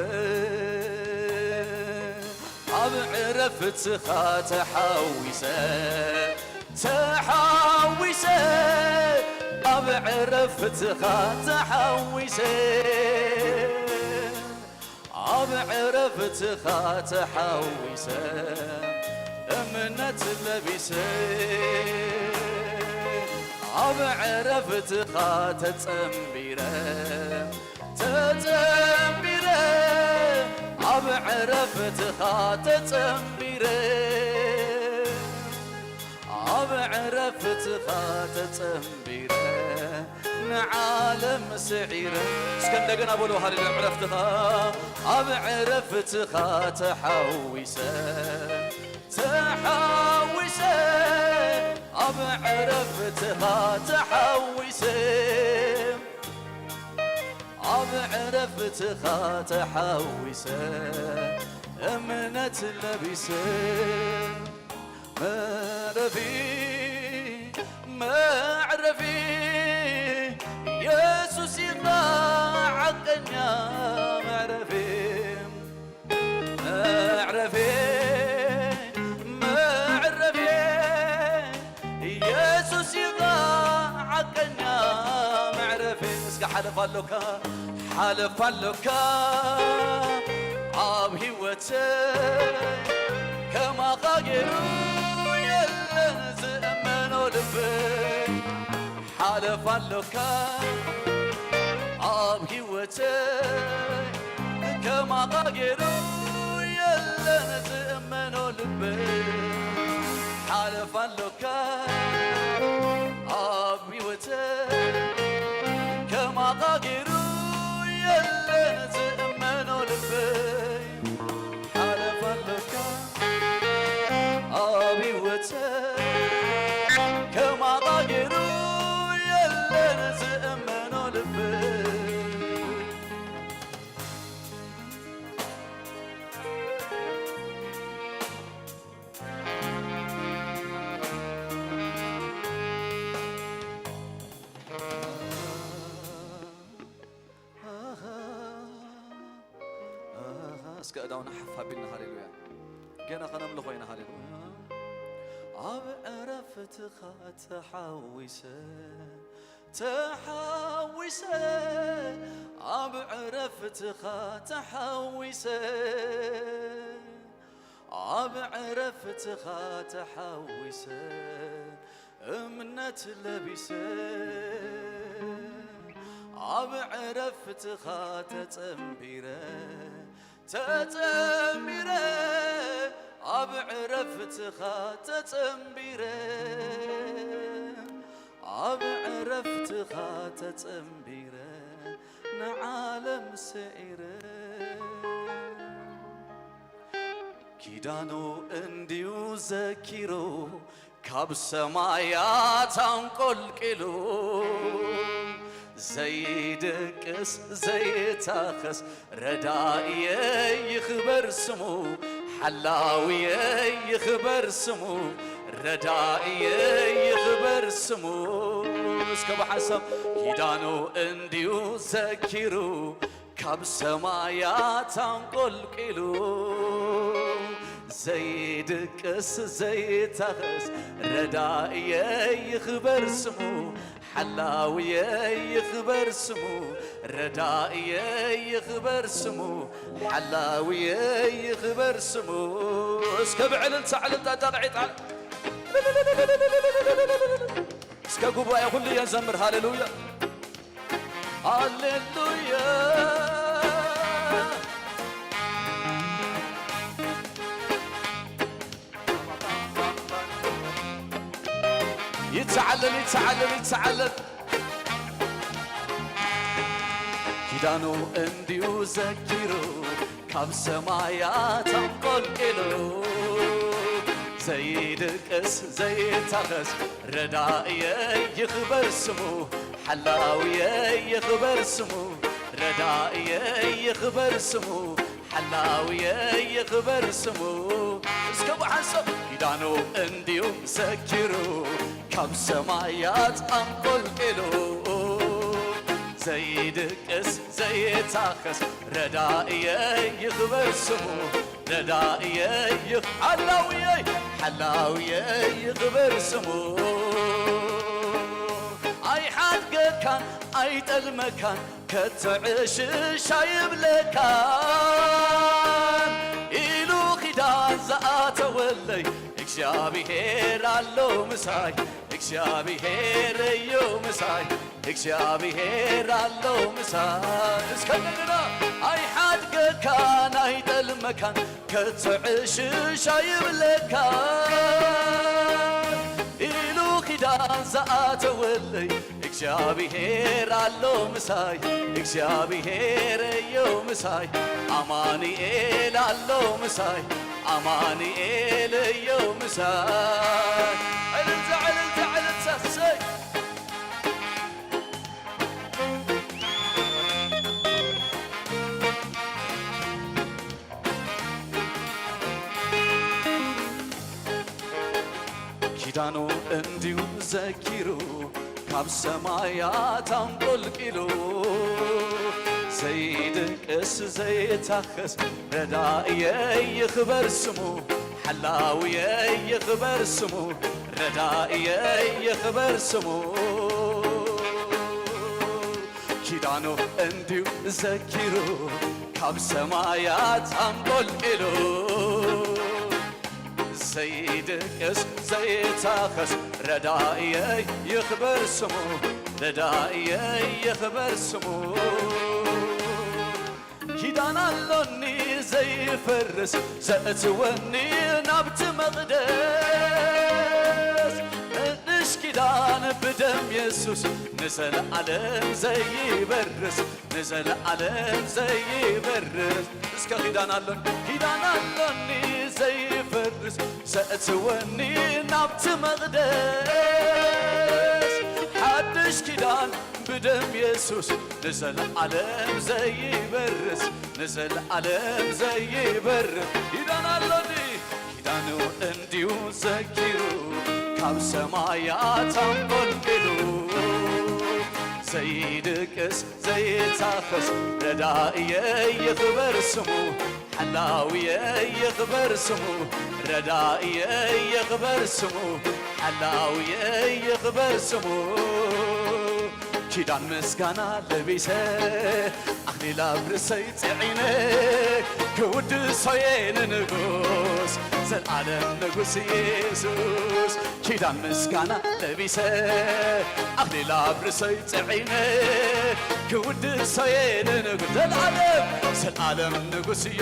ኣብ ዕረፍትኻ ተሓዊሰ ተሓዊሰ ኣብ ዕረፍትኻ ተሓዊሰ ኣብ ዕረፍትኻ ተሓዊሰ እምነት ለቢሰ ኣብ ዕረፍትኻ ተጸንቢረ ተጸንቢረ ኣብ ዕረፍትኻ ተጸንቢረ ኣብ ዕረፍትኻ ተጸንቢረ ንዓለም ስዒረ እስከ እንደገና በሉ ሃሌሉያ ዕረፍትኻ ኣብ ዕረፍትኻ ተሓዊሰ ተሓዊሰ ኣብ ዕረፍትኻ ተሓዊሰ ኣብ ዕረፍትኻ ተሓዊሰ እምነት ለቢሰ መዕረፊ መዕረፊ ኢየሱስ ኢኻ ሓቀኛ መዕረፊ መዕረፌ መዕረፌ ኢየሱስ ኢኻ ሓቀኛ መዕረፌ እስከ ሓለፍ ኣሎካ ሓለፍ ኣሎካ ኣብ ህይወተይ ከማኻ ገይሩ የለን ዝእመኖ ልበይ ሓለፍ ኣሎካ ኣብ ህይወተይ ከማኻ ገይሩ የለን ዝእመኖ ልበይ ሓለፍ ኣሎካ ኣብ ህይወተይ ከማኻ ገይሩ የለን ዝእመኖ ልበይ ሓለፍ ኣሎካ ኣብ ህይወተይ ከማኻ ገይሩ የለን ዝእመኖ ልበይ እስከ እዳውና ሓፍ ኣቢልና ሃሌሉያ ገና ከነምልኾ ኢና ሃሌሉያ ኣብ ዕረፍትኻ ተሓዊሰ ተሓዊሰ ኣብ ዕረፍትኻ ተሓዊሰ ኣብ ዕረፍትኻ ተሓዊሰ እምነት ለቢሰ ኣብ ዕረፍትኻ ተጸንቢረ፣ ተጸንቢረ፣ ኣብ ዕረፍትኻ ተጸንቢረ፣ ኣብ ዕረፍትኻ ተጸንቢረ፣ ንዓለም ስዒረ። ኪዳኑ እንድዩ ዘኪሩ ካብ ሰማያት ኣንቆልቂሉ፣ ዘይድቅስ ዘይታኸስ ረዳእየይ ይኽበር ስሙ፣ ሓላውየይ ይኽበር ስሙ፣ ረዳእየይ ይኽበር ስሙ። እስከ ብሓንሳብ ኪዳኑ እንድዩ ዘኪሩ ካብ ሰማያት ኣንቆልቂሉ፣ ዘይድቅስ ዘይታኸስ ረዳእየይ ይኽበር ስሙ፣ ሓላውየይ ይኽበር ስሙ፣ ረዳእየይ ይኽበር ስሙ፣ ሓላውየይ ይኽበር ስሙ። እስከ ብዕልልታ ዕልልታ ጣቕዒጣ እስከ ጉባኤ ኩሉ የንዘምር። ሃሌሉያ፣ ሃሌሉያ። ይተዓለል፣ ይተዓለል፣ ይተዓለል። ኪዳኑ እንድዩ ዘኪሩ ካብ ሰማያት ኣንቆልቂሉ፣ ዘይድቅስ ዘይታኸስ ረዳእየይ ይኽበር ስሙ፣ ሓላውየይ ይኽበር ስሙ፣ ረዳእየይ ይኽበር ስሙ፣ ሓላውየይ ይኽበር ስሙ። እስከ ብሓንሳብ ኪዳኑ እንድዩ ዘኪሩ ካብ ሰማያት ኣንቆልቂሉ፣ ዘይድቅስ ዘይታኸስ ረዳእየይ ይኽበር ስሙ፣ ረዳእየይ ይኽ-፣ ሓላውየይ፣ ሓላውየይ ይኽበር ስሙ። ኣይሓድገካን ኣይጠልመካን ከቶ ዕሽሽ ኣይብለካን ኢሉ ኪዳን ዝኣተወለይ እግዚኣብሔር ኣሎ ምሳይ፣ እግዚኣብሔር እዩ ምሳይ፣ እግዚኣብሔር ኣሎ ምሳይ። እስከ እንደገና ኣይሓድገካን ኣይጠልመካን ከቶ ዕሽሽ ኣይብለካን ኢሉ ኪዳን ዝኣተወለይ እግዚኣብሔር ኣሎ ምሳይ፣ እግዚኣብሔር እዩ ምሳይ፣ ኣማኑኤል ኣሎ ምሳይ፣ ኣማኑኤል እዩ ምሳይ። ዕልልታ፣ ዕልልታ፣ ዕልልታ፣ እሰይ። ኪዳኑ እንድዩ ዘኪሩ ካብ ሰማያት ኣንቆልቂሉ፣ ዘይድቅስ ዘይታኸስ ረዳእየይ ይኽበር ስሙ፣ ሓላውየይ ይኽበር ስሙ፣ ረዳእየይ ይኽበር ስሙ። ኪዳኑ እንድዩ ዘኪሩ ካብ ሰማያት ኣንቆልቂሉ፣ ዘይድቅስ ዘይታኸስ ረዳእየይ ይኽበር ስሙ፣ ረዳእየይ ይኽበር ስሙ። ኪዳን ኣሎኒ ዘይፈርስ ዘእትወኒ ናብቲ መቕደስ፣ ንእሽ ኪዳን ብደም የሱስ ንዘለዓለም ዘይበርስ፣ ንዘለዓለም ዘይበርስ። እስከ ኪዳን ኣሎኒ፣ ኪዳን ኣሎኒ ዘይፈርስ ዘእትወኒ ናብቲ መቕደስ፣ ሓድሽ ኪዳን ብደም የሱስ ንዘለዓለም ዘይበርስ፣ ንዘለዓለም ዘይበርስ ኪዳን ኣሎኒ። ኪዳኑ እንድዩ ዘኪሩ ካብ ሰማያት ኣንቆልቂሉ፣ ዘይድቅስ ዘይታኸስ ረዳእየይ ይኽበር ስሙ፣ ሓላውየይ ይኽበር ስሙ፣ ረዳእየይ ይኽበር ስሙ፣ ሓላውየይ ይኽበር ስሙ። ኪዳን ምስጋና ለቢሰ ኣኽሊል ኣብ ርእሰይ ጽዒነ ክውድሶ እየ ንንጉስ፣ ዘልዓለም ንጉስ ኢየሱስ ኪዳን ምስጋና ለቢሰ ኣኽሊል ኣብ ርእሰይ ጽዒነ ክውድሶ እየ ንንጉስ ዘልዓለም ዘልዓለም ንጉስ እየ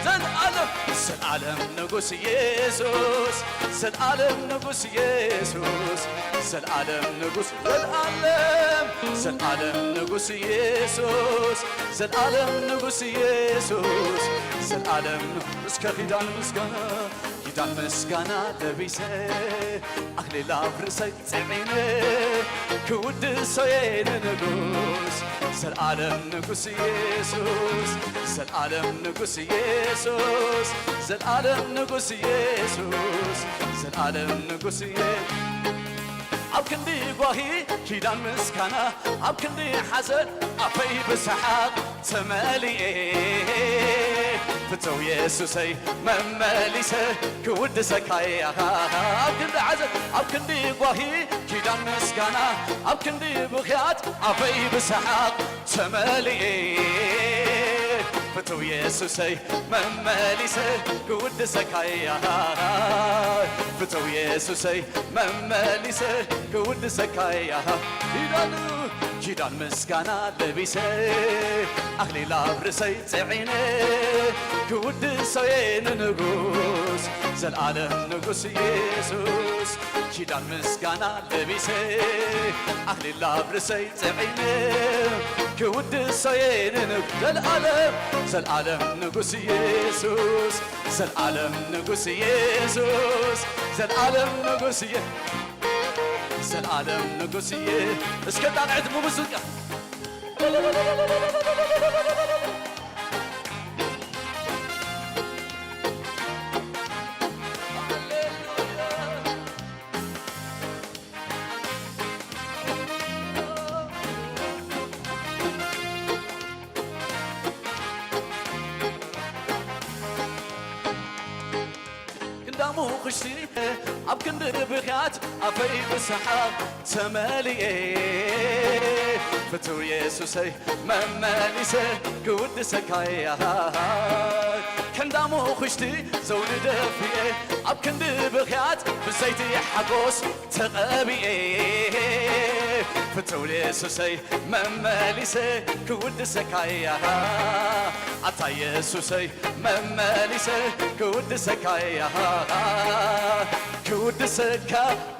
ዘልዓለም ዘልዓለም ንጉስ ኢየሱስ ዘልዓለም ንጉስ ኢየሱስ ዘልዓለም ንጉስ ዘልዓለም ዘልዓለም ንጉስ ኢየሱስ ዘልዓለም ንጉስ ኢየሱስ ዘልዓለም እስከ ኪዳን ምስጋና ኪዳን ምስጋና ለቢሰ ኣኽሊል ኣብ ርእሰይ ጽዒነ ክውድሶ እየ ንንጉስ ዘልዓለም ንጉስ ኢየሱስ ዘልዓለም ንጉስ ኢየሱስ ዘልዓለም ንጉስ ኢየሱስ ዘልዓለም ንጉስ እየ ኣብ ክንዲ ጓሂ ኪዳን ምስጋና ኣብ ክንዲ ሓዘን ኣፈይ ብሰሓቕ ተመሊኤ ፍተው የሱሰይ መመሊሰ ክውድሰካይ ኣብ ክንዲ ዓዘ ኣብ ክንዲ ጓሂ ኪዳን ምስጋና ኣብ ክንዲ ብኽያት ኣፈይ ብሰሓቕ ተመሊኤ ፍተው የሱሰይ መመሊሰ ክውድሰካይ ፍተው የሱሰይ መመሊሰ ክውድሰካይ ኪዳኑ ኪዳን ምስጋና ለቢሰ ኣኽሊል ኣብ ርእሰይ ጽዒነ ክውድሶ እየ ንንጉስ ዘልዓለም ንጉስ ኢየሱስ ኪዳን ምስጋና ለቢሰ ኣኽሊል ኣብ ርእሰይ ጽዒነ ክውድሶ እየ ንንጉስ ዘልዓለም ዘልዓለም ንጉስ ኢየሱስ ዘልዓለም ንጉስ ኢየሱስ ዘልዓለም ንጉስ ኢየ ዘልዓለም ንጉስ እየ እስከ ጣቕዕት ብሙዚቃ ክንዳሙ ኽሽቲ ኣብ ክንዲ ብኽያት ኣፈይ ብሰሓቕ ተመሊኤ ፍትው የሱሰይ መመሊሰ ክውድሰካይ ክንዳሙ ኽሽቲ ዘውዲ ደፊኤ ኣብ ክንዲ ብኽያት ብዘይቲ ሓጎስ ተቐቢኤ ፍትው የሱሰይ መመሊሰ ክውድሰካይ ኣታ የሱሰይ መመሊሰ ክውድሰካይ ክውድሰካ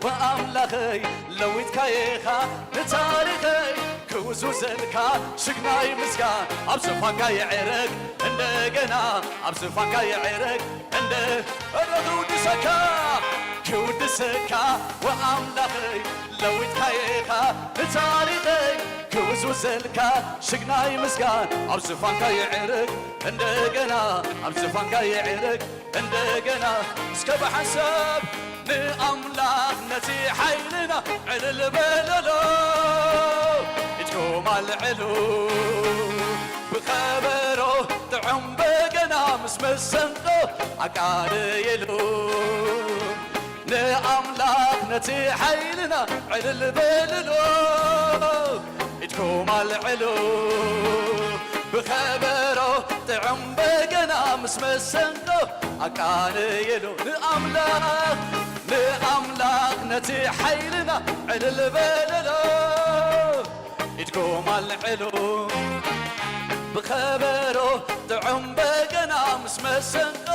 ብኣምላኸይ ለዊጥካየኻ ንታሪኸይ ክውዝውዘልካ ሽግናይ ምስጋን ኣብ ዝፋንካ የዕረግ እንደገና ኣብ ዝፋንካ የዕረግ እንደ እረ ክውድሰካ ክውድሰካ ወኣምላኸይ ለዊጥካየኻ ንታሪኸይ ክውዝውዘልካ ሽግናይ ምስጋን ኣብ ዝፋንካ የዕረግ እንደገና ኣብ ዝፋንካ የዕረግ እንደገና እስከ ብሓንሳብ ንኣምላኽ ነቲ ሓይልና ዕልል በለሎ ኢድኩም ኣልዕሉ ብኸበሮ ጥዑም በገና ምስ መሰንቆ ኣቃልየሉ ንኣምላኽ ነቲ ሓይልና ዕልል በልሎ ኢድኩም ኣልዕሉ ብኸበሮ ጥዑም በገና ምስ መሰንቆ ኣቃልየሉ ንኣምላኽ ንኣምላኽ ነቲ ሓይልና ዕልል በልሎ ኢድኩም ኣልዕሉ ብኸበሮ ጥዑም በገና ምስ መሰንቆ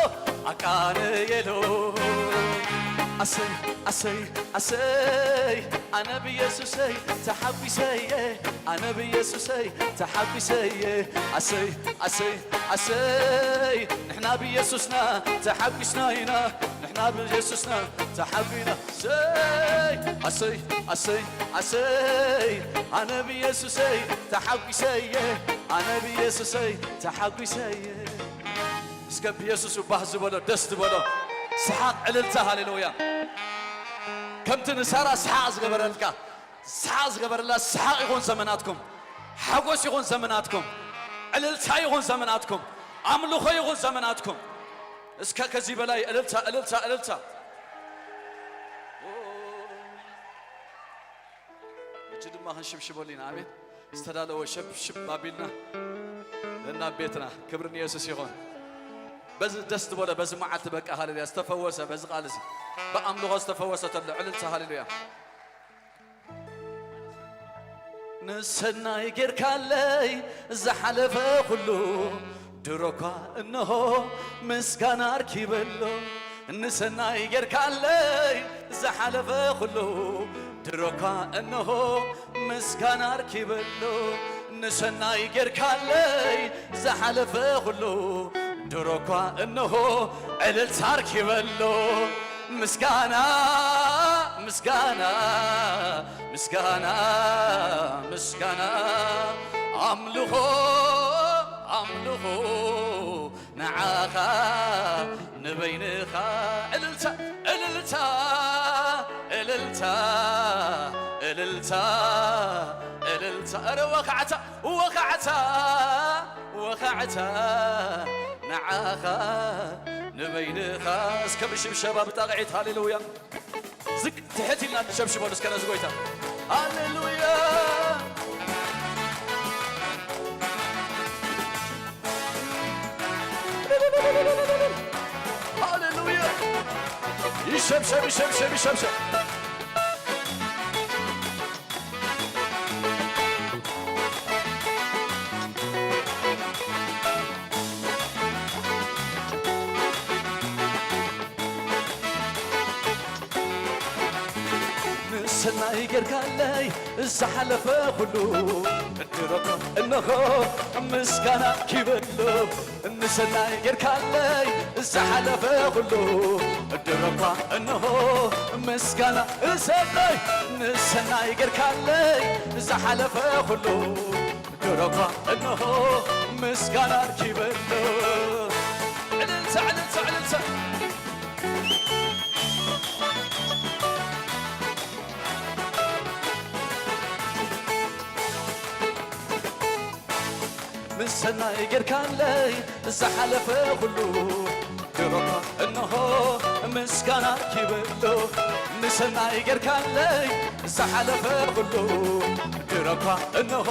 ኣቃንየሉ ኣሰይ ኣሰይ ኣሰይ ኣነ ብየሱሰይ ተሓጒሰየ ኣነ ብየሱሰይ ተሓጒሰየ ኣሰይ ኣሰይ ኣሰይ ንሕና ብየሱስና ተሓጒስና ኢና ንሕና ብየሱስና ተሓጒና ኣሰይ ኣሰይ ኣሰይ ኣሰይ ኣነ ብየሱሰይ ተሓጒሰየ ኣነ ብየሱሰይ ተሓጒሰየ እስከ ብየሱስ ባህ ዝበሎ ደስ ዝበሎ ሰሓቕ ዕልልታ ሃሌሉያ ከምቲ ንሳራ ሰሓቕ ዝገበረልካ ሰሓቕ ዝገበረላ ሰሓቕ ይኹን ዘመናትኩም ሓጎስ ይኹን ዘመናትኩም ዕልልታ ይኹን ዘመናትኩም ኣምልኾ ይኹን ዘመናትኩም እስከ ከዚህ በላይ እልልታ እልልታ እልልታ እጅ ድማ ክንሽብሽበሉ ኢና ኣሜን ዝተዳለወ ሸብሽብ ኣቢልና ነና ቤትና ክብሪ ንየሱስ ይኹን በዚ ደስ ዝበሎ፣ በዚ መዓልቲ በቃ ሃሌሉያ ዝተፈወሰ፣ በዚ ቃል እዚ ብኣምልኾ ዝተፈወሰ ተሎ ዕልልታ ሃሌሉያ። ንሰናይ ጌርካለይ ዝሓለፈ ኩሉ ድሮ እኳ እንሆ ምስጋና ኣርኪበሎ። ንሰናይ ጌርካለይ ዝሓለፈ ኩሉ ድሮ እኳ እንሆ ምስጋና ኣርኪበሎ። ንሰናይ ጌርካለይ ዝሓለፈ ኩሉ ድሮ እኳ እንሆ ዕልልታ ኣርኪበሎ። ምስጋና ምስጋና ምስጋና ምስጋና ኣምልኾ ኣምልኾ ንዓኻ ንበይንኻ። ዕልልታ ዕልልታ ዕልልታ ዕልልታ ዕልልታ። ኧረ ወኻዕታ ወኻዕታ ወኻዕታ ንዓኻ ንበይንኻ። እስከ ብሽብሸባ ብጣቕዒት ሃሌሉያ ዝቅ ትሕት ኢልና ንሸብሽበሉ እስከ ነዚ ጎይታ። ሃሌሉያ። ሃሌሉያ። ይሸብሸብ፣ ይሸብሸብ፣ ይሸብሸብ። ንሰናይ ጌርካለይ ዝሓለፈ ኩሉ ድሮ እኮ እንሆ ምስጋና ኪበሉ። ንሰናይ ጌርካለይ ዝሓለፈ ኩሉ ድሮ እኳ እንሆ ምስጋና እሰናይ። ንሰናይ ጌርካለይ ዝሓለፈ ኩሉ ድሮ እኳ እንሆ ምስጋና ኪበሉ። ዕልልታ ዕልልታ ዕልልታ። ንሰናይ ጌርካለይ ዝሓለፈ ኩሉ ድሮ እኳ እንሆ ምስጋና ኪበሉ። ንሰናይ ጌርካለይ ዝሓለፈ ኩሉ ድሮ እኳ እንሆ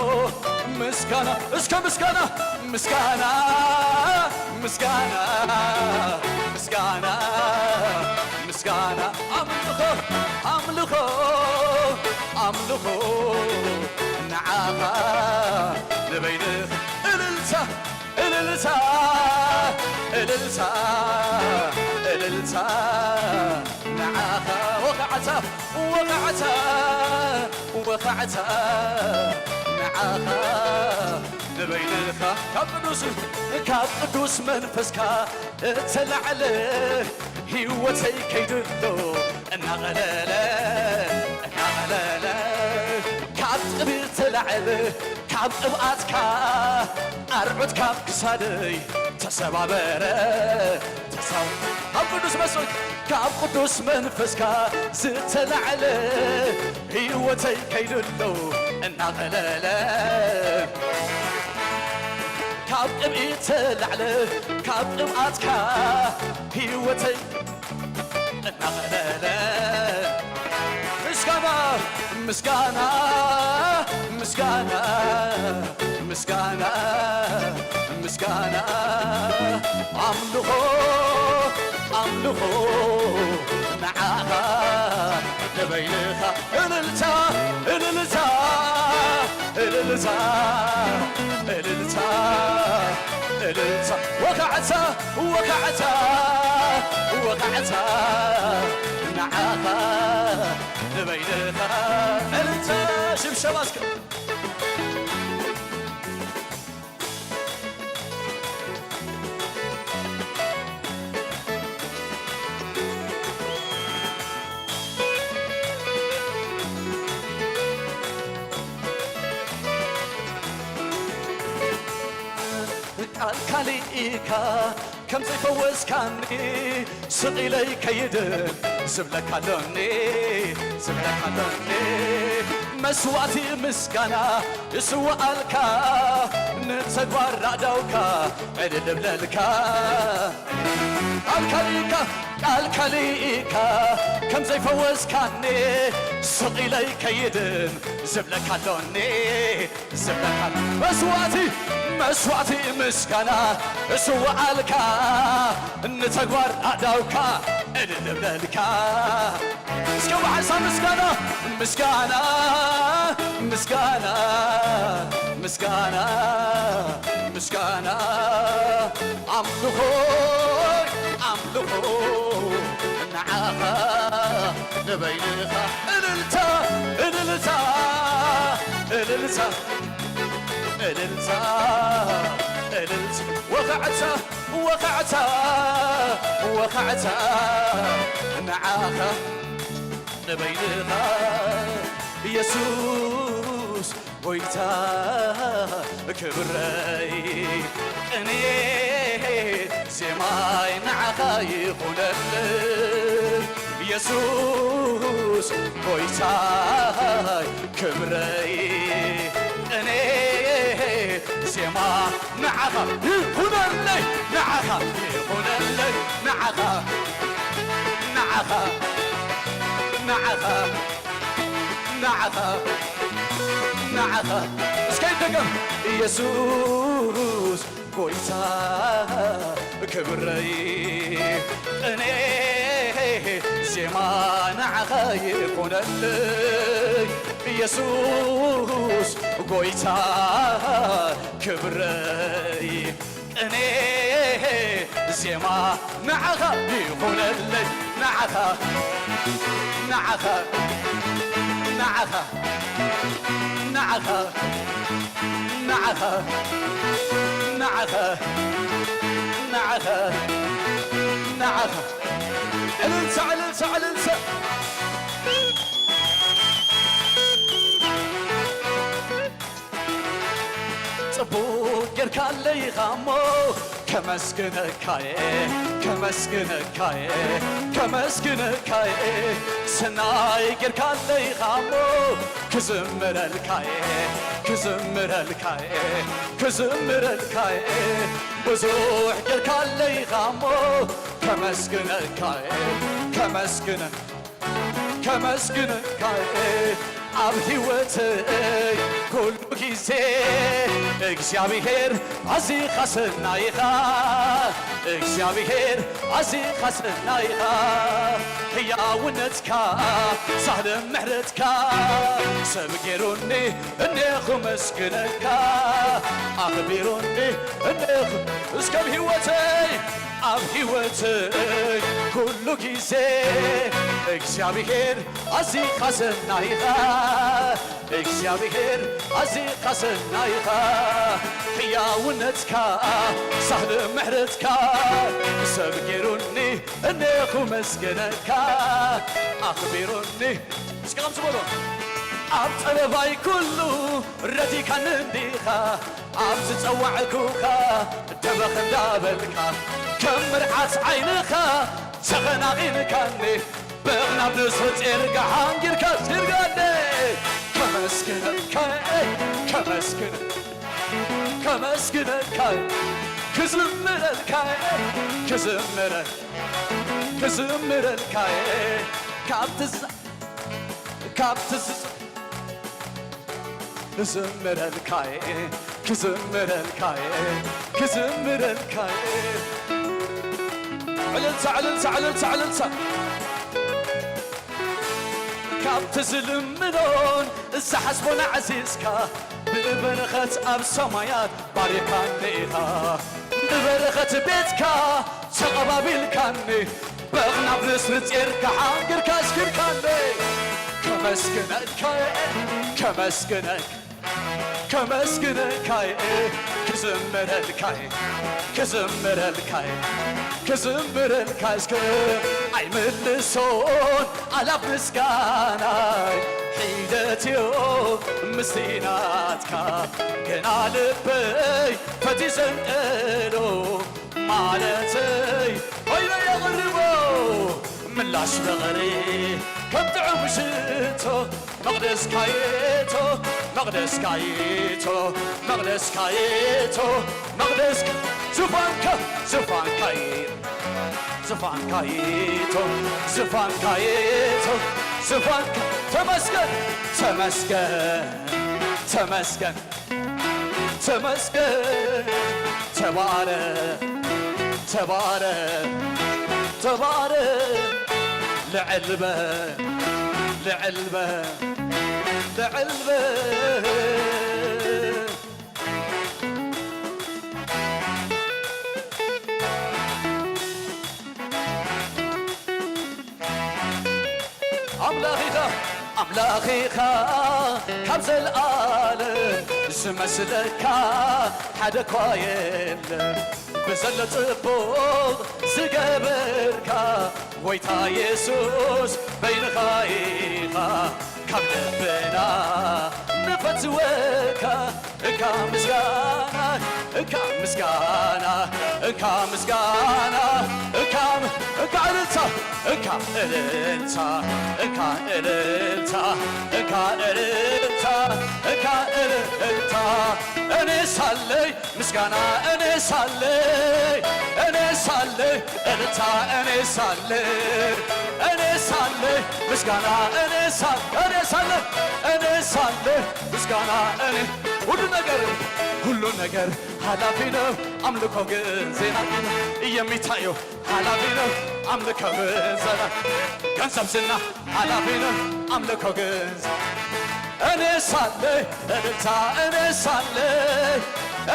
ምስጋና። እስከ ምስጋና ምስጋና ምስጋና ምስጋና ምስጋና ኣምልኾ ኣምልኾ ኣምልኾ ንዓኻ ንበይንኻ። እልልታ እልልታ እልልታ እልልታ ንዓኻ። ወኻዕታ ወኻዕታ ወኻዕታ ንዓኻ ንበይንኻ። ካብ ቅዱስ ካብ ቅዱስ መንፈስካ እተላዕለ ህይወተይ ከይድሎ እናቐለለ እናቐለለ ካብ ጥብ እተላዕለ ካብ ቅብኣትካ ኣርዑት ካብ ክሳደይ ተሰባበረ። ተሰው ካብ ቅዱስ መስል ካብ ቅዱስ መንፈስካ ዝተላዕለ ህይወተይ ከይድሎ እናቐለለ ካብ ቅብኢ ተላዕለ ካብ ቅብኣትካ ህይወተይ እናቐለለ ምስጋና ምስጋና ምስጋና ምስጋና ምስጋና ኣምልኾ ኣምልኾ ንዓኻ ንበይንኻ። እልልታ እልልታ እልልታ እልልታ እልልታ ወኻዕታ ወኻዕታ ወኻዕታ ንዓኻ ንበይንኻ። እልልታ ሽብሸባ እስከ ቃልካ ልኢካ ከም ዘይፈወስካኒ ስቕ ኢለይ ከይድን ዝብለካ ኣሎኒ ዝብለካ ኣሎኒ መስዋእቲ ምስጋና ይስዋኣልካ ንተግባር ራእዳውካ ዕልል እብለልካ ቃልካ ልኢካ ቃልካ ልኢካ ከም ዘይፈወስካኒ ስቕ ኢለይ ከይድን ዝብለካ ኣሎኒ ዝብለካ መስዋእቲ መስዋዕቲ ምስጋና እስውዓልካ፣ ንተግባር ኣእዳውካ እልል እብለልካ። እስከ ብሓንሳብ ምስጋና፣ ምስጋና፣ ምስጋና፣ ምስጋና፣ ምስጋና፣ ኣምልኾ፣ ኣምልኾ ንዓኻ ንበይንኻ። እልልታ፣ እልልታ፣ እልልታ፣ እልልታ፣ እልልታ፣ ወኻዕታ፣ ወኻዕታ፣ ወኻዕታ ንዓኻ ንበይንኻ የሱስ ጎይታ ክብረይ ቅኔ ዜማይ ንዓኻ ይኹነለይ የሱስ ጎይታይ ክብረይ ቅኔ ዜማ ንዓኻ ይኹነለይ ንዓኻ ይኹነለይ ንዓኻ ንዓኻ ንዓኻ ንዓኻ ንዓኻ እስከ ይደገም የሱስ ጎይታ ክብረይ ቅኔ ዜማ ንዓኻ ይኹነለይ የሱስ ጎይታ ክብረይ ቅኔ ዜማ ንዓኻ ይኹነለይ ንዓኻ ንዓኻ ንዓኻ ንዓኻ ንዓኻ ንዓኻ ንዓኻ ንዓኻ እልልታ እልልታ እልልታ ጽቡቕ ጌርካለይ ኢኻ እሞ ከመስግነካየ ከመስግነካየ ከመስግነካየ ሰናይ ጌርካለይ ኢኻ እሞ ክዝምረልካየ ክዝምረልካየ ክዝምረልካየ ብዙሕ ጌርካለይ ኢኻ እሞ ከመስግነካየ ከመስግነ ከመስግነካየ ኣብ ህይወተይ ኩሉ ግዜ እግዚኣብሔር ኣዚኻ ሰናይኻ እግዚኣብሔር ኣዚኻ ሰናይኻ ሕያውነትካ ሳህልን ምሕረትካ ሰብ ገይሩኒ እኔኹ መስግነካ ኣኽቢሩኒ እኔኹ እስከ ኣብ ህይወተይ ኣብ ህይወተይ ኩሉ ግዜ እግዚኣብሔር ኣዚኻ ሰናይኻ እግዚኣብሔር ኣዚኻ ሰናይኻ ሕያውነትካ ሳህል ምሕረትካ ሰብ ገይሩኒ እኔኹ መስገነካ ኣኽቢሩኒ እስከ ከምዚ በሎ ኣብ ጸበባይ ኩሉ ረዲካኒ እንዲኻ ኣብ ዝጸዋዕኩኻ ደበኽ እንዳበልካ ከም ምርዓት ዓይንኻ ተኸናቒንካኒ በቕናብ ንስር ጼርጋ ሓንጊርካ ዜርጋኒ ከመስግነካ ከመስግነ ከመስግነካ ክዝምረልካ ክዝምረ ክዝምረልካ ካብቲ ካብቲ ዝጽ ክዝምረልካየ ክዝምረልካየ ክዝምረልካየ ዕልልታ ዕልልታ ዕልልታ ዕልልታ ካብቲ ዝልምኖን ዝሓስቦን ኣዕዚዝካ ብበረኸት ኣብ ሰማያት ባሪኻኒ ኢኻ ብበረኸት ቤትካ ተቐባቢልካኒ በቕናብ ንስሪ ጼርካ ሓንግርካ ኣስኪርካኒ ከመስግነካ ከመስግነካ ከመስግነካየ ክዝምረልካየ ክዝምረልካየ ክዝምረልካ እስከ ኣይምልሶን ኣላብ ምስጋናይ ሒደትዮ ምስቲ ናትካ ግና ልበይ ፈቲ ዘንቀሎ ማለተይ ኮይነ የቕርቦ ምላሽ ፍቕሪ ከም ጥዑም ሽቶ መቕደስካየቶ መቕደስካየቶ መቕደስካየቶ መቕደስካ ዙፋንካ ዙፋንካየ ዙፋንካየቶ ዙፋንካየቶ ዙፋንካ ተመስገን ተመስገን ተመስገን ተመስገን። ተባረክ፣ ተባረክ፣ ተባረክ። ልዕል በል፣ ልዕል በል፣ ልዕል በል። ኣምላኽ ኢኻ፣ ኣምላኽ ኢኻ ካብ ዘልኣለም፣ ዝመስለካ ሓደ እኳ የለን። ብዘሎ ጽቡቕ ዝገበርካ፣ ጎይታ የሱስ በይንኻ ኢኻ፣ ካብ ልብና ንፈትወካ። እንካ ምስጋና፣ እንካ ምስጋና፣ እንካ ምስጋና፣ እንካ ም-፣ እንካ እልልታ፣ እንካ እልልታ፣ እንካ እልልታ፣ እንካ እልልታ፣ እንካ እልልታ። እኔ ሳለይ ምስጋና፣ እኔ ሳለይ፣ እኔ ሳለይ እልልታ፣ እኔ ሳለይ፣ እኔ ሳለይ ምስጋና፣ እኔ ሳ-፣ እኔ ሳለይ፣ እኔ ሳለይ ምስጋና፣ እኔ ሁሉ ነገር፣ ሁሉ ነገር ኃላፊ ነው። አምልኮ ግን ዘላቂ ነው። የሚታየው ኃላፊ ነው። አምልኮ ግን ዘላቂ፣ ገንዘብ ዝና ኃላፊ ነው። አምልኮ ግን ዘ-፣ እኔ ሳለይ እልልታ፣ እኔ ሳለይ፣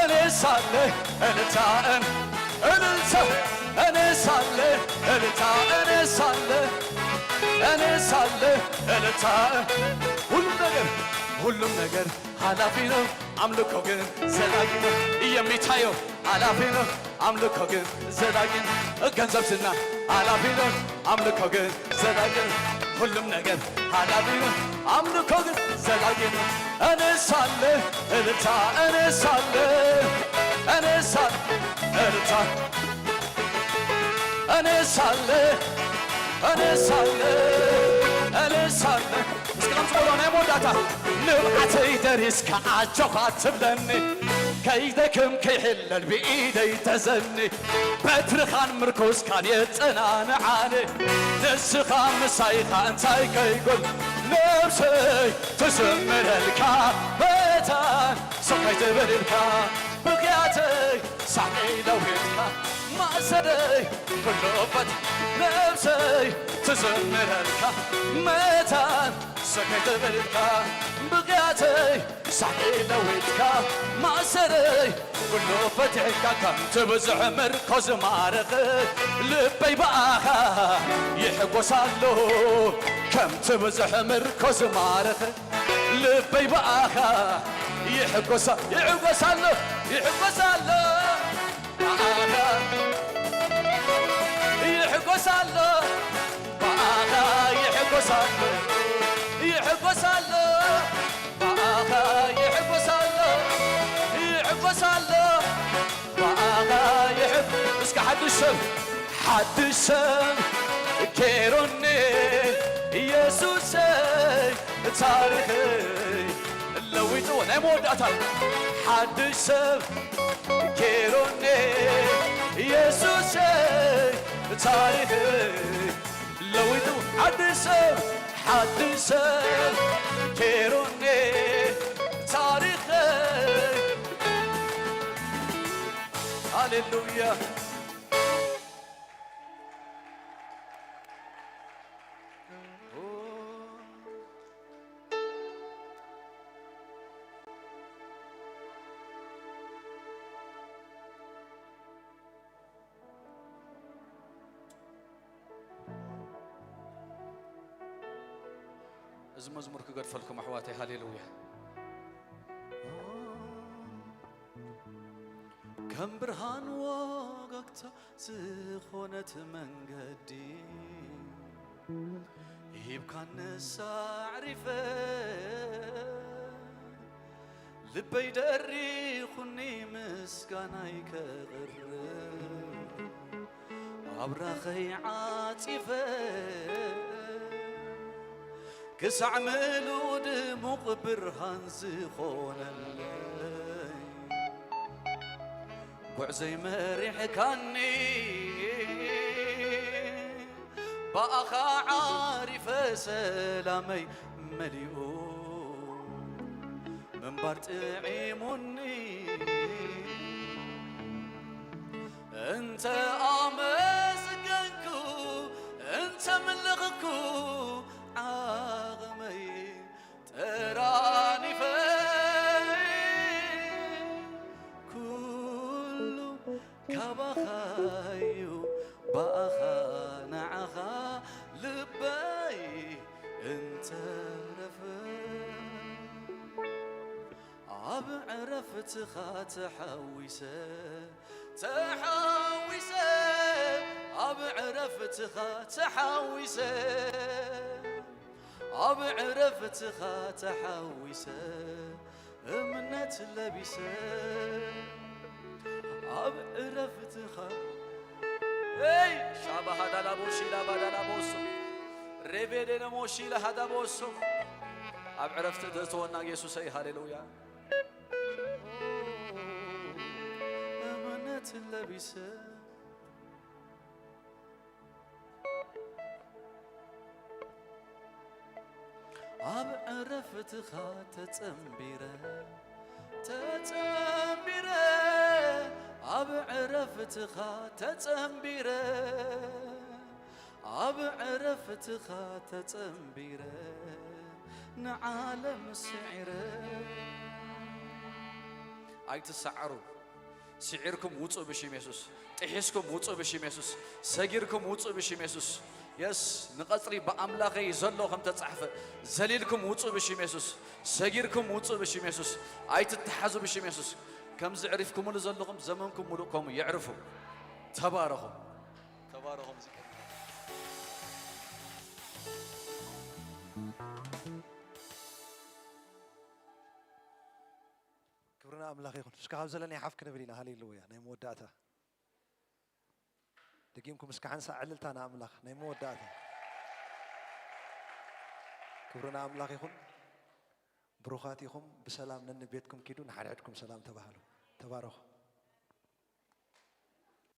እኔ ሳለይ እልልታ፣ እን-፣ እልልታ፣ እኔ ሳለይ እልልታ፣ እኔ ሳለይ፣ እኔ ሳለይ እልልታ፣ ሁሉም ነገር፣ ሁሉም ነገር ኃላፊ ነው። አምልኮ ግን ዘላቂ ነው። የሚታየው ኃላፊ ነው። አምልኮ ግን ዘላቂ ነው። ገንዘብ ዝና ኃላፊ ነው። አምልኮ ግን ዘላቂ ነው። ሁሉም ነገር ኃላፊ ነው። አምልኮ ግን ዘላቂ ነው። እኔ ሳለይ እልልታ፣ እኔ ሳለይ፣ እኔ ሳለይ እልልታ፣ እኔ ሳለይ፣ እኔ ሳለይ፣ እኔ ሳለይ። እስኪ ከምዚ በሎ ናይ መወዳእታ። ንብዓተይ ደሪስካ ኣጆኻ ትብለኒ፣ ከይደክም ከይሕለል ብኢደይ ተዘኒ፣ በትርኻን ምርኩስካን የጸናንዓኒ። ንስኻ ምሳይኻ እንታይ ከይጎል፣ ነብሰይ ትዝምረልካ መታን ስቕ ኣይትበል ኢልካ፣ ብኽያተይ ሳሕቂ ለዊጥካ፣ ማእሰርተይ ኩሉ ፈት-፣ ነብሰይ ትዝምረልካ መታን ስቕ ኣይትበል ኢልካ፣ ብኽያተይ ሳሕቂ ለዊጥካ፣ ማእሰርተይ ኩሉ ፈቲሕካ፣ ከምቲ ብዙሕ ምርኮ ዝማረኸ ልበይ ብኣኻ ይሕጎስ ኣሎ። ከምቲ ብዙሕ ምርኮ ዝማረኸ ልበይ ብኣኻ ይሕጎሳ-፣ ይሕጎስ ኣሎ፣ ይሕጎስ ኣሎ። ብኣኻ ይሕጎስ ኣሎ፣ ብኣኻ ይሕጎስ ኣሎ፣ ይሕጎስ ኣሎ። ብኣኻ ይሕጎስ ኣሎ፣ ይሕጎስ ኣሎ። ብኣኻ ይሕግ-፣ እስከ ሓድሽ ሰብ፣ ሓድሽ ሰብ ጌሩኒ ኢየሱሰይ፣ ታሪኸይ ለዊጥዎ። ናይ መወዳእታ፣ ሓድሽ ሰብ ጌሩኒ ኢየሱሰይ፣ ታሪኸይ ለዊጡ። ሓድሽ ሰብ፣ ሓድሽ ሰብ ጌሩኒ ታሪኸይ። ሃሌሉያ። እዚ መዝሙር ክገድፈልኩም ኣሕዋተይ፣ ሃሌሉያ። ከም ብርሃን ወጋግታ ዝኾነት መንገዲ ሂብካኒ ኣዕሪፈ፣ ልበይ ደሪኹኒ ምስጋናይ ከቕርብ፣ ኣብራኸይ ዓጺፈ ክሳዕ ምሉእ ድሙቕ ብርሃን ዝኾነለይ፣ ጉዕዘይ መሪሕካኒ፣ ብኣኻ ዓሪፈ ሰላመይ መሊኡ፣ ምንባር ጥዒሙኒ፣ እንተ ኣመስገንኩ፣ እንተ ምልኽኩ፣ ዓቕመይ ጠራኒፈ፣ ኩሉ ካባኻዩ፣ ብኣኻ፣ ንዓኻ ልበይ እንተረፈ። ኣብ ዕረፍትኻ ተሓዊሰ፣ ተሓዊሰ፣ ኣብ ዕረፍትኻ ተሓዊሰ፣ ኣብ ዕረፍትኻ ተሓዊሰ፣ እምነት ለቢሰ፣ ኣብ ዕረፍትኻ። ኤይ! ሻባሃዳላቦ ሺላባዳላቦሶ፣ ሬቬዴነሞ ሺላሃዳቦሶ። ኣብ ዕረፍቲ ተእትወና ኢየሱሰይ፣ ሃሌሉያ። እምነት ለቢሰ፣ ኣብ ዕረፍትኻ ተጸንቢረ፣ ተጸንቢረ፣ ኣብ ዕረፍትኻ ተጸንቢረ፣ ኣብ ዕረፍትኻ ተጸንቢረ፣ ንዓለም ስዒረ። ኣይትሰዓሩ። ስዒርኩም ውጹ ብሽም የሱስ። ጥሒስኩም ውጹ ብሽም የሱስ። ሰጊርኩም ውጹ ብሽም የሱስ። የስ፣ ንቐጽሪ ብኣምላኸይ ዘሎ ከም ተጻሕፈ፣ ዘሊልኩም ውጹ ብሽም የሱስ። ሰጊርኩም ውጹ ብሽም የሱስ። ኣይትተሓዙ ብሽም የሱስ። ከምዚ ዕሪፍኩምሉ ዘለኹም ዘመንኩም ሙሉእ ከምኡ የዕርፉ። ተባረኹ። ተባረኹ ሙዚቀኛ። ክብሪ ንኣምላኽ ይኹን። እስከ ካብ ዘለና ሓፍ ክንብል ኢና። ሃሌሉያ። ናይ መወዳእታ። ደጊምኩም እስከ ሓንሳእ ዕልልታ ንኣምላኽ። ናይ መወዳእታ። ክብሪ ንኣምላኽ ይኹን። ብሩኻት ኢኹም። ብሰላም ነንቤትኩም ኪዱ፣ ንሓድሕድኩም ሰላም ተባሃሉ። ተባረኹ።